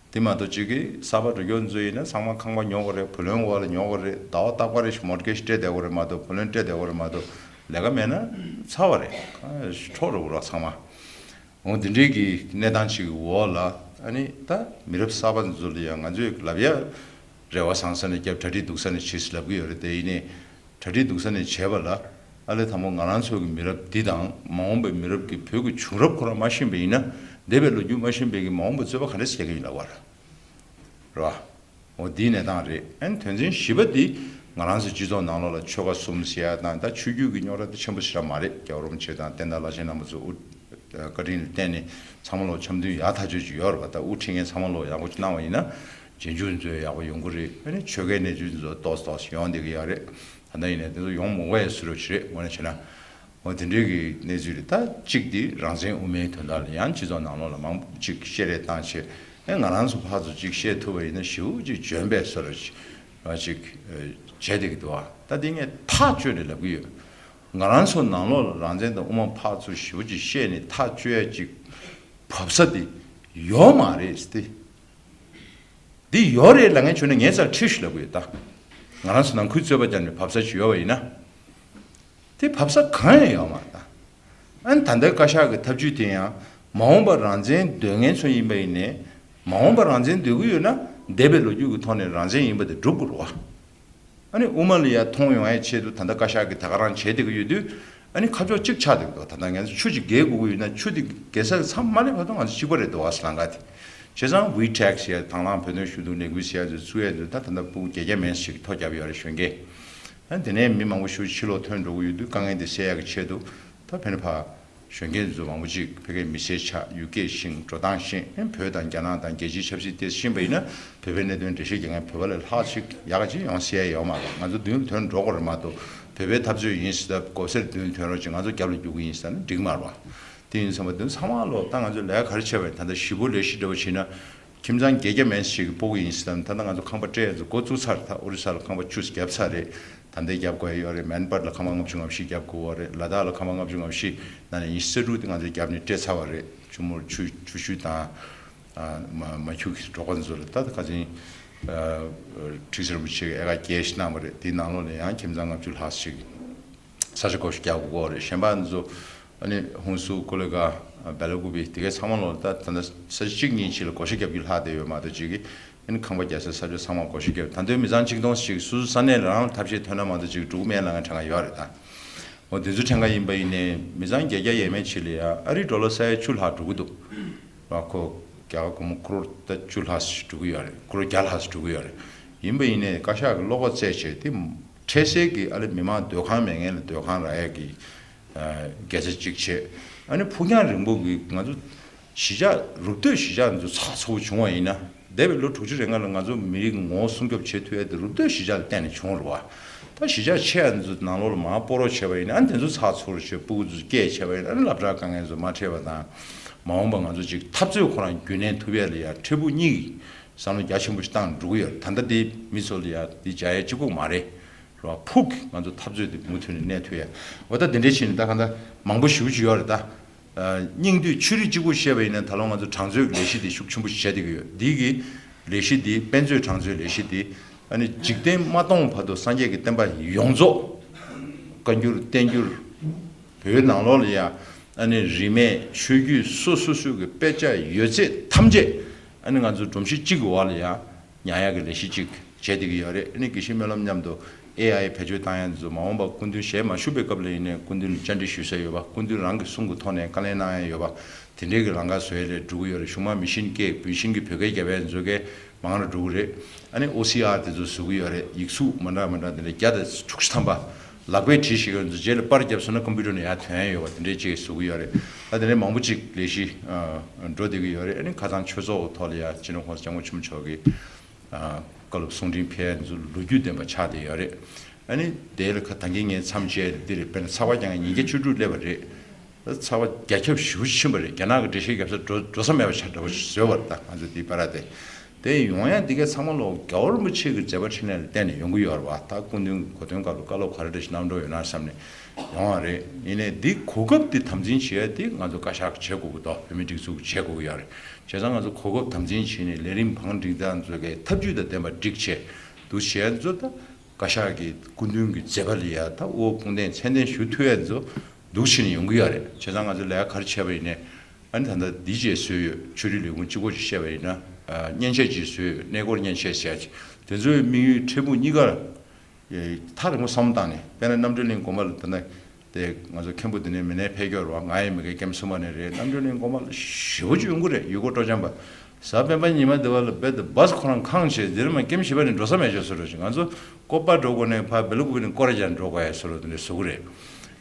དེ་མ་གཏོགས་གཅིག་གིས་གསར་པ་འགྲོ་རྒྱུ་ཚོ་ཡིན་ན་ཚང་མ་ཁང་པ་ཉོ་དགོས་རེད། བུ་ལོན་འོག་ལ་ཉོ་དགོས་རེད། ཟླ་བ་རྟག་པར་རེ་ཞིག་མོར་གེ་ཇི་སྤྲད་བསྡད་དགོས་རེད་མ་གཏོགས། བུ་ལོན་སྤྲད་བསྡད་དགོས་རེད་མ་གཏོགས། ལས་ཀ་མེད་ན་ཚར་བ་རེད། འཕྲོག་འགྲོ་གི་རེད་ཚང་མ། འོ་དེ་འདྲའི་གི་གནས་སྟངས་ཅིག་གི་འོག་ལ་ཨ་ནི་ད་མི་རབས་གསར་པ་ཚོ་ལ་ཡང་ང་ཚོས་ལབ་ཡ། རེ་བ་བཟང་ས་ནས་བརྒྱབ། གྲ་སྒྲིག་སྡུག་ས་ནས་བྱེད་ཟེར་ལབ་ཀྱི་ཡོད་རེད་དེ། ཡིན་ནའི་གྲ་སྒྲིག་སྡུག་ས་ནས་བྱས་པ་ལ། ཨ་ལས་དང་པོ་ང་རང་ཚོ་གི་མི་རབས་འདི་དང་མ་འོངས་པའི་མི་རབས་ཀྱི་བོད་ཀྱི་བྱུང་རབས་ཁོ་རང་མ་ཤེས་པ་ཡིན་ན། འདས་པའི་ལོ་རྒྱུས་མ་ཤེས་པའི་གི་མ་འོངས་པའི་རྩོད་པ་ག་འདྲ་སེ་རྒྱག་གི་ཡིན་ལབ་པ་རེད། རེད་བ། འོ་འདིའི་གནས་སྟངས་རེད། ཨ་ནི་དོན་ཚན་བཞི་པ་འདི་ང་རང་ཚོ་སྤྱི་ཚོགས་ནང་ལོགས་ལ་ཆོལ་ཁ་གསུམ་ཟེར་ཡ་དང་ད་ཆོས་བརྒྱུད་ཀྱི་རྙོག་དྲ་དེ་ཆེན་པོ་ཞེ་དྲག་མ་རེད། རྒྱལ་བ་རིན་པོ་ཆེ་དང་བསྟན་དར་བླ་ཆེན་རྣམ་པ་ཚོ་དབུ་བཀའ་དྲིན་ལ་བརྟེན་ནས་ཚང་མ་ལོག་འཆམ་མཐུན་ཡག་ཐག་ཆོད་ཅིག་ཡོད་རེད་བ། ད་དབུ་ཁྲིད་མཁན་ཚང་མ་ལོག་ཡག་པོ་ཅིག་གནང་བ་ཡིན་ན། རྗེས་འཇུག་ཚོ་ཡག་པོ་ཡོང་གི་རེད། ཨ་ནི་ཆོལ་ཁའི་གནས་ཚུལ་ཚོ་ཏོག་ཙམ་ཏོག་ཙམ་ཡོང་བསྡད་ཀྱི་ཡོད་རེད། ད་ལྟ་ཡིན་ནའི་དེ་ཚོ་ཡོང་མི་དགོས་ཡ་བཟོ་འདྲ་ཅིག་རེད། དངོས་གནས་བྱས་ན། འོ་དེ་འདྲའི་གི་གནས་ཚུལ་རེད། ད་གཅིག་དེ་རང་བཙན་དབུ་མའི་དོན་དག་ལ་ཡང་སྤྱི་ཚོགས་ནང་ལོགས་ལ་མང་པོ་ཅིག་བཤད་རེས་བཏང་བྱས། ཨེ་ང་རང་ཚོ་ཕར་ཚུར་ཅིག་བཤད་ཐུབ་པ་ཡིན་ན་ཞེ་པོ་ཅིག་འཇོན་པའི་བཟོ་འདྲ་ཅིག་ར་ཅིག་ཨེ་བྱས་བསྡད་ཀྱི་འདུག་ཨ། ད་དེ་ངས་ཐག་གཅོད་ནས་ལབ་ཀྱི་ཡོད། ང་རང་ཚོ་ནང་ལོགས་ལ་རང་བཙན་དང་དབུ་མ་ཕར་ཚུར་ཞེ་པོ་ཅིག་བཤད་ནས་ཐག་གཅོད་ཡ་ཅིག་བབས་ས་དེ་ཡོད་མ་རེད་ཟེར་ཏེ། འདི་ཡོད་རེད་ལབ་མཁན་བྱུང་ན་ངའི་རྩར་ཁྲིད་ཤོག་ལབ་ཀྱི་ཡོད་ད། ང་རང་ཚོ་ནང་ཁུལ་རྩོད་པ་རྒྱག་ནས་བབས་ས་ཅིག་ཡོད་པ་ཡིན་ན། དེ་བབས་ས་གང་ཡང་ཡོད་མ་རེད་ད། ཨ་ནི་ད་ལྟའི་བཀའ་ཤག་གི་ཐབས་ཇུས་དེ་ཡང་མ་འོངས་པར་རང་བཙན་འདོད་མཁན་ཚོ་ཡིན་པ་ཡིན་ནའི། མ་འོངས་པར་རང་བཙན་འདོད་ཀྱི་ཡོད་ན་འདས་པའི་ལོ་རྒྱུས་ཀྱི་ཐོག་ནས་རང་བཙན་ཡིན་པ་དེ་སྒྲུབ་དགོས་རེད་བ། ཨ་ནི་དབུ་མ་ལ་ཡ་མཐོང་ཡོང་ཡའི་ཆེད་དུ་ད་ལྟ་བཀའ་ཤག་གིས་ད་ག་རང་བྱས་བསྡད་ཀྱི་ཡོད་དུས། ཨ་ནི་ཁ་ཕྱོགས་གཅིག་ཆགས་བསྡད་ཀྱི་འདུག་ད་ལྟ་ང་ཚོ་ཆུ་ཅིག་བརྒལ་དགོས་ཀྱི་ཡོད་ན་ཆུ་དེ་བརྒལ་ས་མཚམས་མ་སླེབས་བར་དུ་ང་ཚོ་གཅིག་པ་རེད་འདུག་བ་ཟེར་ལམ་ཁ་དེ། བྱས་ཙང་ཝི་ཊེག་ཟེར་ཡ་དང་བླངས་བོད་དོན་ཞུ་གཏུག་ལས་འགུལ་ཟེར་ཡ་ཚོ་བཙུགས་ཡ་ཚོ་ད་ད་ལྟ་ཕྲུ་གུ་བརྒྱད་བརྒྱ་མན་ཞིག་ཐོ་བརྒྱབ་ཡོད་རེད་གཞོན་སྐྱེས། ཨ་ནི་དེ་ནས་མི་མང་པོ་ཞིག་ཕྱི་ལོགས་ཐོན་འགྲོ་གི་ཡོད་དུས་དཀའ་ངལ་དེ་སེལ་ཡག་གི་ཆེད་དུ་ད་ཕན་ཕ་གཞོན་སྐྱེས་ཚོ་མང་པོ་ཅིག་ཕ་གིའི་མི་སེར་ཆགས། ཡུལ་སྐད་ཤེས། འགྲོ་སྟངས་ཤེས། ཨ་ནི་བོད་དང་རྒྱ་ནག་དང་རྒྱལ་སྤྱིའི་ཆབ་སྲིད་ཐད་ཤེས་པ་ཡིན་ན་བོད་པའི་གནད་དོན་འགྲེལ་བཤད་རྒྱག་མཁན་བོད་པ་ལས་ལྷག་ཅིག་ཡག་ག་ཅིག་ཡོང་སྲིད་ཡ་ཡོད་མ་རེད། ང་ཚོ་མདུན་ལ་ཐོན་འགྲོ་དགོས་རེད་མ་གཏོགས། བོད་པའི་འཐབ་རྩོད་ཡིན་ཟེར་ད་མགོ་སེར་མདུན་ལ་ཐོན་རོགས་ཅིག་ང་ཚོ་རྒྱབ་ལ་རྒྱུག་གི་ཡིན་ཟེར་ན་འགྲིག་མ་རེད་བ། དེ་ཡིན་ཙང་མདུན་ཚང་མ་ལོ་ད་ང་ཚོ་ལས་ཀ་ག་རེ་བྱས་པ་ཡིན། ད་ལྟ་ཞི་པོ་ལས་གཞི་འདྲ་བོ་བྱས་ན། ཁྱིམ་ཚང་བརྒྱད་བརྒྱ་མན་ཞིག་གི་སྤོ་གི་ཡིན་ཟེར་ད་ད་ལྟ་ང་ཚོ་ཁང་པ་སྤྲད་ཡ་ཚོ་འགོ་བཙུགས་ཚར། ད་ཨོ་རི་ས་ལ་ཁང་པ་བཅུ་བརྒྱབ་ཚར་རེད། ད་ལྟའི་རྒྱབ་དགོས་ཡ་ཡོད་རེད། མན་པར་ལ་ཁང་པ་ལྔ་བཅུ་ང་བཞི་རྒྱབ་དགོས་པ་རེད། ལ་དྭགས་ལ་ཁང་པ་ལྔ་བཅུ་ང་བཞི་ནང་ནས་ཉི་ཤུ་རྩ་དྲུག་དེ་ང་ཚོས་རྒྱབ་ནས་སྤྲད་ཚར་བ་རེད། ཆུ་མོར་ཆུ་ཆུ་ཤུལ་དང་། ཨ་མ་མ་ཁྱུག་གི་འབྲོག་པ་ཚོ་ལ་ད་ཁ་སང་། ཨ་ཁྲི་ཟུར་རིན་པོ་ཆེ་གིས་ཨེ་ཀར་བརྒྱད་ཞིག་གནང་བ་རེད། དེའི་ནང་ལོགས་ནས་ཡང་ཁྱིམ་ཚང་ལྔ་བཅུ་ལྷག་ཞིག་ས་ཆ་བགོ་བཤའ་རྒྱག་དགོས་རེད། གཞན་པ་ཚོ་ཨ་ནི་ཧུན་སུར་ཀོ་ལི་གྷལ་སྦེ་ལ་ཀུ་པེ་དེ་གའི་ཚང་མ་ལོགས་ད་ད་ལྟ་ས་ཆ་གཅིག་གཉིས་ཅིག་ལ་བགོ་བཤའ་རྒྱབ་རྒྱུ་ལྷག་བསྡད་ཡོད་མ་གཏོགས་ཅིག་གིས་ཨ་ནི་ཁང་པ་རྒྱག་སའི་ས་ཆ་ཚང་མ་བགོ་བཤའ་རྒྱབ། ད་དུང་མི་ཚང་ཆིག་སྟོང་ཞིག་སོ་སོའི་ས་གནས་ལ་རང་ལ་ཐབས་ཤེས་ཐོན་ན་མ་གཏོགས་ཅིག་འགྲོ་གི་མེད་ལབ་མཁན་གྲངས་ཀ་ཡོད་རེད་ད། འོ་དེ་ཚོ་གྲངས་ཀ་ཡིན་པ་ཡིན་ནའི་མི་ཚང་བརྒྱད་བརྒྱ་ཡས་མས་ཅིག་ལ་ཡ་ཨ་རིའི་ཌོ་ལར་ས་ཡ་བཅུ་ལྷག་འགྲོ་གི་འདུག་ར། ཁོ་རྒྱ་གར་སྒོར་མོ་ཀོ་རོར་ད་བཅུ་ལྷག་ཅིག་འགྲོ་གི་ཡོད་རེད། ཀོ་རོར་བརྒྱ་ལྷག་ཅིག་འགྲོ་གི་ཡོད་རེད། ཡིན་པ་ཡིན་ནའི་བཀའ་ཤག་གིས་བློ་ཁོག་བཙལ་བྱས་དེ་འཕྲལ་སེལ་གྱི་ཨ་ལེ་མི་མང་སྡོད་ཁང་མེད་མཁན་ལ་སྡོད་ཁང་རག་ཡས་ཀྱི་ཨ་དགེ་རྩ་གཅིག་བྱས། ཨ་ནི་ཕུགས་རྒྱང་རིང་པོ་གི་ང་ཚོ་གཞིས་ཆགས་རུབ་སྟོད་གཞིས་ཆགས་འདི་ཚོ་ཚགས་ཚུད་པོ་བྱུང་བ་ཡིན་ན། འདས་པའི་ལོ་དྲུག་ཅུ་རེ་ལྔ་ལ་ང་ཚོ་མི་རིགས་ངོ་བོ་སྲུང་སྐྱོབ་བྱེད་ཐུབ་ཡ་དེ་རུབ་སྟོད་གཞིས་ཆགས་ལ་བརྟེན་ནས་བྱུང་རེད་བ། ད་གཞིས་ཆགས་ཆེ་ཡ་འདི་ཚོ་ནང་ལོགས་ལ་མར་སྤོ་རོགས་བྱས་པ་ཡིན་ན། ཨ་ནི་དེ་ཚོ་ཚགས་ཚུད་པོ་བྱས། སྤུ་གུ་ཚོ་སྐད་བྱས་པ་ཡིན་ན། ཨ་ནི་སློབ་གྲྭ་དཀའ་ངལ་ཚོ་མ་འཕྲད་པ་དང་། མ་འོངས་པ་ང་ཚོ་ཅིག་འཐབ་རྩོད་ཁོ་རང་རྒྱུན་གནས་ཐུབ་ཡ་ལ་ཡ་འཕྲལ་ཕུགས་གཉིས་ཀྱི་བསམ་བློ་རྒྱ་ཆེན་པོ་ཞིག་བཏང་འགྲོ་གི་ཡོད་རེད། ད་ལྟ་དེ་མི་ཚོ་ལ་ཡ་དེ་རྒྱག་ཡ་གཅིག་པོ་མ་རེད། རོ་ཕུགས་ང་ཚོ་འཐབ་རྩོད་དེ་མུ་མཐུད་ནས་གནས་ཐུབ་ཡ། འོ་ད་དེ་འདྲའི་ཕྱིན་ནས་ད་གང་ལྟར་མང་པོ་ཞེ་པོ་ཅིག་ཡོད་རེད་ད། ཨ་སྙིང་བསྡུས་ཆོས་རིག་གཅིག་པུ་བཤད་པ་ཡིན་ན་ད་ལོ་ང་ཚོ་དྲང་རྩོད་ཀྱི་ལས་གཞི་དེ་ཤུགས་ཆེན་པོ་ཞིག་བྱས་བསྡད་ཀྱི་ཡོད། འདི་གི་ལས་གཞི་འདི་དཔེ་མཛོད་དྲང་རྩོད་ལས་གཞི་འདི་ཨ་ནི་འཇིག་རྟེན་མ་སྟོངས་བར་དུ་སངས་རྒྱས་ཀྱི་བསྟན་པ་ཡོངས་རྫོགས་བཀའ་འགྱུར་བསྟན་འགྱུར་བོད་ནང་ལོགས་ལ་ཡ་ཨ་ནི་རིས་མེད་ཆོས་བརྒྱུད་སོ་སོ་སོ་གི་དཔེ་ཆ་ཡོད་ཚད་ཐམས་ཅད་ཨ་ནི་ང་ཚོ་སྒྲོམ་གཞི་གཅིག་གི་འོག་ལ་ཡ། ཉར་ཡག་གི་ལས་གཞི་གཅིག་བྱས་བསྡད་ཀྱི་ཡོད་རེད། ཨ་ནི་དགེ་བཤེས་སྨོན་ལམ་མཉམ་དུ་ཨེ་ཨའི་བེད་སྤྱོད་བཏང་ཡག་འདི་ཚོ་མ་འོངས་པ་སྐུ་མདུན་ཞལ་མ་བཞུགས་པའི་སྐབས་ལ་ཡིན་ནའི་སྐུ་མདུན་ལ་བཅར་འདྲི་ཞུ་ས་ཡོད་པ། སྐུ་མདུན་རང་གི་གསུང་གི་ཐོག་ནས་བཀའ་ལན་གནང་ཡག་ཡོད་པ། དེ་འདྲའི་གི་ལམ་ཁ་བཟོ་ཡག་ལ་འགྲོ་གི་ཡོད་རེད། གཞུག་མ་མི་ཤིན་སྐད་མི་ཤིན་གྱི་བོད་སྐད་རྒྱབ་ཡག་འདི་ཚོ་གས་མང་རུ་འགྲོ་གི་རེད། ཨ་ནི་ཨོ་སི་ཨར་དེ་ཚོ་བཟོ་གི་ཡོད་རེད། ཡིག་གཟུགས་མི་འདྲ་མི་འདྲ་དེ་འདྲ་བརྒྱ་དང་དྲུག་ཅུ་ཐམ་པ་ལག་པས་བྲིས་ཤེས་མཁན་ཚོ་རྗེས་ལ་པར་བརྒྱབ་སོང་ན་ཀམ་པུ་ཊར་ནང་ཡར་ཐོན་ཡག་ཡོད་པ། དེ་འདྲའི་ཅིག་བཟོ་གི་ཡོད་རེད། ད་དེ་འདྲའི་མང་པོ་ཅིག་ལས་གཞི་འགྲོ་བསྡད་ཀྱི་ཡོད་རེད། ཨ་ནི་ཁ་སང་ཆོས་ཚོགས་ཀྱི་ཐོག་ལ་ཡ་སྤྱི་ནོར་༸གོང་ས་༸སྐྱབས་མགོན་ཆེན་པོ་མཆོག་གིས། ཨ་བཀའ་སློབ་གསུང་འཕྲིན་ཕུལ་ཡག་འདི་ཚོ་ལོ་རྒྱུས་ལྡན་པ་ཆགས་བསྡད་ཡོད་རེད། ཨ་ནི་དེ་ལ་ཁ་ད་གིན་ངས་མཚམས་བཅད་འདི་རེད། དཔེར་ན་ཚགས་པར་རྒྱག་མཁན་ཉིས་བརྒྱ་བཅུ་དྲུག་སླེབས་པ་རེད། ད་ཚགས་པར་རྒྱ་ཁྱབ་ཞེ་པོ་ཕྱིན་པ་རེད། རྒྱ་ནག་གི་འགྲེལ་བཤད་རྒྱབ་ས་འགྲོ་འགྲོ་ས་མེད་པ་ཆགས་འདྲ་པོ་ཞིག་བཟོས་པ་རེད། ད་ང་ཚོ་འདི་པར་དེ་དེ་ཡོང་ཡག་འདི་ག་ཚང་མ་ལོ་རྒྱལ་བ་རིན་པོ་ཆེ་གི་མཛད་པ་འཕྲིན་ལས་ལ་བརྟེན་ནས་ཡོང་གི་ཡོད་རེད་བ། ད་སྐུ་མདུན་གྱི་གོ་སྟོན་སྐབས་ལ་བཀའ་སློབ་ག་རེ་འདྲ་ཞིག་གནང་འགྲོ་ཡོད་ན་བསམ་ནས་ཡོང་བ་རེད། ཡིན་ནའི་འདི་གོ་སྐབས་འདི་དམ་འཛིན་བྱེད་ཡག་འདི་ང་ཚོ་བཀའ་ཤག་གིས་བྱེད་དགོས་ཀྱི་འདུག་བོད་མིའི་སྒྲིག་འཛུགས་ཀྱིས་བྱེད་དགོས་ཀྱི་ཡོད་རེད། བྱས་ཙང་ང་ཚོ་གོ་སྐབས་དམ་འཛིན་བྱས་ནས་ལས་རིམ་བང་སྒྲིག་སྟངས་ཚོ་གའི་ཐབས་ཇུས་དང་ལྡན་པ་སྒྲིག་བྱས་འདུག་བྱས་ཚོ་ད། བཀའ་ཤག་གི་སྐུ་མདུན་གྱི་མཛད་པ་ལ་ཡ་ད་དབུ་བ་དཔུང་འདེགས་མཚན་ལྡན་ཞུ་ཐུབ་ཡག་ཚོ་འདུག་བྱས་ནས་ཡོང་གི་ཡོད་རེད། བྱས་ཙང་ང་ཚོ་ལས་ཀ་ག་རེ་བྱས་པ་ཡིན་ནའི་ཨ་ནི་ད་ལྟ་འདི་བཅས་བཟོས་ཡོད། ཆོས་རིག་ལས་ཁུངས་གཅིག་པོ་ཅིག་བཤད་པ་ཡིན་ན། ཨ་མཉེན་ཆས་ཅིག་བཟོས་ཡོད། གནས་སྐོར་མཉེན་ཆས་ཟེར་ཡག་ཅིག་དེ་ཚོའི་དམིགས་ཡུལ་འཕྲལ་ཕུགས་གཉིས་ཀར། ཨེ་ཐག་རིང་པོ་བསམ་བློ་བཏང་ནས་དཔེར་ན་རྣམ་གྲོལ་གླིང་དགོན་པ་ལ་ད་ལྟ་དེ་ང་ཚོ་མཁན་པོ་འདི་ནས་མི་སྣའི་འཕེལ་འགྱུར་བ། ང་ཡི་མི་སྒེར་ཀེམ་སུ་མ་ནས་རེད། རྣམ་གྲོལ་གླིང་དགོན་པ་ལ་ཞེ་པོ་ཅིག་ཡོང་གི་རེད། ཡུལ་སྐོར་སྤྲོ་འཆམ་པ། གཟའ་སྤེན་པ་ཉི་མ་འདི་བ་ལ་རྦད་དེ་བཱས་ཁོ་རང་ཁེངས་བྱས་འདིར་མ་ཀེམ་བཞི་པ་ནས་འགྲོ་ས་མེད་ཅོག་བཟོ་འདྲ་ཞིག་ང་ཚོ་ཀོ་པ་འགྲོ་དགོས་ནས་ཕར་སྦེ་ལ་ཀུ་པེ་ནས་སྐོར་ར་རྒྱག་འགྲོ་དགོས་ཡ་བཟོ་འདྲ་དེ་འདྲ་བཟོ་གི་རེད།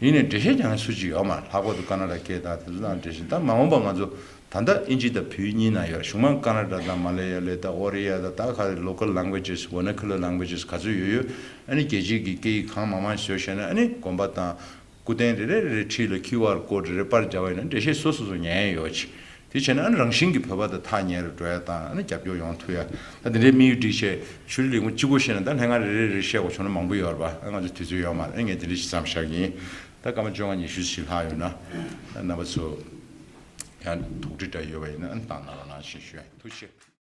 ཡིན་ནའི་འགྲེལ་བཤད་རྒྱག་མཁན་སུ་གཅིག་ཡོད་མ་རེད། ལྷག་པར་དུ་ཀ་ན་ཌ་སྐད་དང་དེ་ཚོ་དང་འབྲེལ་བཞིན་ད་མ་འོངས་པ་ང་ཚོ་ ད་ལྟ་ཨིན་ཇི་དང་བོད་གཉིས་ན་ཡོད། གཞུང་མང་ཀ་ན་ཌ་དང་མ་ལེ་ཡ་ལེ་དང་ཨོ་རི་ཡ་དང་ད་ག་རེ་local languages vernacular languages ག་ཚོད་ཡོད་ཡོད། ཨ་ནི་རྒྱལ་སྤྱིའི་གི་སྐད་ཡིག་གང་མང་མང་བཟོས་བྱས་ནས་ཨ་ནི་དགོན་པ་དང་སྐུ་རྟེན་རེ་རེ་རེ་རེ་འཁྲིས་ལ་QR code རེ་རེ་པར་སྦྱར་བ་ཡིན་ན་འགྲེལ་བཤད་སོ་སོ་སོ་ཉན་ཡོད་ཅིག་དེ་བྱས་ན་ཨ་ནི་རང་བཞིན་གྱི་བོད་པ་དང་ཐག་ཉེ་རུ་འགྲོ་ཡ་དང་ཨ་ནི་རྒྱབ་སྐྱོར་ཡོང་ཐུབ་ཡ། ད་དེ་འདྲའི་དམིགས་ཡུལ་སྒྲིག་བྱས་ཆོས་རིག་ལས་ཁུངས་གཅིག་པོ་བཤད་ན་ད་ལྷན་ཁང་རེ་རེ་རེ་བཤད་དགོས་བྱུང་ན་མང་པོ་ཡོད་རེད་པ། ཨ་ང་ཚོ་དུས་ཚོད་ཡོད་མ་རེད། ཨ་ངས་དེ་འདྲ་ཞིག་བསམ་བཞག་གི་ཡིན། ད་སྐར་མ་བཅོ་ལྔ་ཉི་ཤུ་ཞིག་ལྷག་ཡོད་ན་ཨ་རྣམ་པ་ཚོ་ཡང་དོགས་འདྲི་འདྲ་ཡོད་པ་ཡིན་ན་ཨ་བཏང་གནང་རོགས་གནང་ཞེས་ཞུ་ཡ་ཡིན། ཐུགས་རྗེ་ཆེ།